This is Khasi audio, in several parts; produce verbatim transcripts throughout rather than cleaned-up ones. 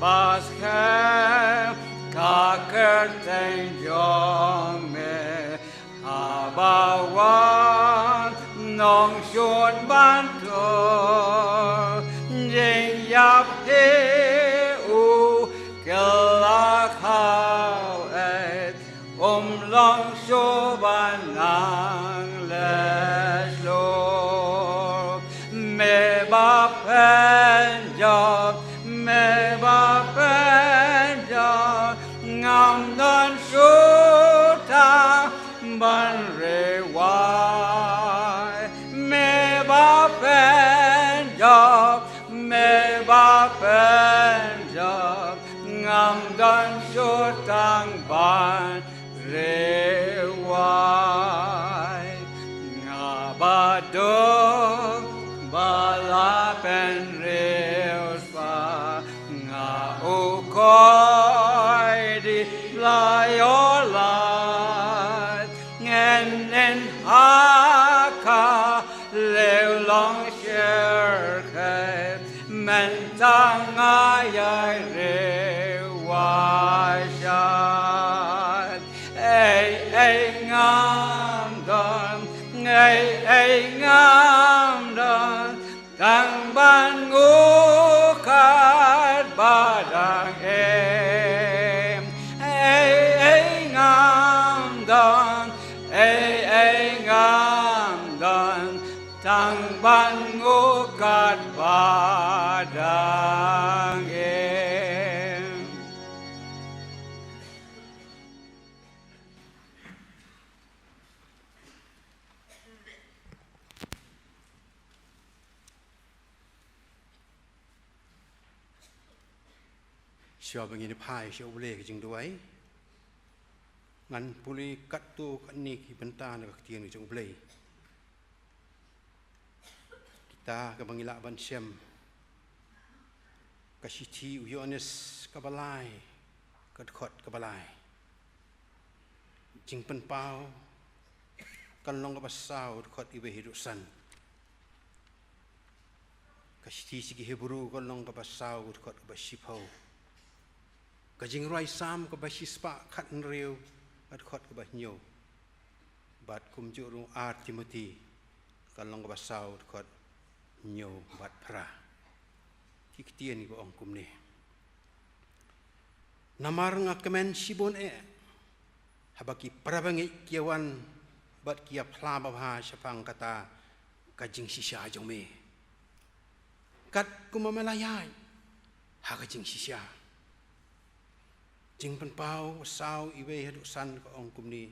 Paskha ka kyrteng jong me, haba wan nongshun ban tur, jingïap hi u kylla khaw ei, um long shuh ban nang leh shlur. Me ba pynjop, me ba pynjop, ngam don shuh tang ban riewai. Me ba pynjop, me ba pynjop, ngam don shuh tang ban riewai. Nga ba duk ba la pynriewspah, nga u koit di la ïoh lait. Ngan ïeng ha ka lieh long sher khet, mynta nga ïai riewai shai. Ei ei ngam don, ei ei ngam don, tang ban nguh kat ba dang im. Ei ei ngam don, ei ei ngam don, tang ban nguh kat ba dang im. Shuwa ba ngin ïa phai sha U Blei ka jingduwai, ngan pule katto katne ki bynta na ka ktien ka jong U Blei. Kita kaba ngi lah ban shem, ka shithi u Ïoannis kaba lai, ka dkhot kaba lai. Jingpynpaw, ka lynnong kaba saw, dkhot iwei haduh san. Ka shithi sha ki Hebru, ka lynnong kaba saw, dkhot kaba shiphew. Ka Jingrwai Salm kaba shispah khathynriew, dkhot kaba hynñiew. Bad kumjuh ruh Ar Timothi, ka lynnong kaba saw, dkhot hynñiew bad phra. Ki ktien kiba ong kumne. Namar nga kmen shibun eh haba ki parabangeit ki ïa wan bad ki ïa phla babha shaphang kata ka jingshisha jong me, katkum ba me la ïaid ha ka jingshisha. Jingpynpaw saw, iwei haduh san, ka ong kumne.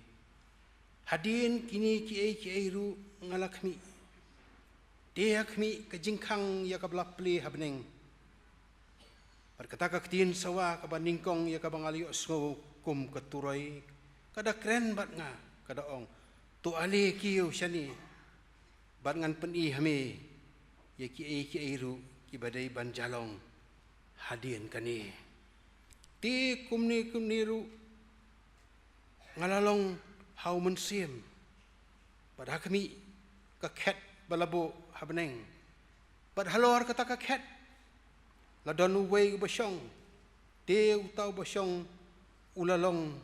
Hadien kine kiei kiei ruh nga la khmih, te ha khmih ka jingkhang ïa kaba la plie ha bneng. Bad kata ka ktien sawa kaba nyngkong ïa kaba nga la ïohsngew kum ka turoi, ka da kren bad nga, ka da ong, to ale kiew shane, bad ngan pyni ha me ïa kiei kiei ruh kiba dei ban jia long hadien kane. Te kumne kumne ruh nga la long ha u mynsiem, bad ha khmih ka khet ba la buh ha bneng. Bad halor kata ka khet la don uwei uba shong, te uta uba shong u la long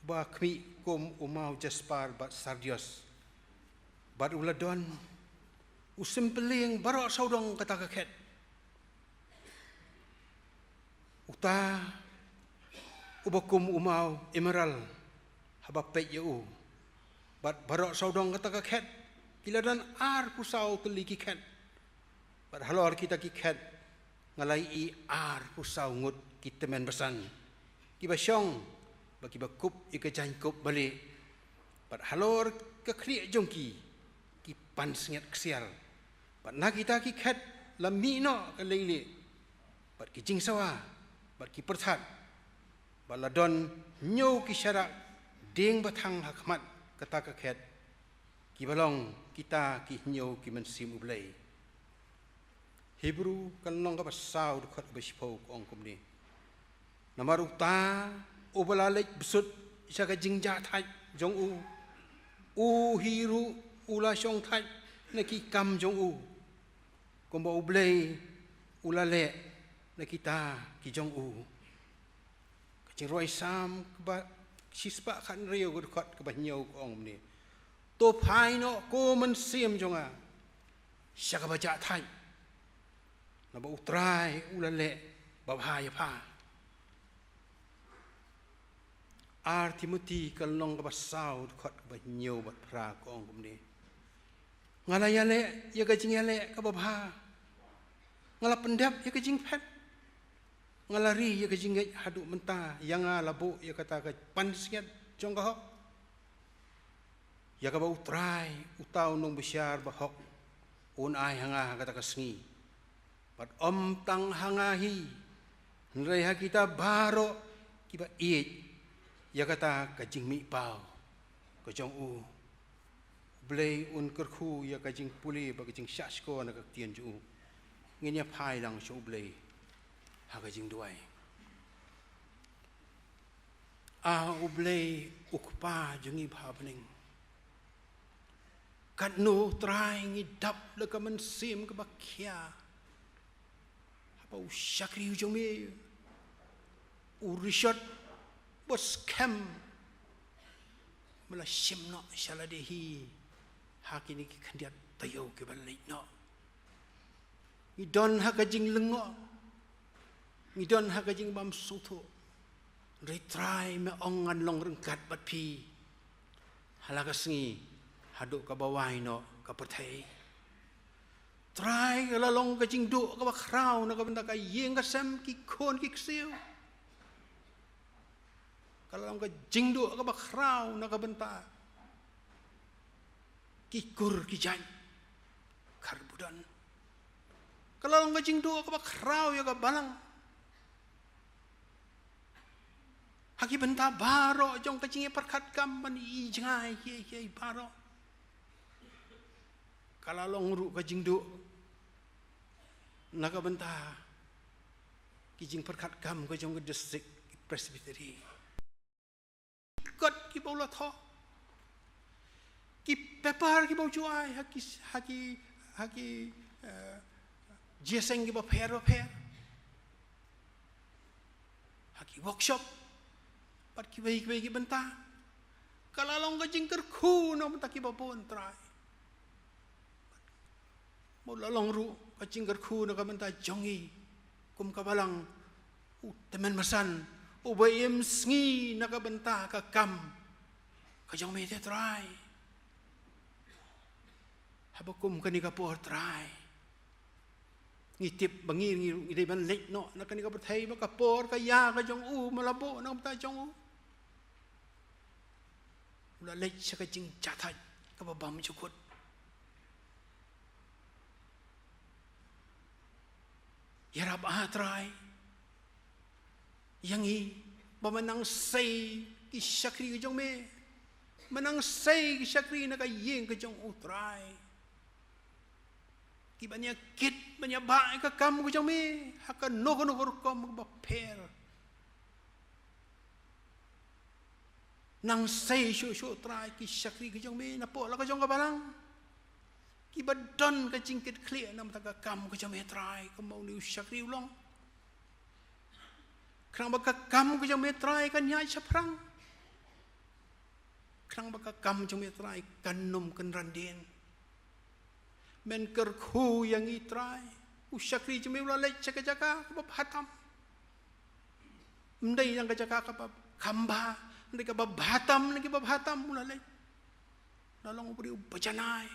ba khmih kum u maw jaspar bad sardios. Bad u la don u sympylleng baroh sawdong kata ka khet, uta uba kum u maw emerald haba peit ïa u. Bad baroh sawdong kata ka khet ki la don arphew saw tylli ki khet. Bad halor kita ki khet nga la ïohi arphew saw ngut ki tymmen basan kiba shong bad kiba kup ïa ka jaiñkup balieh. Bad halor ka khlieh jong ki, ki pansngiat ksiar. Bad na kita ki khet la mih noh ka leilieh bad ki jingsawa bad ki pyrthat. Bad la don hynñiew ki sharak dieng bathang ha khmat kata ka khet, kiba long kita ki hynñiew ki mynsiem U Blei. Hebru ka lynnong kaba saw, dkhot ba shiphew, ka ong kumne. Namar uta uba la leit bsut sha ka jingjahthait jong u, u hi ruh u la shongthait na ki kam jong u, kumba U Blei u la leh na kita ki jong u. Ka jingrwai Salm kaba shispah khathynriew, ka dkhot kaba hynñiew ka ong kumne: To phai noh, ko mynsiem jong nga, sha kaba jah thait, naba U Trai u la leh babha ïa pha. Ar Timothy ka lynnong kaba saw, dkhot kaba hynñiew bad phra, ka ong kumne: Nga la ïaleh ïa ka jingïaleh kaba bha, nga la pyndep ïa ka jingphet, nga la ri ïa ka jingngeit haduh mynta. Ïa nga la buh ïa kata ka pansngiat jong ka hok, ïa kaba U Trai, uta u nongbishar bahok, un ai ha nga ha kata ka sngi. Bad ym tang ha nga hi, hynrei ha kita baroh kiba ïeit ïa kata ka jingmihpaw ka jong u. U Blei un kyrkhu ïa ka jingpule bad ka jingshahshkor na ka ktien jong u. Ngin ïa phai lang sha U Blei ha ka jingduwai. A U Blei, U Kpa jong ngi ba ha bneng, katno Trai ngi dap la ka mynsiem kaba khia, haba u shakri u jong me, u Richard, ba skhem, me la shim noh sha lade hi ha kine ki khyndiat taïew kiba leit noh. Ngi don ha ka jinglyngngoh, ngi don ha ka jingbymsngewthuh. Hynrei Trai, me ong ngan long ryngkat bad phi ha la ka sngi haduh kaba wai noh ka pyrthei. Trai, ka la long ka jingduh kaba khraw na ka bynta ka ïing ka sem, ki khun ki ksiew. Ka la long ka jingduh kaba khraw na ka bynta ki kur ki jait, khar budon. Ka la long ka jingduh kaba khraw ïa ka balang ha ki bynta baroh jong ka jingïapyrkhat kam ban ïa jngai kiei kiei baroh. Ka la long ruh ka jingduh na ka bynta ki jingpyrkhat kam ka jong ka district presbytery. Kot kiba u la thoh, ki paper kiba u ju ai ha ki, ha ki, ha ki, eh, jingïaseng kiba pher ba pher, ha ki workshop bad kiwei kiwei ki bynta. Ka la long ka jingkyrkhu na ka bynta kiba bun, Trai. Mo, la long ruh ka jingkyrkhu na ka bynta jong ngi kum ka balang, u tymmen basan uba im sngi na ka bynta ka kam ka jong me te, Trai. Haba kum kane ka por, Trai, ngi tip ba ngi, ngi, ngi dei ban leit noh na kane ka pyrthei, ba ka por ka ïa ka jong u me la buh na ka bynta jong u. U la leit sha ka jingjahthait kaba bymjukut. Ïarap, ah Trai, ïa ngi ba ma nang sei ki shakri ka jong me, ma nang sei ki shakri na ka ïing ka jong u, Trai, ki ban ïa kit, ban ïa bah ïa ka kam ka jong me ha kano kano ka rukom kaba pher. Nang sei shuh shuh, Trai, ki shakri ka jong me napoh la ka jong ka balang, kiba don ka jingkitkhlieh na ka bynta ka kam ka jong me, Trai, kumba une u shakri u long. Khnang ba ka kam ka jong me, Trai, kan ïaid shaphrang. Khnang ba ka kam jong me, Trai, kan ym kynran dien. Men kyrkhu ïa ngi, Trai. U shakri jong me u la leit sha ka jaka kaba bha tam. Ym dei tang ka jaka kaba kham bha, ym dei kaba bha tam, ym dei kaba bha tam, u la leit. U la long u briew uba janai,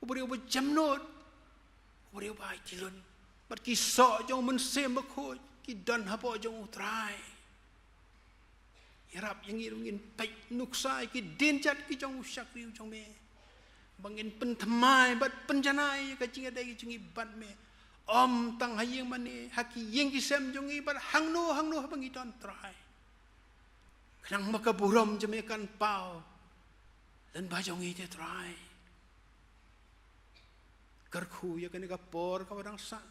u briew uba jemnud, u briew uba aiti lut. Bad ki soh jong u Mynsiem Bakhuid ki don hapoh jong u, Trai. Ïarap ïa ngi ruh ngin peit nuksa ïa ki dienjat ki jong u shakri u jong me, ba ngin pynthymmai bad pynjanai ïa ka jingïadei jong ngi bad me, ym tang ha ïing mane, ha ki ïing ki sem jong ngi bad hangno hangno haba ngi don, Trai. Khnang ba ka burom jong me kan paw lyngba jong ngi te, Trai. Kyrkhu ïa kane ka por kaba dang sah,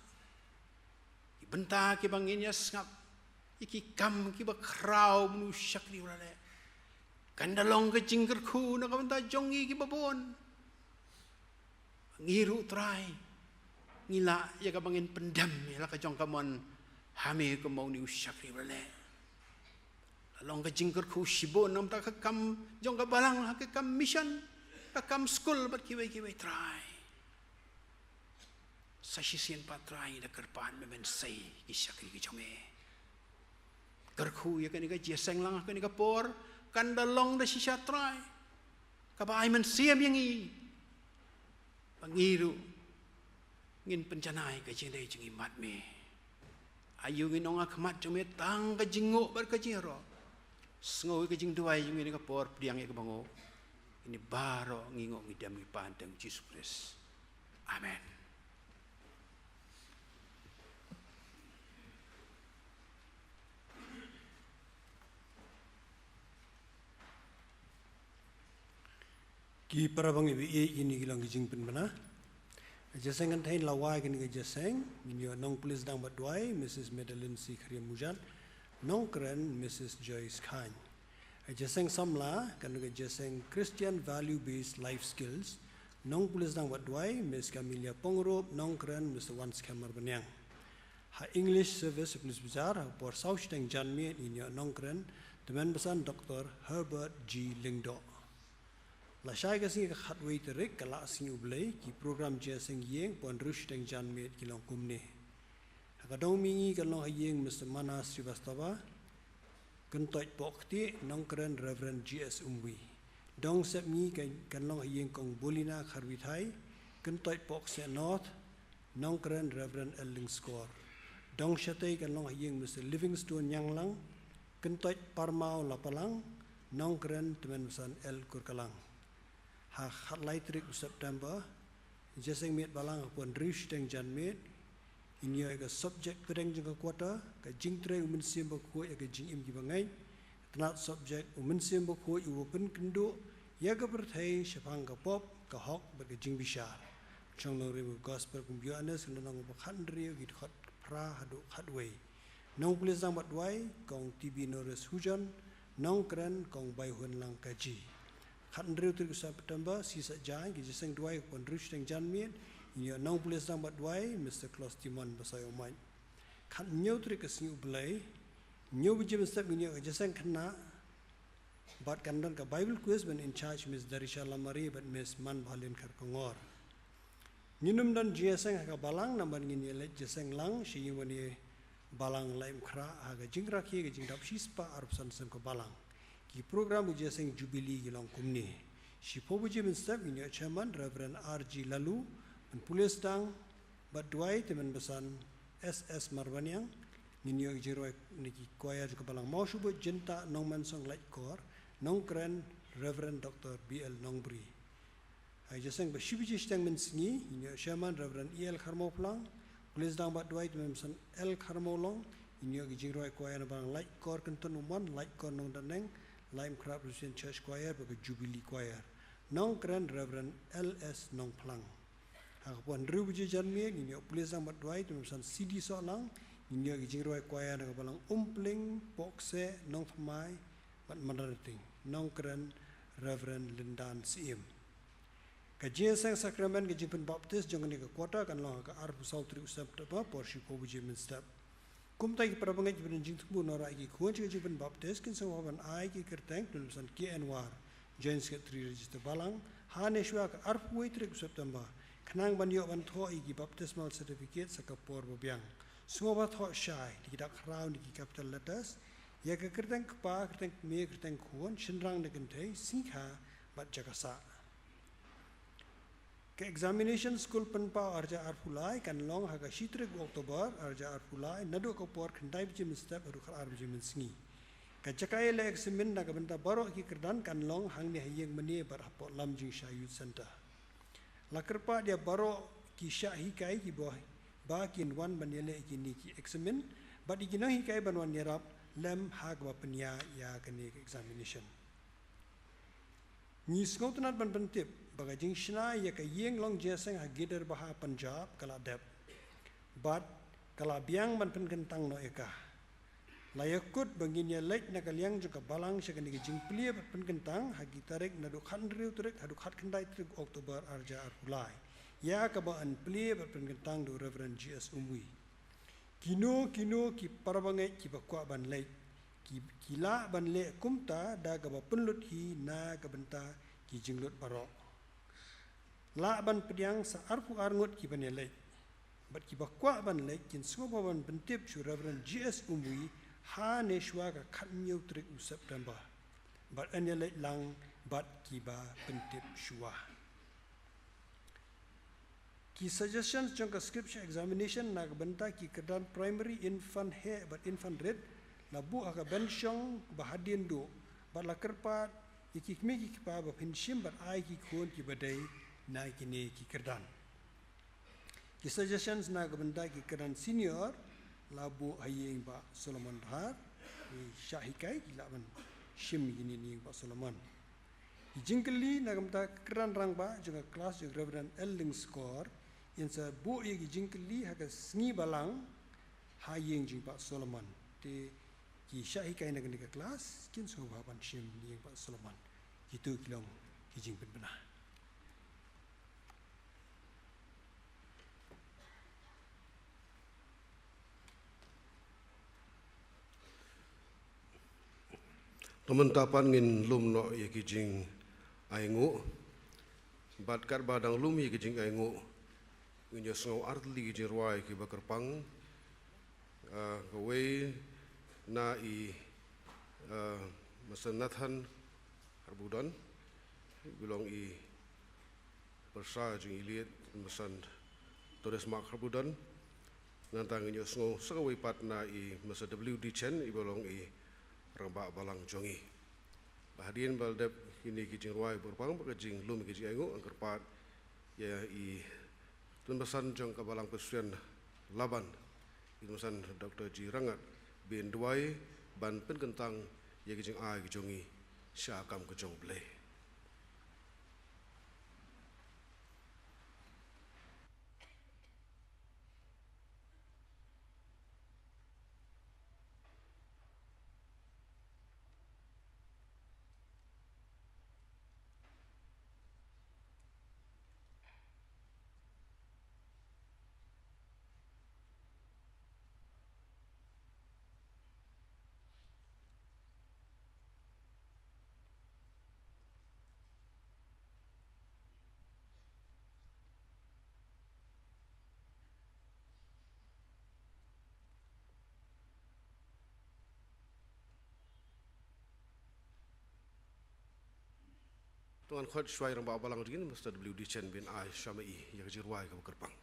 ki bynta kiba ngin ïa sngap, ïa ki kam kiba khraw ba une u shakri u la leh. Kan da long ka jingkyrkhu na ka bynta jong ngi kiba bun. Ngi ruh, Trai, ngi lah ïa kaba ngin pyndem ïa la ka jong ka mon Ha me kum u shakri ba leh. La long ka jingkyrkhu shibun namar ka kam jong ka balang ha ka kam mission, ka kam skul bad kiwei kiwei Trai. Sa shisien pat Trai ngi da kyrpad me men sei ki shakri ki jong me. Kyrkhu ïa kane ka jingïaseng lang ha kane ka por, kan da long da shisha Trai. Kaba ai mynsiem ïa ngi. Ba ngi ruh ngin pynjanai ka jingdei jong ngi bad me. Aïu ngin ong ha khmat jong me tang ka jingnguh bad ka jingïaroh. Sngew ïa ka jingduwai jong ngi ha kane ka por, pdiang ïa kaba nguh. Kine baroh ngi nguh ngi dem ngi pan ha ka kyrteng Jisu Khrist. Amen. Ki para bangeit ba ïeit, kine ki long ki jingpynbna. Ka jingïaseng kynthei la wai, kane ka jingïaseng ngin ïoh nongpule sdang bad duwai Missus Madeline C Khariam Mujat, nongkren Missus Joyce Khan. Ka jingïaseng samla, kane ka jingïaseng Christian Value Based Life Skills, nongpule sdang bad duwai Miss Camelia Pyngrope, nongkren Mister Wanskhem Marbaniang. Ha English Service Police Bazar, ha por saw shiteng janmiet ngin ïoh nongkren tymmen basan Doktor Herbert G Lyngdoh. Lashai ka sngi ka khatwei tarik, ka Laisngi U Blei, ki program jingïaseng ïing ha por hynriew shiteng janmiet ki long kumne. Ha ka dong mihngi kan long ha ïing Mister Manas Srivastava, kyntoit poh ktieh, nongkren Reverend G S Umwi. Dong sepngi kan, kan long ha ïing Kong Bolina Kharwithai, kyntoit poh kseh North, nongkren Reverend L Lyngskor. Dong shatei kan long ha ïing Mister Livingstone Ñianglang, kyntoit parmaw Lapalang, nongkren tymmen basan L Kurkalang. Ha khatlai tarik u September, jingïaseng miet balang ha por hynriew shiteng janmiet, ngin ïoh ïa ka subject pdeng jong ka quarter, ka jingtrei U Mynsiem Bakhuid ïa ka jingim ki bangeit. Tnat subject: U Mynsiem Bakhuid uba pynkynduh ïa ka pyrthei shaphang ka pop, ka hok bad ka jingbishar. Shong nongrim ka gospel kum u Ïoannis, lynnong ba khathynriew, ki dkhot phra haduh khatwei. Nongpule sdang bad duwai Kong T B Norris Hujon, nongkren Kong Baihunlang Kaji. Khathynriew tarik u September, Sisat Jain, ka jingïaseng duwai ha por hynriew shiteng janmiet, ngin ïoh nongpule sdang bad duwai Mister Claus Timon Basaiawmoit. Khathynñiew tarik ka Sngi U Blei, hynñiew baje mynstep ngin ïoh ka jingïaseng khynnah bad kan don ka Bible quiz ban in charge Miss Darisha Lamare bad Miss Manbhalin Kharkongor. Ngin ym don jingïaseng ha ka balang namar ngin ïaleit jingïaseng lang sha ïing mane balang Laitumkhrah ha ka jingrakhe ka jingdap shispah arphew san snem ka balang. Ki program ka jingïaseng Jubilee ki long kumne: shiphew baje mynstep ngin ïoh Chairman Reverend R G Laloo ban pule sdang bad duwai tymmen basan S S Marbaniang, ngin ïoh ki jingrwai na ki choir jong ka balang Mawshubut, Jyntah, Nongmensong, Laitkor, nongkren Reverend Doktor B L Nongbri. Ha ka jingïaseng ba shi baje shiteng mynsngi ngin ïoh Chairman Reverend E L Kharmawphlang, pule sdang bad duwai tymmen basan L Kharmawlong, ngin ïoh ki jingrwai choir na balang Laitkor Kynton Umon, Laitkor Nongdaneng, Laitumkhrah Presbyterian Church Choir bad ka Jubilee Choir, nongkren Reverend L S Nongphlang. Ha ka por hynriew baje janmiet ngin ïoh pule sdang bad duwai tymmen basan C D Sohlang, ngin ïoh ki jingrwai choir na ka balang Umpling, Pohkseh, Nongthymmai bad Madanrting, nongkren Reverend Lindan Syiem. Ka jingïaseng sakramen ka jingpynbaptis jong kane ka quarter kan long ha ka arphew saw tarik u September, por shiphew baje mynstep. Kumta ki para bangeit kiba don jingthmu na ki khun sha ka jingpynbaptis kin sngewbha ban ai ki kyrteng, tymmen basan K N War, Joint Secretary Register Balang, ha ne shuwa ka arphew wei tarik u September, khnang ban ïoh ban thoh ïa ki baptismal certificate sa ka por ba biang. Sngewbha thoh shai da ki dak khraw ne ki capital letters ïa ka kyrteng kpa, kyrteng kmie, kyrteng khun, shynrang ne kynthei, sngi kha bad jaka sah. Ka examination skul pynpaw arhajar arphew lai kan long ha ka shi tarik u October arhajar arphew lai, naduh ka por khyndai baje mynstep haduh khatar baje mynsngi. Ka jaka ïaleh examin na ka bynta baroh ki kyrdan kan long hangne ha ïing mane bad hapoh Lamjingshai Youth Centre. La kyrpad ïa baroh ki shah hikai kiba, ba kin wan ban ïaleh ïa kine ki examin, bad ïa ki nonghikai ban wan ïarap lem ha kaba pynïaid ïa kane ka examination. Ngi sngewtynnat ban pyntip ba ka jingshna ïa ka ïing long jingïaseng ha Girdar Baha Punjab ka la dep, bad ka la biang ban pynkyntang noh ïa ka. La ïakut ba ngin ïaleit na ka liang jong ka balang sha kane ka jingplie bad pynkyntang ha ki tarik naduh khathynriew tarik haduh khatkhyndai tarik October arhajar arphew lai, ïa kaba yn plie bad pynkyntang da u Reverend G S Umwi. Kino kino ki parabangeit kiba kwah ban leit, ki, ki lah ban leh kumta da kaba pynlut hi na ka bynta ki jinglut baroh. Lah ban pdiang sa arphew ar ngut ki ban ïaleit. Bad kiba kwah ban leit kin sngewbha ban pyntip sha u Reverend G S Umwi ha ne shuwa ka khathynñiew tarik u September. Bad yn ïaleit lang bad kiba pyntip shuwa. Ki suggestions jong ka scripture examination na ka bynta ki kyrdan primary, infant heh bad infant rit la buh ha ka bench shong ba hadien duh, bad la kyrpad ïa ki kmie ki kpa ba phin shim bad ai ki khun kiba dei na kine ki kyrdan. Ki suggestions na ka bynta ki kyrdan senior la buh ha ïing Bah Solomon Dkhar, ki shah hikai ki lah ban shim ïa kine na ïing Bah Solomon. Ki jingkylli na ka bynta ka kyrdan rangbah jong ka klas jong Reverend L Lyngskor, yn sa buh ïa ki jingkylli ha ka sngi Balang ha ïing jong Bah Solomon. Te ki shah hikai na kane ka klas kin sngewbha ban shim ïing Bah Solomon. Kito ki long ki jingpynbna. Te mynta pat ngin lum noh ïa ki jingainguh. Bad katba dang lum ïa ki jingainguh, ngin ïohsngew artylli ki jingrwai kiba kyrpang. Ah, kawei na i, ah, Mister Nathan Harbudon, i ba long i pyrsa jong i late Mister Todes Mark Harbudon. Nangta ngin ïohsngew sa kawei pat na i Mister W D Chen, i ba long i rangbah balang jong i. Ba hadien ba la dep kine ki jingrwai ba kyrpang bad ka jinglum ki jingainguh, ngan kyrpad ïa i tymmen basan jong ka Balang Presbyterian Laban, i tymmen basan Doctor G Rangad, ba in duwai ban pynkyntang ïa ki jingai ki jong i sha ka kam ka jong U Blei. To ngan khot shuwa ïa i rangbah balang jong ngi, Mister W D Chen, ba in ai sha ma i ïa ka jingrwai kaba kyrpang.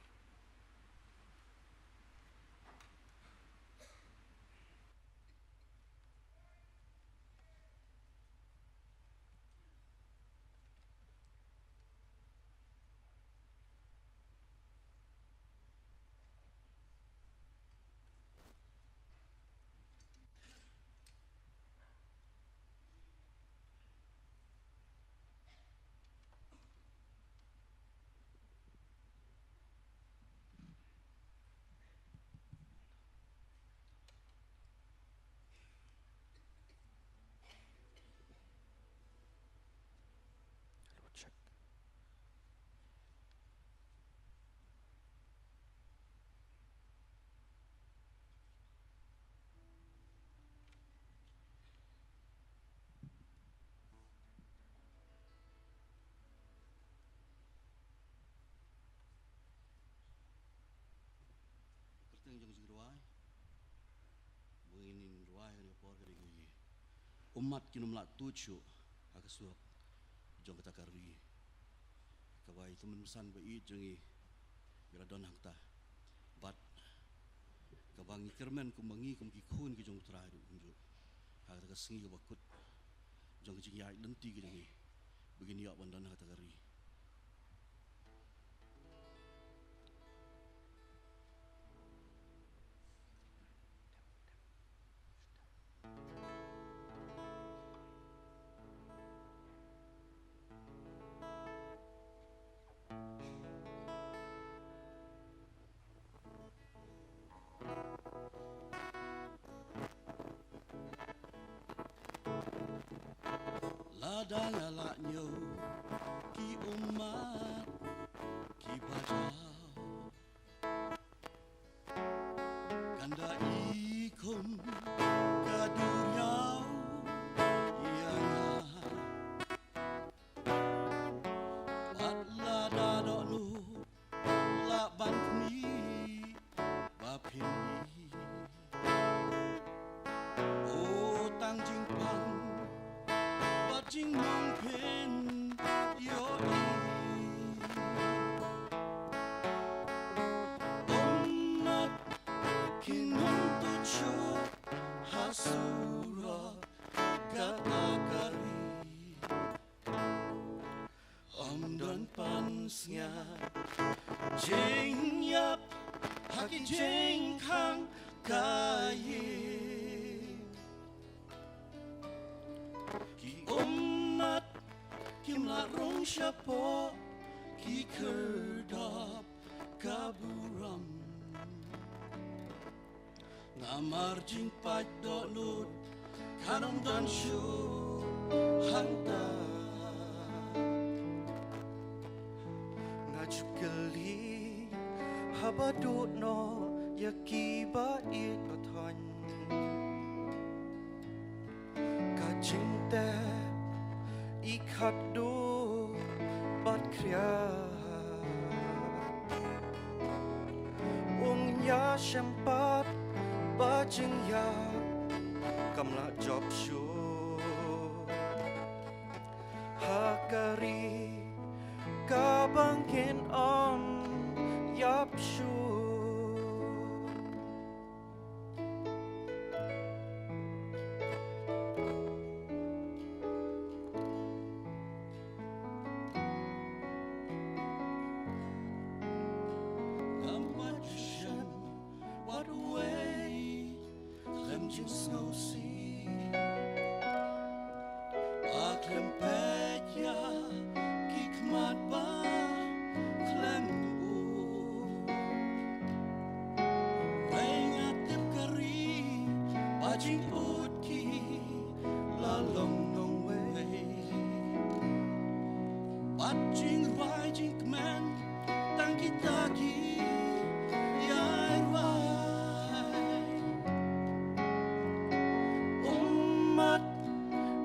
Kyrteng jong ka jingrwai ba ngin rwai ha kane ka por ka dei ka, ummat kin ym lah tuid shuh ha ka surok jong kata ka ri. Kaba i tymmen basan ba ïeit jong ngi, ngi la don hangta. Bad kaba ngi kyrmen kumba ngi kum ki khun ki jong U Trai ruh kumjuh, ha kata ka sngi kaba kut jong ka jingïaid lynti ka jong ngi, ba ngin ïoh ban don ha kata ka ri. Lada nga la ñiew ki ummat kiba jaw, ka Ynda i khum ka duriaw ïa nga, bad lada dohnud lah ban khmih ba phin ïohi. O, tang jingpang bad jingmong phin ïohi. Ummat kin ym tuid shuh ha surok kata ka ri. Ym don pansngiat jingïap ha ki jingkhang ka ïing. Ki ummat kim lah rung shapoh ki khyrdop ka burom. Namar jingpait dohnud kan ym don shuh hangta. Nga ju kylli haba duh noh ïa ki ba ïeit ba thoiñ. Ka jingtep i khatduh bad khriat. Ym ïashem pat ba jingïap kam lah jop shuh ha ka ri kaba ngin ym ïap shuh. Ngam pat ju shem wat wei khlem jingsngewsih. Ba khlem peit ïa ki khmat ba khlem u. Hynrei nga tip ka ri ba jingud ki la long nongwei. Bad jingrwai jingkmen tang kita ki ïai rwai. Ummat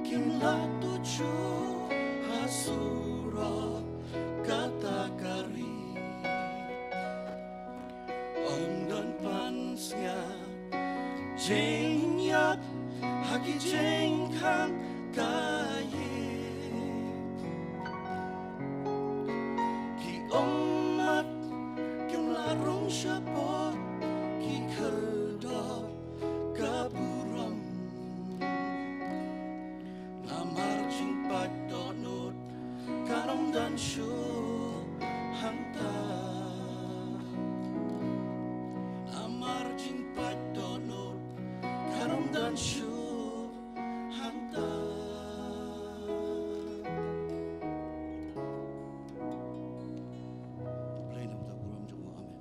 kim lah tuid shuh ha surok kata ka ri. Ym don pansngiat jingïap ha ki jingkhang ka ïing. Ki ummat kim lah rung shapoh ki khyrdop ka burom. Namar jingpait dohnud kan ym don shuh hangta. Namar jingpait dohnud kan ym don shuh hangta. Blei namar ka burom jong u. Amen.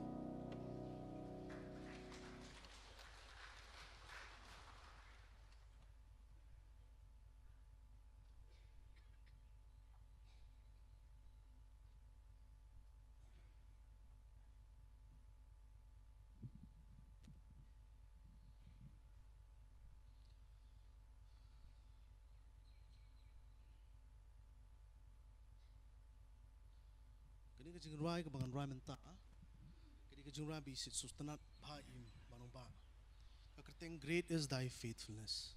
Kane ka jingrwai kaba ngan rwai mynta, kane ka jingrwai ba i sngewtynnat bha ïa i Manong Bah. Ka kyrteng Great Is Thy Faithfulness.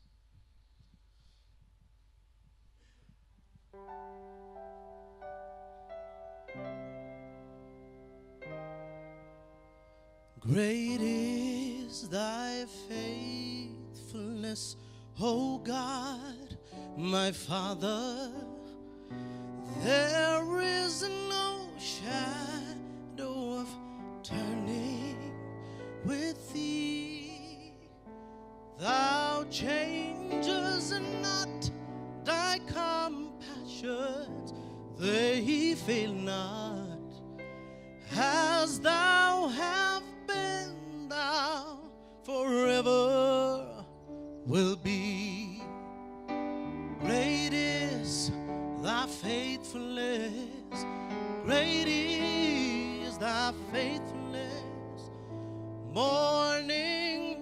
Great is thy faithfulness, O God, my Father. There is no shadow of turning with thee. Thou changes not, thy compassions, they fail not. As thou hast been, thou forever will be. Great is thy faithfulness, great is thy faithfulness. Morning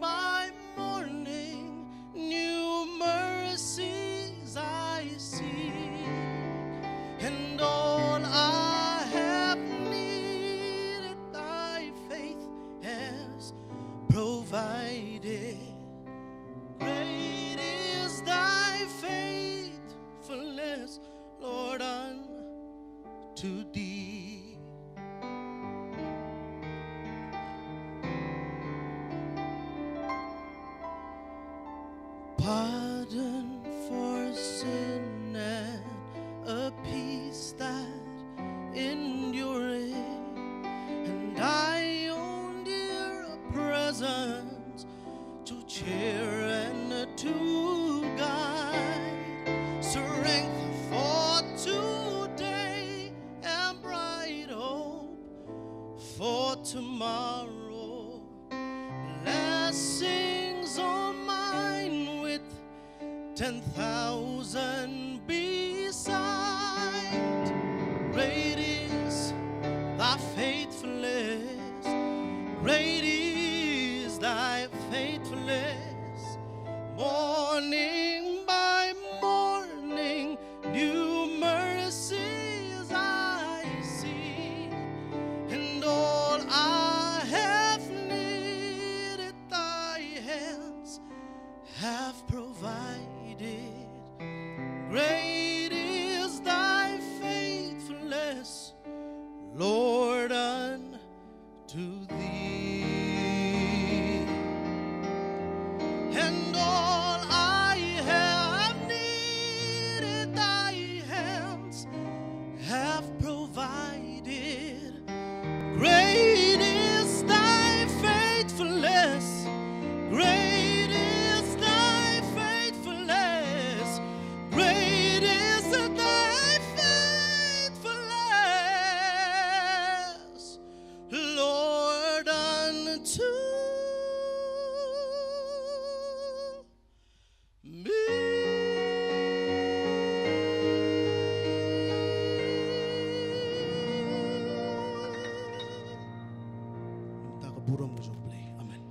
to thee. Pardon for sin and a peace that endureth, and I own dear presence to cheer and to guide, strength for today and bright hope for tomorrow. Blessings are mine with ten thousand beside. Great is thy faithfulness. Great is thy faithfulness. Morning by morning, new mercies I see. And all I have needed, thy hands have provided. Great is thy faithfulness, Lord, unto thee. And all I have needed, thy hands have provided. Great is thy faithfulness. Great is thy faithfulness. Great is thy faithfulness, Lord, unto me. Mynta ka burom ka jong U Blei. Amen.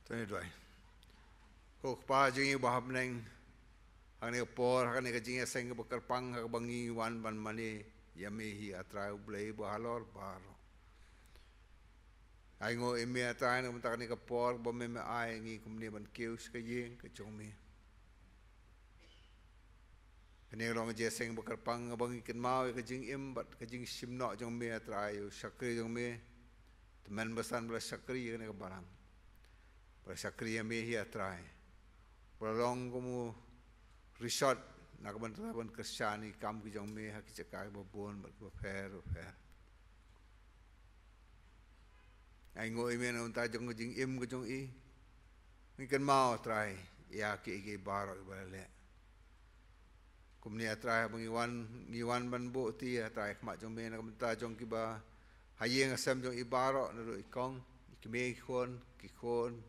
To ngin duwai. Ko Kpa jong ngi uba ha bneng, ha kane ka por, ha kane ka jingïaseng kaba kyrpang, ha kaba ngi wan ban mane ïa me hi, A Trai U Blei ba halor baroh. Ai nguh ïa me, A Trai, na ka bynta kane ka por ba me, me ai ngi kumne ban kiew sha ka ïing ka jong me. Kane ka long ka jingïaseng ba kyrpang kaba ngi kynmaw ïa ka jingim bad ka jingshim noh jong me, A Trai, ïa u shakri jong me. Tymmen basan ba la shakri ïa kane ka balang, ba la shakri ïa me hi, A Trai, ba la long kum u rishot na ka bynta ban kyrshan ïa ki kam ki jong me ha ki jaka kiba bun bad kiba pher bapher. Ai nguh ïa me na ka bynta jong ka jingim ka jong i. Ngi kynmaw, A Trai, ïa kiei kiei baroh kiba la leh. Kumne, A Trai, ba ngi wan, ngi wan ban buh kti, A Trai, ha khmat jong me na ka bynta jong kiba ha ïing ha sem jong i baroh, naduh i kong, i kmie, i khun, ki khun,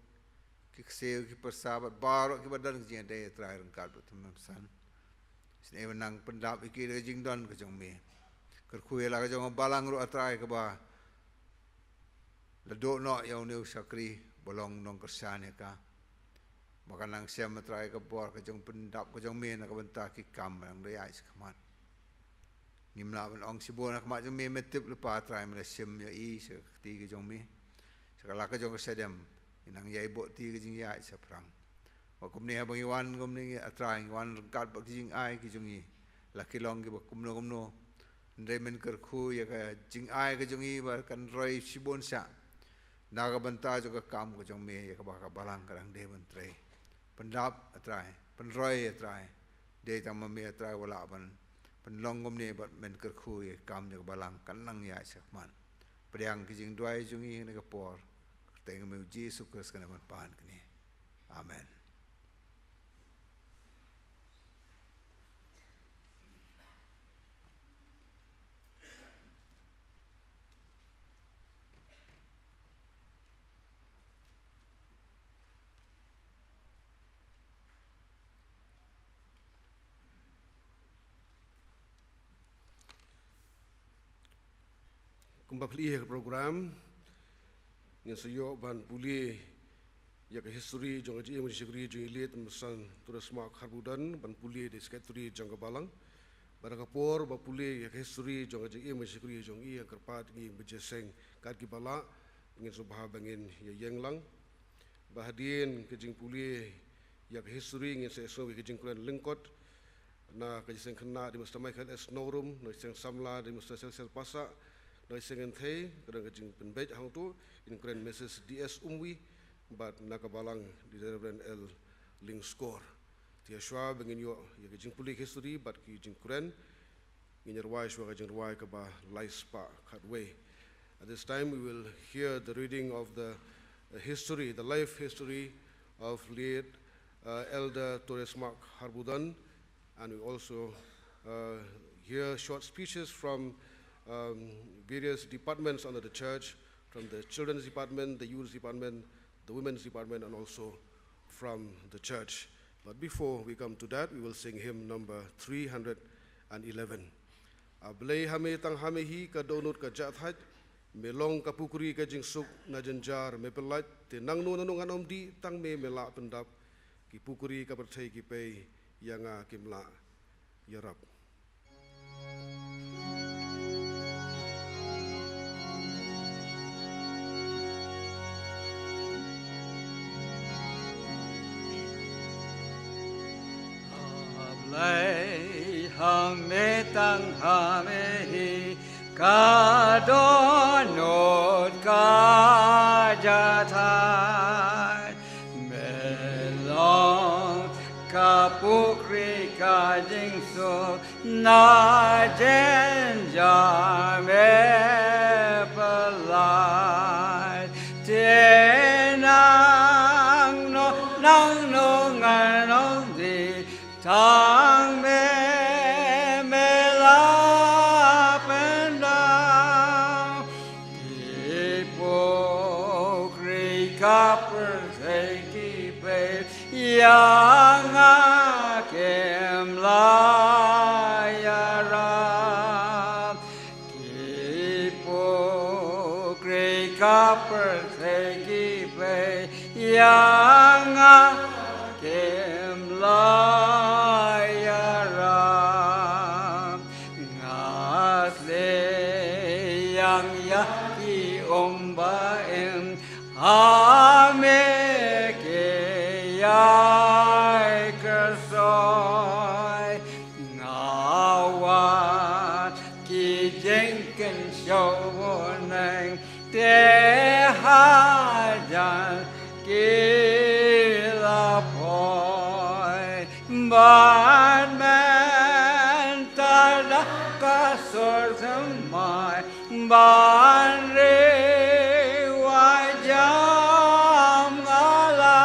ki ksiew, ki pyrsa bad baroh kiba don ka jingïadei, A Trai, ryngkat bad tymmen basan. Sngewbha nang pyndap ïa ki da ka jingdon ka jong me. Kyrkhu ïa la ka jong ka balang ruh, A Trai, kaba la duh noh ïa une u shakri ba long nongkyrshan ïa ka. Ba kan nang shem, A Trai, ka bor ka jong pyndap ka jong me na ka bynta ki kam ba dang da ïaid shakhmat. Ngim lah ban ong shibun ha khmat jong me, me tip lypa, A Trai, me la shim ïa i sha ka kti ka jong me, sha ka lak ka jong ka shadem. Ngi nang ïai buh kti ka jingïaid shaphrang. Ba kumne haba ngi wan kumne, A Trai, ngi wan ryngkat bad ki jingai ki jong i, la ki long kiba kumno kumno, hynrei men kyrkhu ïa ka jingai ka jong i ba kan roi shibun shah na ka bynta jong ka kam ka jong me, ïa kaba ka balang ka dang dei ban trei. pyndap, A Trai, pynroi, A Trai. Dei tang ma me, A Trai, uba lah ban pynlong kumne bad men kyrkhu ïa ka kam jong ka balang kan nang ïaid shakhmat. Pdiang ki jingduwai jong ngi ha kane ka por. Kyrteng jong me, U Jisu Khrist, kan nang ban pan kane. Amen. Kumba phi la ïohi ha ka program, ngin sa ïoh ban pule ïa ka history jong ka jingim jingshakri jong i Late Mister Tourist Mark Harbudon, ban pule da i Secretary jong ka balang. Bad ha ka por ba pule ïa ka history jong ka jingim jingshakri jong i, ngan kyrpad ïa ngi ba jingïaseng kat kiba lah, ngin sngewbha ba ngin ïa ïeng lang. Ba hadien ka jingpule ïa ka history, ngin sa ïasngew ïa ka jingkren lyngkot na ka jingïaseng khynnah da i Mister Michael S Nongrum, na ka jingïaseng samla da i Mister Celsius Passah, na ka jingïaseng kynthei ka don ka jingpynbeit hangto, jingkren Missus D S Umwi, bad na ka balang da i Reverend L Lyngskor. Te shuwa ba ngin ïoh ïa ka jingpule history bad ki jingkren, ngin ïa rwai shuwa ka jingrwai kaba lai spah khatwei. At this time, we will hear the reading of the, uh, history, the life history of late, uh, Elder Tourist Mark Harbudon, and we also, uh, hear short speeches from, um, various departments under the church, from the children's department, the youth department, the women's department, and also from the church. But before we come to that, we will sing hymn number three hundred and eleven. A Blei, ha me tang ha me hi ka dohnud ka jahthait, me long ka pukri ka jingsuk, na jynjar me pyllait, te nangno nangno ngan ym dih, tang me me lah pyndap, ki pukri ka pyrthei ki pei, ïa nga kim lah ïarap. A Blei, ha me tang ha me hi ka dohnud ka jahthait, me long ka pukri ka jingsuk, na jynjar me pyllait, te nangno nangno ngan ym dih, tang me me lah pyndap, ki pukri ka pyrthei ki pei, ïa nga kim lah ïarap, ki pukri ka pyrthei ki pei, ïa nga kim lah ïarap. Nga sleh ïa ki um ba im, ha me ki ïai kyrsoi. Nga wad ki jingkynshew bneng, te hajan ki la poi. Bad mynta da ka sur thymmai ban ri wa jam nga la.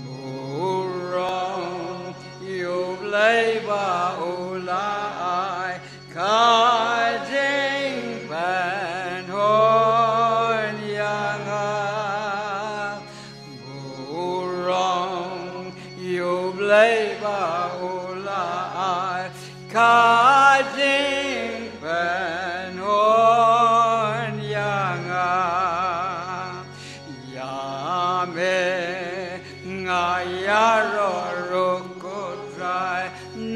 Burom ïa U Blei ba u la ai ka jingpynhun ïa nga. Burom ïa U Blei ba u la ai ka jingpynhun ïa nga. Ïa me nga ïaroh ruh ko Trai,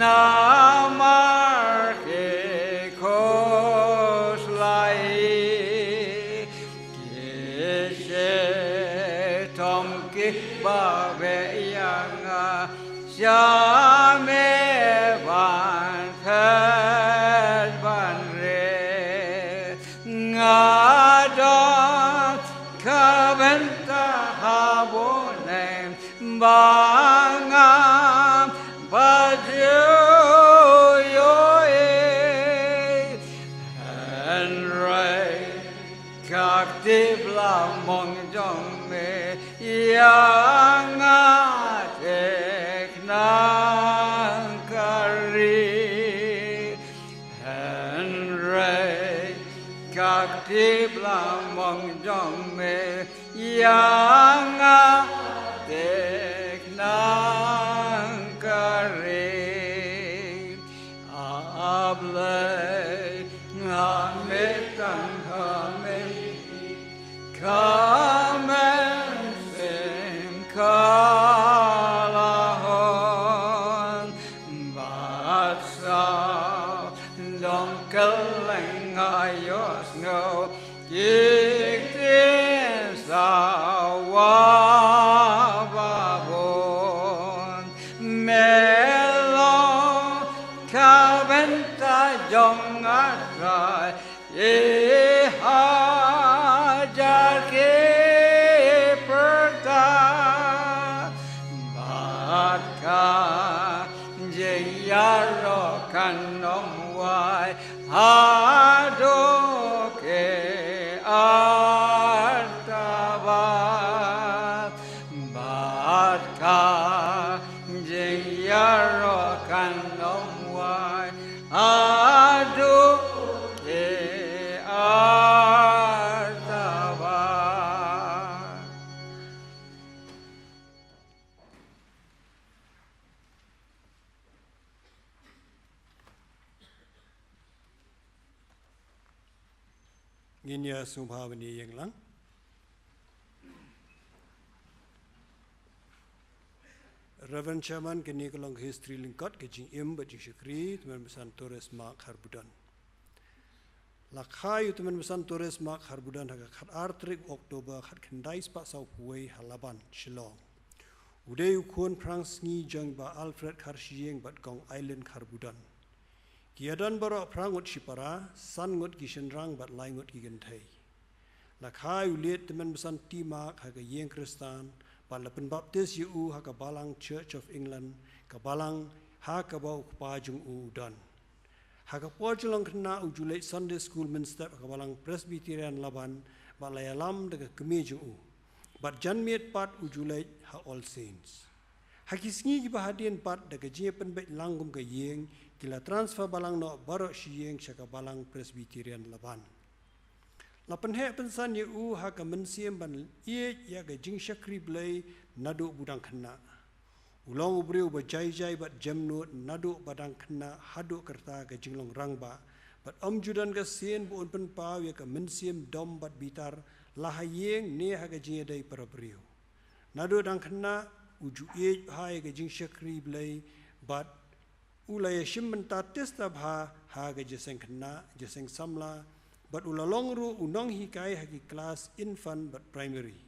namar ki khuslai. Ki shitom kiba beh ïa nga, sha me ban phet ban rit. Nga don ka bynta ha bneng Ka ktien lamong jong me ïa nga te khnang ka ri. Hynrei ka ktien lamong jong me ïa nga te khnang ka ri. A Blei, nga mih tang ha me, ka mynsiem ka la hon, bad sa long kylleng nga ïohsngew ki ktien sawa babun. Me long ka bynta jong nga Trai, i hajar ki pyrta, bad ka jingïaroh kan ym wai haduh ki artabat, bad ka jingïaroh kan ym wai haduh ki artabat. Ngin ïa sngewbha ban ïeng lang. Reverend Chairman, kane ka long ka history lyngkot ka jingim bad jingshakri u Tymmen Basan Torres Mark Harbudon. La kha ïa u Tymmen Basan Torres Mark Harbudon ha ka khatar tarik October khatkhyndai spah sawphew wei ha Laban, Shillong. U dei u khun phrang sngi jong Bah Alfred Kharshiing bad Kong Aileen Kharbudon. Ki ïadon baroh phra ngut shipara, san ngut ki shynrang bad lai ngut ki kynthei. La kha ïa u late Tymmen Basan T. Mark ha ka ïing Khristan, bad la pynbaptis ïa u ha ka balang Church of England, ka balang ha kaba u kpa jong u u don. Ha ka por jinglong khynnah u ju leit Sunday School mynstep ha ka balang Presbyterian Laban, bad la ïalam da ka kmie jong u. Bad janmiet pat u ju leit ha All Saints. Ha ki sngi kiba hadien pat da ka jingïapynbeit lang kum ka ïing, ki la transfer balang noh baroh shi ïing sha ka balang Presbyterian Laban. La pynheh pynsan ïa u ha ka mynsiem ban ïeit ïa ka jingshakri Blei naduh ba u dang khynnah. U long u briew ba jai jai bad jemnud naduh ba dang khynnah haduh kata ka jinglong rangbah, bad ym ju don ka sien ba un pynpaw ïa ka mynsiem dom bad bitar, la ha ïing ne ha ka jingïadei para briew. Naduh dang khynnah u ju ïeit bha ïa ka jingshakri Blei, bad u la ïashim bynta tista bha ha ka jingïaseng khynnah, jingïaseng samla, bad u la long ruh u nonghikai ha ki klas infant bad primary.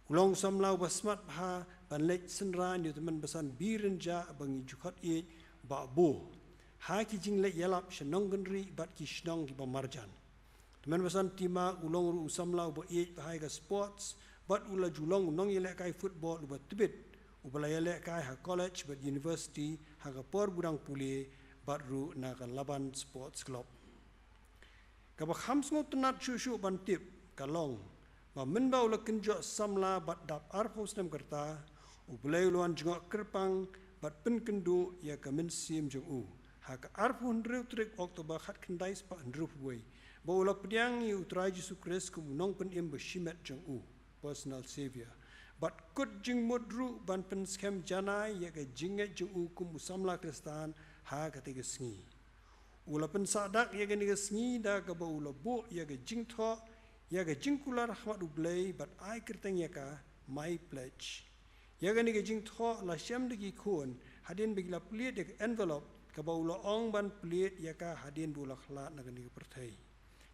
U long u samla uba smat bha ban leit synran ïa u Tymmen Basan Birynjah ba ngi ju khot ïeit Bah Bo ha ki jingleit ïalap sha nongkynriah bad ki shnong kiba marjan. Tymmen Basan T. Mark u long ruh u samla uba ïeit bha ïa ka sports, bad u la ju long u nongïalehkai football uba tbit, uba la ïalehkai ha college bad university ha ka por ba u dang pule, bad ruh na ka Laban Sports Club. Kaba kham sngewtynnat shuh shuh ban tip ka long ba mynba u la kynjoh samla bad dap arphew snem ka rta, U Blei u la wan jngoh kyrpang bad pynkynduh ïa ka mynsiem jong u ha ka arphew hynriew tarik October khatkhyndai spah hynriewphew wei, ba u la pdiang ïa U Trai Jisu Khrist kum u Nongpynim bashimet jong u, personal saviour, bad kut jingmut ruh ban pynskhem janai ïa ka jingngeit jong u kum u samla Khristan ha katei ka sngi. U la pynsah dak ïa kane ka sngi da kaba u la buh ïa ka jingthoh ïa ka jingkular ha khmat U Blei bad ai kyrteng ïa ka My Pledge. Ïa kane ka jingthoh la shem da ki khun hadien ba ki la plie ïa ka envelope kaba u la ong ban plie ïa ka hadien ba u la khlad na kane ka pyrthei.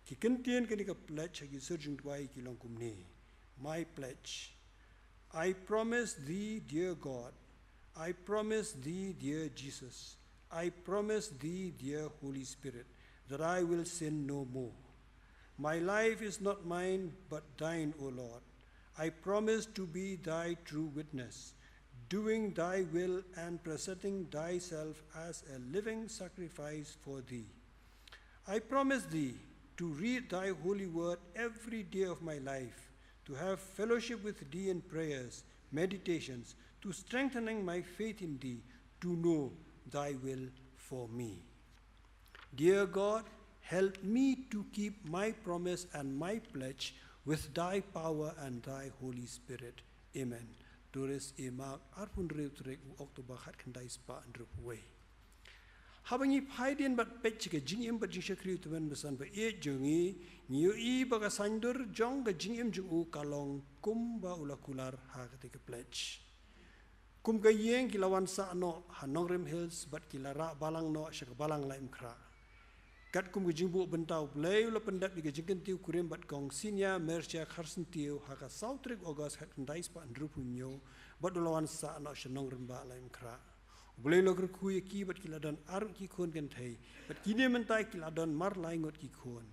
Ki kyntien kane ka pledge ha ki sur jingduwai ki long kumne: My pledge. I promise thee, dear God, I promise thee, dear Jesus, I promise thee, dear Holy Spirit, that I will sin no more. My life is not mine, but thine, O Lord. I promise to be thy true witness, doing thy will and presenting thyself as a living sacrifice for thee. I promise thee to read thy holy word every day of my life, to have fellowship with thee in prayers, meditations, to strengthening my faith in thee, to know thy will for me. Dear God, help me to keep my promise and my pledge with thy power and thy Holy Spirit. Amen. Turis imak arpun riu tarik u Oktober khat khyndai spah hynriewphew wei. Haba ngi phai dien bad peit ka jingim bad jingshakri u tymmen basan ba ïeit jong ngi, ngi ïohi ba ka saiñdur jong ka jingim jong u ka long kumba u la kular ha kata ka pledge. Kum ka ïing ki la wan sah noh ha Nongrim Hills bad ki la rah balang noh sha ka balang Laitumkhrah. Katkum ka jingbuh bynta U Blei u la pyndep ïa ka jingkyntiew kurim bad kong Senior Mercia Kharsyntiew ha ka saw tarik August khat khyndai spah hynriewphew hynñiew bad u la wan sah noh sha Nongrim Bah Laitumkhrah. U Blei u la kyrkhu ïa ki bad ki la don ar ngut ki khun kynthei bad kine mynta ki la don mar lai ngut ki khun.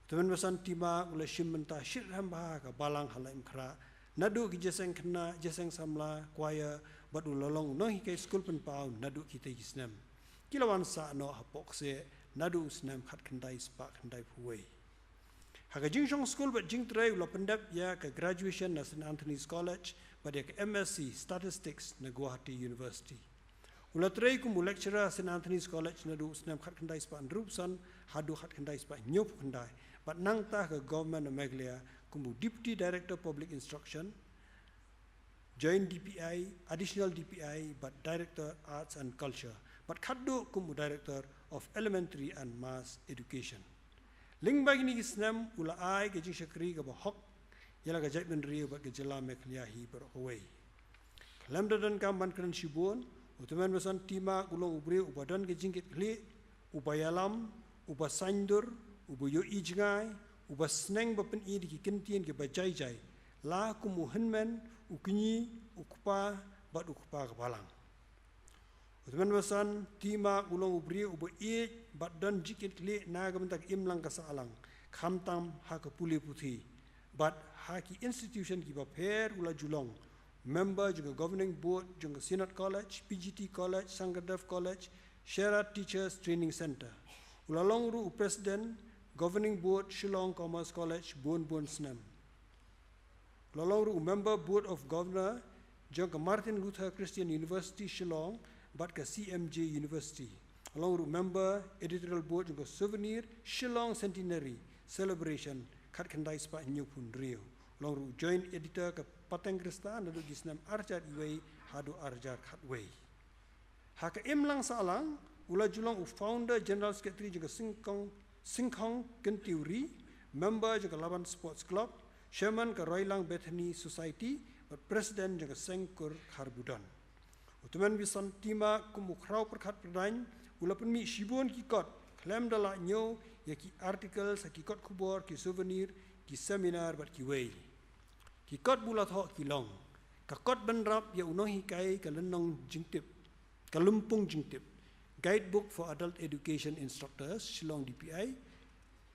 Tymmen basan Tima u la shim bynta shitrhem bha ha ka balang ha Laitumkhrah naduh ki jingïaseng khynnah, jingïaseng samla, choir bad u la long u nonghikai skul pynpaw naduh kitei ki snem. Ki la wan sah noh hapoh kseh naduh u snem khat khyndai spah khyndaiphew wei. Ha ka jingshong skul bad jingtrei u la pyndep ïa ka graduation na Saint Anthony's College bad ïa ka M Sc Statistics na Gauhati University. U la trei kum u lecturer ha Saint Anthony's College naduh u snem khat khyndai spah hynriewphew san haduh khat khyndai spah hynñiewphew khyndai bad nangta ha ka Government of Meghalaya kum u Deputy Director Public Instruction, Joint D P I, Additional D P I bad Director Arts and Culture bad khatduh kum u Director of Elementary and Mass Education. Lyngba kine ki snem u la ai ka jingshakri kaba hok ïa la ka jaitbynriew bad ka jylla Meghalaya hi baroh kawei. Khlem da donkam ban kren shibun, u tymmen basan Tima u long u briew uba don ka jingkitkhlieh, uba ïalam, uba saiñdur, uba ïohi jngai, uba sneng ba pyni da ki kyntien kiba jai jai, la kum u hynmen, u kñi, u kpa bad u kpa ka balang. U tymmen basan Tima u long u briew uba ïeit bad don jingkitkhlieh na ka bynta ka imlang ka sahlang, khamtam ha ka pule puthi bad ha ki institution kiba pher u la ju long member jong ka Governing Board jong ka Synod College, P G T College, Sankardev College, Shera Teachers Training Centre. U la long ruh u President Governing Board Shillong Commerce College bun bun snem. U la long ruh u Member Board of Governor jong ka Martin Luther Christian University Shillong bad ka C M J University. U la long ruh u Member Editorial Board jong ka Souvenir Shillong Centenary Celebration khat khyndai spah hynñiewphew hynriew. U la long ruh u Joint Editor ka Pateng Krista naduh ki snem ar hajar wei haduh ar hajar khatwei. Ha ka imlang sahlang, u la ju long u Founder General Secretary jong ka Syngkong, Syngkong Kyntiew Ri, member jong ka Laban Sports Club, Chairman ka Roilang Bethany Society bad President jong ka Seng Kur Kharbudon. U tymmen basan Tima kum u khraw pyrkhat pyrdaiñ u la pynmih shibun ki kot khlem da lah ñiew ïa ki article ha ki kot khubor, ki souvenir, ki seminar bad kiwei. Ki kot ba u la thoh ki long: Ka kot bynrap ïa u nonghikai ka lynnong jingtip, ka lympung jingtip, Guidebook for Adult Education Instructors, Shillong D P I,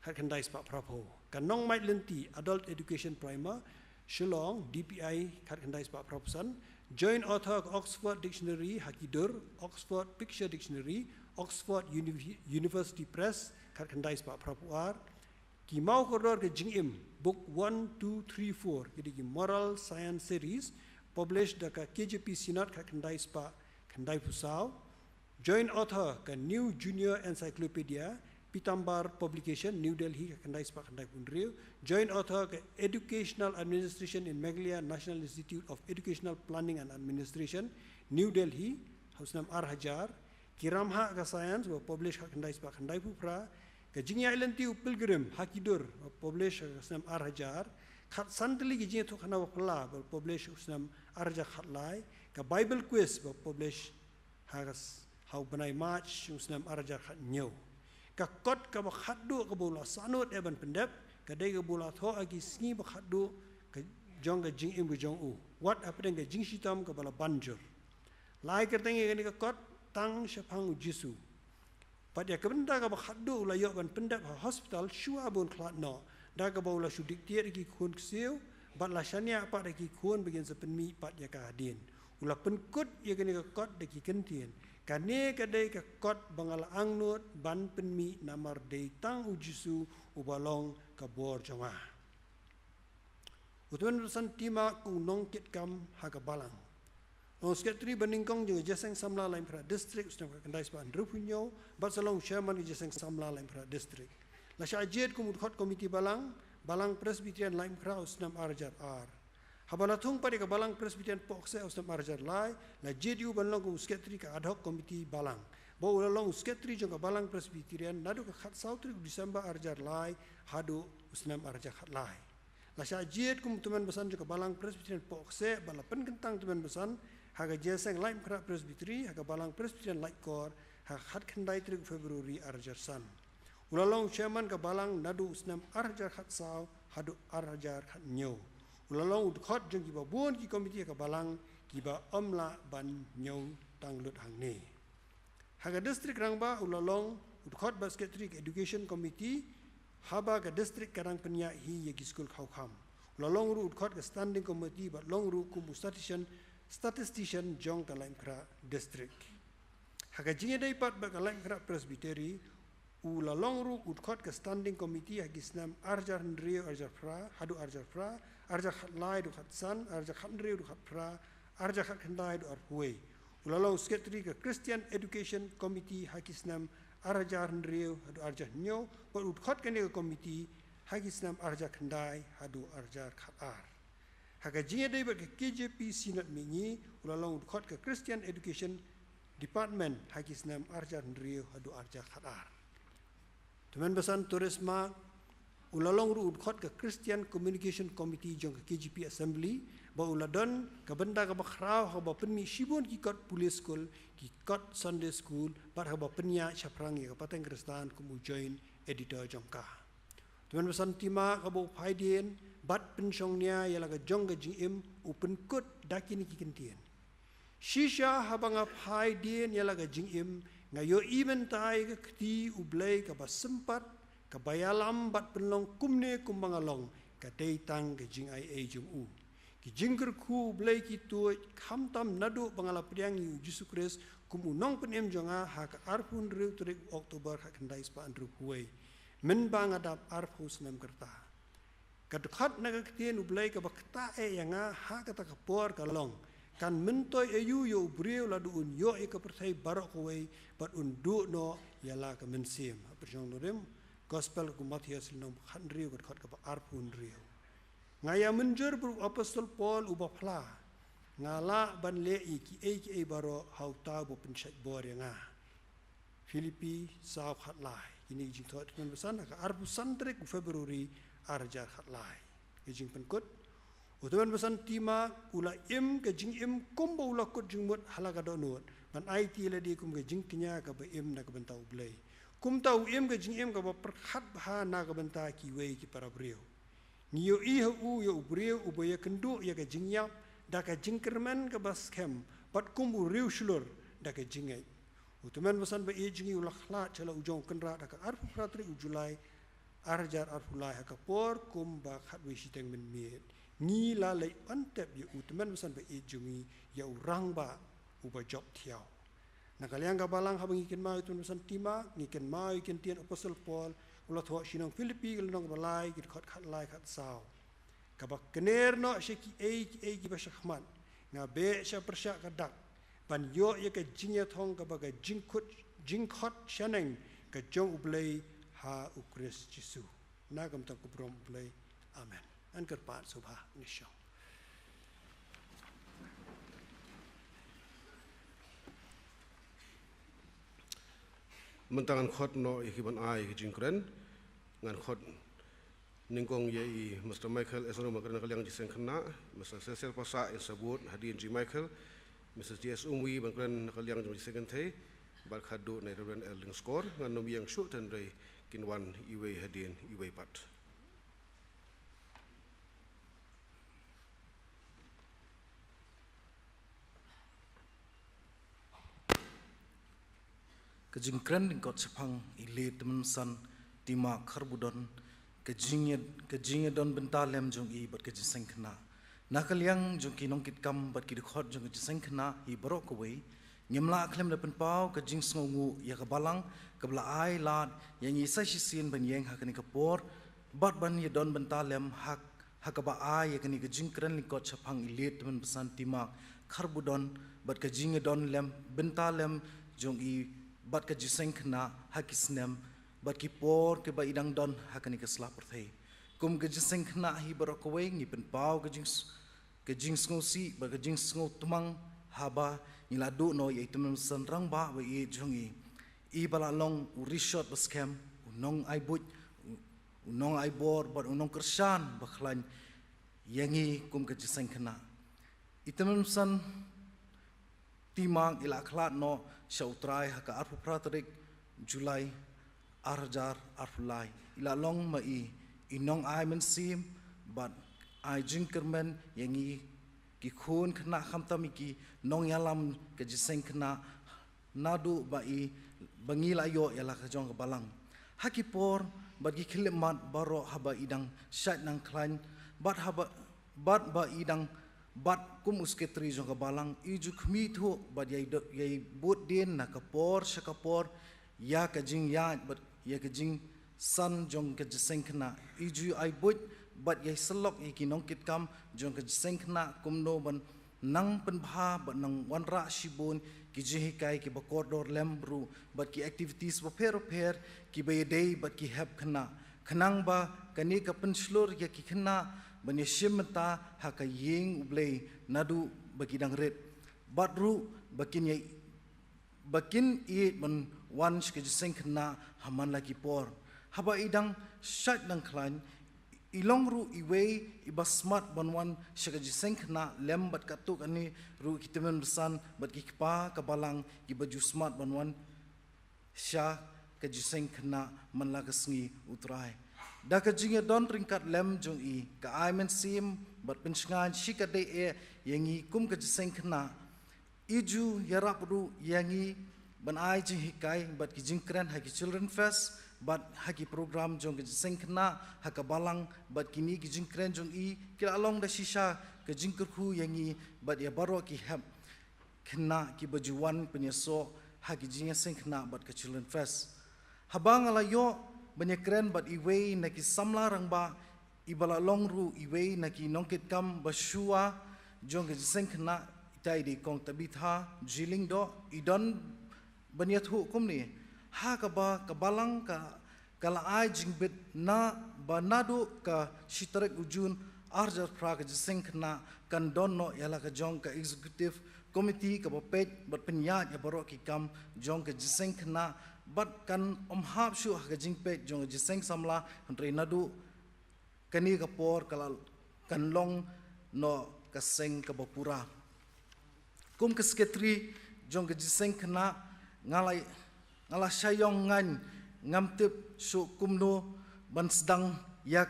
khat khyndai spah phraphew. Ka Nongmait Lynti Adult Education Primer, Shillong D P I, khat khyndai spah phraphew san. Joint author ka Oxford Dictionary ha ki dur, Oxford Picture Dictionary, Oxford Uni-, University Press, khat khyndai spah phraphew ar. Ki Mawkordor ka Jingim, Book one, two, three, four, ki dei ki Moral Science Series, published da ka K J P Synod, khat khyndai spah khyndaiphew saw. Joint author ka New Junior Encyclopedia, Pitambar Publication, New Delhi, khat khyndai spah khyndaiphew hynriew. Joint author ka Educational Administration in Meghalaya, National Institute of Educational Planning and Administration, New Delhi, ha u snem ar hajar. Ki Ramhah ka Science ba publish khat khyndai spah khyndaiphew phra. Ka Jingïaid Lynti u Pilgrim ha ki dur ba publish ha ka snem ar hajar. Khatsan tylli ki jingïathuhkhana ba phylla ba publish ha u snem ar hajar khatlai. Ka Bible Quiz ba publish ha ka s-, ha u bnai March u snem ar hajar khathynñiew. Ka kot kaba khatduh kaba u la sahnud eh ban pyndep ka dei kaba u la thoh ha ki sngi ba khatduh ka jong ka jingim ka jong u, wat hapdeng ka jingshitom kaba la ban jur. La ai kyrteng ïa kane ka kot Tang Shaphang U Jisu. Bad ïa ka bynta kaba khatduh u la ïoh ban pyndep ha hospital shuwa ba un khlad noh, da kaba u la shu dictate ïa ki khun ksiew bad la shaniah pat ïa ki khun ba kin sa pynmih pat ïa ka hadien. U la pynkut ïa kane ka kot da ki kyntien: Kane ka dei ka kot ba nga la angnud ban pynmih namar dei tang u Jisu uba long ka bor jong nga. U tymmen basan Tima u nongkitkam ha ka balang. Long sekretari ba nyngkong jong ka Jingïaseng Samla Laitumkhrah District u snem khatkhyndai spah hynriewphew hynñiew bad sa long chairman ka Jingïaseng Samla Laitumkhrah District. La shah jied kum u dkhot komiti balang, Balang Presbyterian Laitumkhrah u snem arhajar ar. Haba la thung pat ïa ka Balang Presbyterian Pohkseh u snem arhajar lai, la jied ïa u ban long kum u sekretari ka ad hoc komiti balang. Bad u la long u sekretari jong ka Balang Presbyterian naduh ka khatsaw tarik u December arhajar lai haduh u snem arhajar khatlai. La shah jied kum u tymmen basan jong ka Balang Presbyterian Pohkseh bad la pynkyntang tymmen basan ha ka Jingïaseng Laitumkhrah Presbytery ha ka Balang Presbyterian Laitkor ha ka khatkhyndai tarik February arhajar san. U la long chairman ka balang naduh u snem arhajar khatsaw haduh arhajar khathynñiew. U la long u dkhot jong kiba bun ki komiti ha ka balang kiba ym lah ban ñiew tang lut hangne. Ha ka district rangbah u la long u dkhot bad sekretari ka education committee haba ka district ka dang pynïaid hi ïa ki skul khawkham. U la long ruh u dkhot ka standing committee bad long ruh kum u statistician, statistician jong ka Laitumkhrah district. Ha ka jingïadei pat bad ka Laitumkhrah Presbytery u la long ruh u dkhot ka standing committee ha ki snem arhajar hynriew arhajar phra haduh arhajar phra, arhajar khatlai haduh khatsan, arhajar khathynriew haduh khatphra, arhajar khatkhyndai haduh arphew wei. U la long sekretari ka Christian Education Committee ha ki snem arhajar hynriew haduh arhajar hynñiew bad u dkhot kane ka komiti ha ki snem arhajar khyndai haduh arhajar khatar. Ha ka jingïadei bad ka K J P Synod Mihngi u la long u dkhot ka Christian Education Department ha ki snem arhajar hynriew haduh arhajar khatar. Tymmen basan Tourist Mark u la long ruh u dkhot ka Christian Communication Committee jong ka K J P Assembly bad u la don ka bynta kaba khraw haba pynmih shibun ki kot Pule School, ki kot Sunday School bad haba pynïaid shaphrang ïa ka pateng Khristan kum u joint editor jong ka. Tymmen basan Tima haba u phaidien bad pynshongnia ïa la ka jong ka jingim u pynkut da kine ki kyntien. Shisha haba nga phaidien ïa la ka jingim nga ïohi mynta ïa ka kti U Blei kaba sympat, kaba ïalam bad pynlong kumne kumba nga long ka dei tang ka jingaiei jong u. Ki jingkyrkhu U Blei ki tuid khamtam naduh ba nga la pdiang ïa u Jisu Khrist kum u nongpynim jong nga ha ka arphew hynriew tarik October khatkhyndai spah hynriewphew wei mynba nga dap arphew snem ka rta. Ka dkhot na ka ktien U Blei kaba ktah eh ïa nga ha kata ka por ka long, kan myntoi aïu ïa u briew lada un ïoh ïa ka pyrthei baroh kawei bad un duh noh ïa la ka mynsiem. Ha pyrshang nongrim Gospel ka kum Mathaios lynnong khathynriew ka dkhot kaba arphew hynriew. Nga ïa mynjur bad u apostol Paul uba phla, nga lah ban leh ïa kiei kiei baroh ha uta uba pynshait bor ïa nga. Philippi saw khatlai. Kine ki jingthoh tymmen basan ha ka arphew san tarik u February arhajar khatlai. Ki jingpynkut. U tymmen basan Tima u la im ka jingim kumba u la kut jingmut ha la ka dohnud ban aiti ïa lade kum ka jingkñia kaba im na ka bynta U Blei. Kumta u im ka jingim kaba pyrkhat bha na ka bynta kiwei ki para briew. Ngi ïohi ha u ïa u briew uba ïakynduh ïa ka jingïap da ka jingkyrmen kaba skhem bad kum u riewshlur da ka jingngeit. U tymmen basan ba ïeit jong ngi u la khlad sha la u jong u kynrad ha ka arphew phra tarik u July arhajar arphew lai ha ka por kumba khatwei shiteng mynmiet. Ngi la leit ban tep ïa u tymmen basan ba ïeit jong ngi, ïa u rangbah uba jop thiaw. Na ka liang ka balang haba ngi kynmaw ïa u tymmen basan Tima, ngi kynmaw ïa ki ktien u apostol Paul u la thoh sha ki nong Philippi ka lynnong ba lai ki dkhot khatlai khatsaw. Kaba kner noh sha kiei kiei kiba shakhmat, nga beh sha pyrshah ka dak ban ïoh ïa ka jingïathong kaba ka jingkhot, jingkhot shaneng ka jong U Blei ha U Khrist Jisu. Na ka bynta ka burom U Blei. Amen. Ngan kyrpad sngewbha ngi shong. Mynta ngan khot noh ïa ki ban ai ïa ki jingkren. Ngan khot nyngkong ïa i Mister Michael Esno ban kren na ka liang jong ka seng khynnah, Mister Cecil Passah, Insabud, hadien jong i Michael, Missus J S Umwi ban kren na ka liang jong ka seng kynthei, bad khatduh na i Reverend L Lyngskor. Ngan ym ïeng shuh tang hynrei kin wan iwei hadien iwei pat. Ka jingkren lyngkot shaphang i Late Tymmen Basan Tima Kharbudon, ka jingïa, ka jingïadon bynta lem jong i bad ka jingseng khynnah. Na ka liang jong ki nongkitkam bad ki dkhot jong ka jingseng khynnah hi baroh kawei, Ngim lah khlem da pynpaw ka jingsngewnguh ïa ka Balang kaba la ai lad ïa ngi sa shisien ban ïeng ha kane ka por bad ban ïadon bynta lem ha, ha kaba ai ïa kane ka jingkren lyngkot shaphang i Late Tymmen Basan T. Mark Kharbudon bad ka jingïadon lem bynta lem jong i bad ka jingïaseng khynnah ha ki snem bad ki por kiba i dang don ha kane ka sla pyrthei. Kum ka jingïaseng khynnah hi baroh kawei ngi pynpaw ka jing, ka jingsngewsih bad ka jingsngewtmang haba ngi la duh noh ïa i Tymmen Basan rangbah ba ïeit jong i, iba la long u rishot ba skhem, u nongai buit, u, u nongai bor bad u nongkyrshan ba khlaiñ ïa ngi kum ka jingïaseng khynnah. I Tymmen Basan T. Mark i la khlad noh sha U Trai ha ka arphew phra tarik July ar hajar arphew lai. I la long ma i i nongai mynsiem bad ai jingkyrmen ïa ngi ki khun khynnah khamtam ïa ki nongïalam ka jingïaseng khynnah naduh ba i, ba ngi la ïoh ïa la ka jong ka Balang. Ha ki por bad ki khyllipmat baroh haba i dang shait nang khlaiñ bad haba, bad ba i dang bat kum u sekretari jong ka Balang, i ju khmih thuh bad ïai do, ïai bud dien na ka por sha ka por ïa ka jingïaid bad ïa ka jingsan jong ka jingïaseng khynnah. I ju ai buit bad ïai syllok ïa ki nongkitkam jong ka jingïaseng khynnah kumno ban nang pynbha bad nang wanrah shibun ki jinghikai kiba kordor lem ruh bad ki activities bapher bapher kiba ïadei bad ki hep khynnah, khnang ba kane ka pynshlur ïa ki khynnah ban ïashim bynta ha ka ïing U Blei naduh ba ki dang rit bad ruh ba kin ïa, ba kin ïeit ban wan sha ka jingïaseng khynnah ha man la ki por. Haba i dang shait nang khlaiñ, i long ruh iwei iba smat ban wan sha ka jingïaseng khynnah lem bad katto katne ruh ki tymmen basan bad ki kpa ka Balang kiba ju smat ban wan sha ka jingïaseng khynnah man la ka sngi U Trai. Da ka jingïadon ryngkat lem jong i, ka ai mynsiem bad pynshngaiñ shikatdei eh ïa ngi kum ka jingïaseng khynnah. I ju ïarap ruh ïa ngi ban ai jinghikai bad ki jingkren ha ki Children Fest bad ha ki program jong ka jingïaseng khynnah ha ka Balang, bad kine ki jingkren jong i ki la long da shisha ka jingkyrkhu ïa ngi bad ïa baroh ki hep khynnah kiba ju wan pynïasoh ha ki jingïaseng khynnah bad ka Children Fest. Haba nga la ïoh ban ïakren bad iwei na ki samla rangbah iba la long ruh iwei na ki nongkitkam ba shuwa jong ka jingïaseng khynnah, ita i dei Kong Tabitha G. Lyngdoh, i don ban ïathuh kumne: ha kaba ka Balang ka, ka la ai jingbit na ba naduh ka shi tarik u Jun ar hajar phra ka jingïaseng khynnah kan don noh ïa la ka jong ka Executive Committee kaba peit bad pynïaid ïa baroh ki kam jong ka jingïaseng khynnah bad kan ym hap shuh ha ka jingpeit jong ka jingïaseng samla, hynrei naduh kane ka por ka la, kan long noh ka seng kaba pura. Kum ka sekretari jong ka jingïaseng khynnah, nga la, nga la sha ïong ngaiñ, ngam tip shuh kumno ban sdang ïa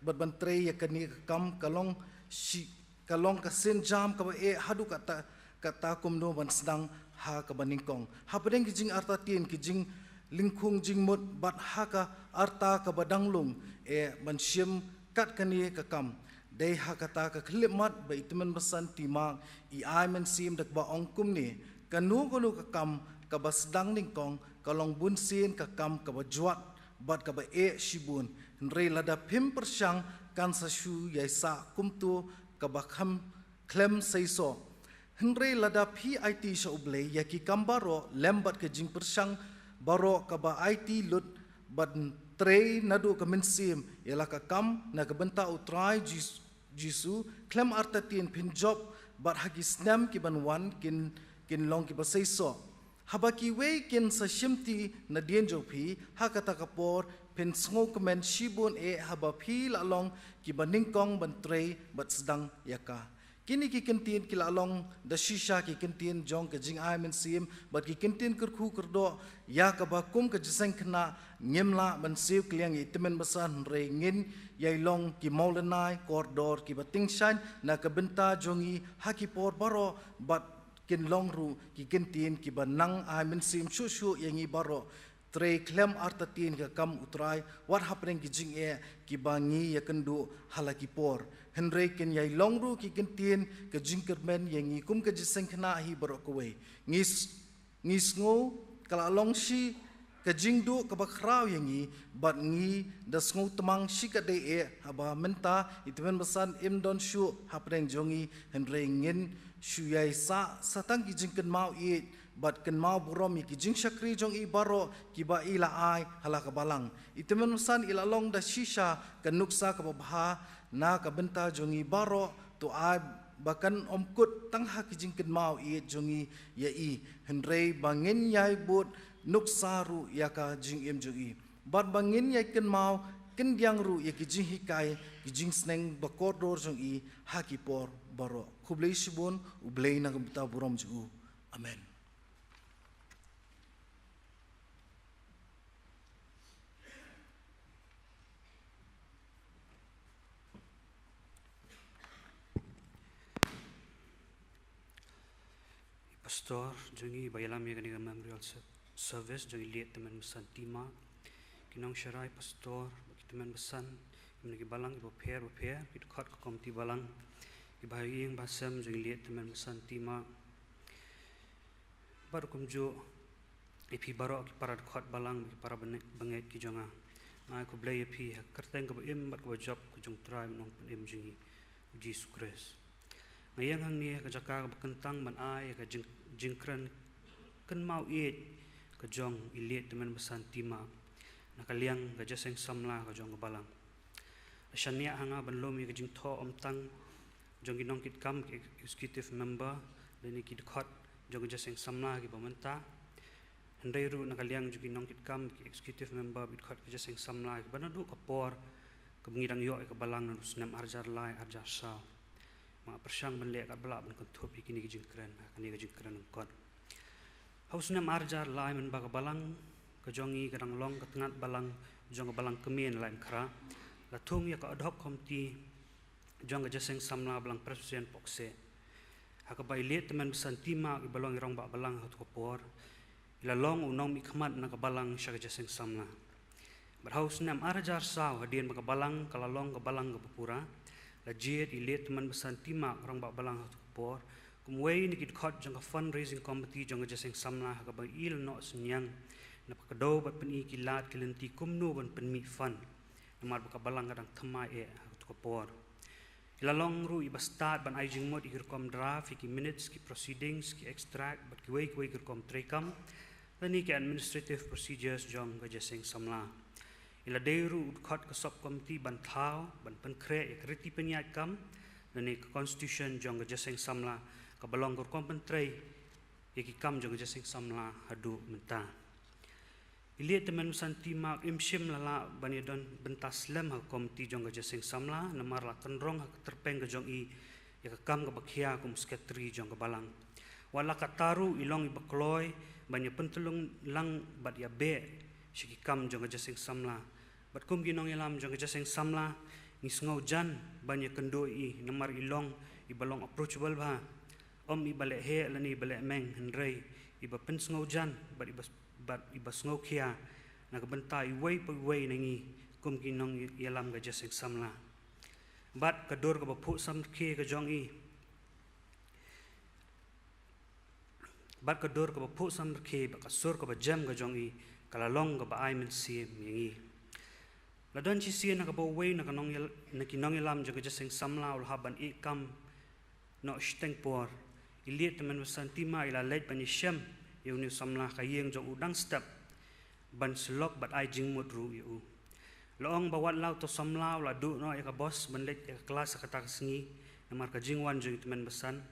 bad ban trei ïa kane ka kam. Ka long shi, ka long ka sienjam kaba eh haduh katta katta kumno ban sdang ha kaba nyngkong. Hapdeng ki jingartatien, ki jinglyngkhung jingmut bad ha ka rta kaba dang lung eh ban shim kat kane ka kam. Dei ha kata ka khyllipmat ba i Tymmen Basan T. Mark i ai mynsiem da kaba ong kumne: kano kano ka kam kaba sdang nyngkong ka long bunsien ka kam kaba jwat bad kaba eh shibun. Hynrei lada phim pyrshang kan sa shu ïai sah kumto kaba kham khlem seisoh. Hynrei lada phi aiti sha U Blei ïa ki kam baroh lem bad ka jingpyrshang baroh kaba aiti lut ban trei naduh ka mynsiem ïa la ka kam na ka bynta U Trai Jis-, Jisu, khlem artatien phin jop bad ha ki snem ki ban wan kin, kin long kiba seisoh. Haba kiwei kin sa shimti nadien jong phi, ha kata ka por phin sngewkmen shibun eh haba phi la long kiba nyngkong ban trei bad sdang ïa ka. Kine ki kyntien ki la long da shisha ki kyntien jong ka jingai mynsiem bad ki kyntien kyrkhu kyrdoh ïa kaba kum ka jingïaseng khynnah ngim lah ban siew kylliang ïa i Tymmen Basan, hynrei ngin ïai long ki mawlynnai kordor kiba tyngshaiñ na ka bynta jong ngi ha ki por baroh bad kin long ruh ki kyntien kiba nang ai mynsiem shuh shuh ïa ngi baroh. Trei khlem artatien ka kam U Trai wat hapdeng ki jingeh kiba ngi ïakynduh ha la ki por. Hynrei kin ïai long ruh ki kyntien ka jingkyrmen ïa ngi kum ka jingïaseng khynnah hi baroh kawei. Ngi s-, Ngi sngew ka la long shi ka jingduh kaba khraw ïa ngi, bad ngi da sngew tmang shi katdei eh haba mynta i tymmen basan im don shuh hapdeng jong ngi, hynrei ngin shu ïai sah sa tang ki jingkynmaw ïeit bad kynmaw burom ïa ki jingshakri jong i baroh kiba i la ai ha la ka balang. I tymmen basan i la long da shisha ka nuksa kaba bha na ka bynta jong i baroh, to ai ba kan ym kut tang ha ki jingkynmaw ïeit jong i ïa i, hynrei ba ngin ïai bud nuksa ruh ïa ka jingim jong i, bad ba ngin ïai kynmaw kyndiang ruh ïa ki jinghikai, ki jingsneng ba kordor jong i ha ki por baroh. Khublei shibun, U Blei un nang bynta burom jong u. Amen. I pastor jong ngi ba ïalam ïa kane ka memorial ser-, service jong i Late Tymmen Basan Tima, ki nongsharai pastor, ki tymmen basan, ki mane ki balang, ki bapher bapher, ki dkhot ka komiti balang, ki bahaïing bahasem jong i Late Tymmen Basan Tima, bad kumjuh ïa phi baroh ki para dkhot balang, ki para bangeit, bangeit ki jong nga. Nga ai khublei ïa phi ha ka kyrteng kaba im bad kaba jop ka jong u Trai Nongpynim jong ngi, U Jisu Khrist. Nga ïeng hangne ha ka jaka kaba kyntang ban ai ïa ka jing, jingkren kynmaw ïeit ka jong i Late Tymmen Basan Tima na ka liang ka jingïaseng samla ka jong ka balang. La shaniah ha nga ban lum ïa ka jingthoh ym tang jong ki nongkitkam, ki executive member, lane ki dkhot jong ka jingïaseng samla kiba mynta, hynrei ruh na ka liang jong ki nongkitkam, ki executive member, ki dkhot ka jingïaseng samla kiba naduh ka por kaba ngi dang ïoh ïa ka balang naduh u snem ar hajar lai, ar hajar saw. Nga pyrshang ban leh katba lah ban kynthup ïa kine ki jingkren ha kane ka jingkren lyngkot. Ha u snem ar hajar lai, mynba ka balang ka jong ngi ka dang long ka tnat balang jong ka Balang Kmie na Laitumkhrah, la thung ïa ka ad hoc committee jong ka jingïaseng samla Balang Presbyterian Pokse, ha kaba i Late Tymmen Basan Tima, i ba long i rangbah balang ha kato ka por, i la long u nongmihkhmat na ka balang sha ka jingïaseng samla. Bad ha u snem ar hajar saw, hadien ba ka balang ka la long ka balang kaba pura, la jied i Late Tymmen Basan Tima, rangbah balang ha kato ka por, kum uwei na ki dkhot jong ka fundraising committee jong ka jingïaseng samla, ha kaba i la noh synñiang na ka daw bad pyni ki lad ki lynti kumno ban pynmih fund, namar ba ka balang ka dang thymmai eh ha kato ka por. I la long ruh i ba stad ban ai jingmut ïa ki rukom draft, ïa ki minutes, ki proceedings, ki extract, bad kiwei kiwei ki rukom treikam lane ki administrative procedures jong ka jingïaseng samla. I la dei ruh u dkhot ka sub committee ban thaw, ban pynkhreh ïa ka riti pynïaid kam lane ka constitution jong ka jingïaseng samla, kaba long ka rukom pyntrei ïa ki kam jong ka jingïaseng samla haduh mynta. I Late Tymmen Basan Tima im shym la lah ban ïadon bynta slem ha ka komiti jong ka jingïaseng samla, namar la kynrong ha ka tyrpeng ka jong i ïa ka kam kaba khia kum u sekretari jong ka balang. Wat la katta ruh, i long i ba kloi ban ïa pyntyllun lang bad ïa beh sha ki kam jong ka jingïaseng samla. Bad kum ki nongïalam jong ka jingïaseng samla, ngi sngewjan ban ïa kynduh ïa i, namar i long i ba long approachable bha. Ym i ba leh heh lane i ba leh meng, hynrei i ba pynsngewjan bad i ba, bad i ba sngewkhia na ka bynta iwei pa iwei na ngi kum ki nongïalam ka jingïaseng samla. Bad ka dur kaba phuh samrkhie ka jong i, bad ka dur kaba phuh samrkhie bad ka sur kaba jem ka jong i, ka la long kaba ai mynsiem ïa ngi. La don shisien na kaba uwei na ka nongïal-, na ki nongïalam jong ka jingïaseng samla u la hap ban ïeh kam noh shiteng por, i Late Tymmen Basan Tima i la leit ban ïashem ïa une u samla ha ka ïing jong u dang step, ban sylloh bad ai jingmut ruh ïa u. La ong ba wat la uto u samla u la duh noh ïa ka bos ban leit ïa ka klas ha kata ka sngi, namar ka jingwan jong i Tymmen Basan,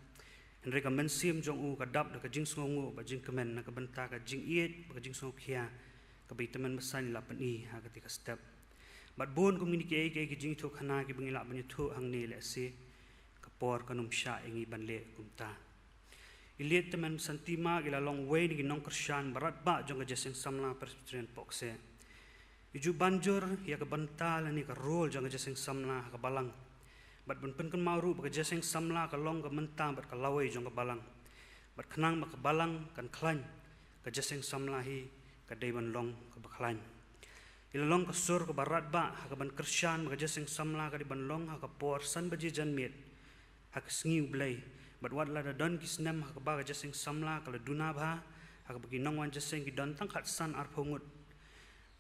hynrei ka mynsiem jong u ka dap da ka jingsngewnguh bad jingkmen na ka bynta ka jingïeit bad ka jingsngewkhia kaba i Tymmen Basan i la pyni ha katei ka step. Bad bun kum kine kiei kiei ki jingïathuhkhana kiba ngi lah ban ïathuh hangne, lehse ka por kan ym shah ïa ngi ban leh kumta. I Late Tymmen Basan Tima i la long uwei na ki nongkyrshan ba radbah jong ka jingïaseng samla Presbyterian Pokse. I ju ban jur ïa ka bynta lane ka role jong ka jingïaseng samla ha ka balang, bad ban pynkynmaw ruh ba ka jingïaseng samla ka long ka mynta bad ka lawei jong ka balang. Bad khnang ba ka balang kan khlaiñ, ka jingïaseng samla hi ka dei ban long kaba khlaiñ. I la long ka sur kaba radbah ha ka ban kyrshan ba ka jingïaseng samla ka dei ban long ha ka por san baje janmiet ha ka sngi U Blei. Bad wat la da don ki snem ha kaba ka jingïaseng samla ka la duna bha ha Haba ki nongwan jingïaseng ki don tang khatsan arphew ngut.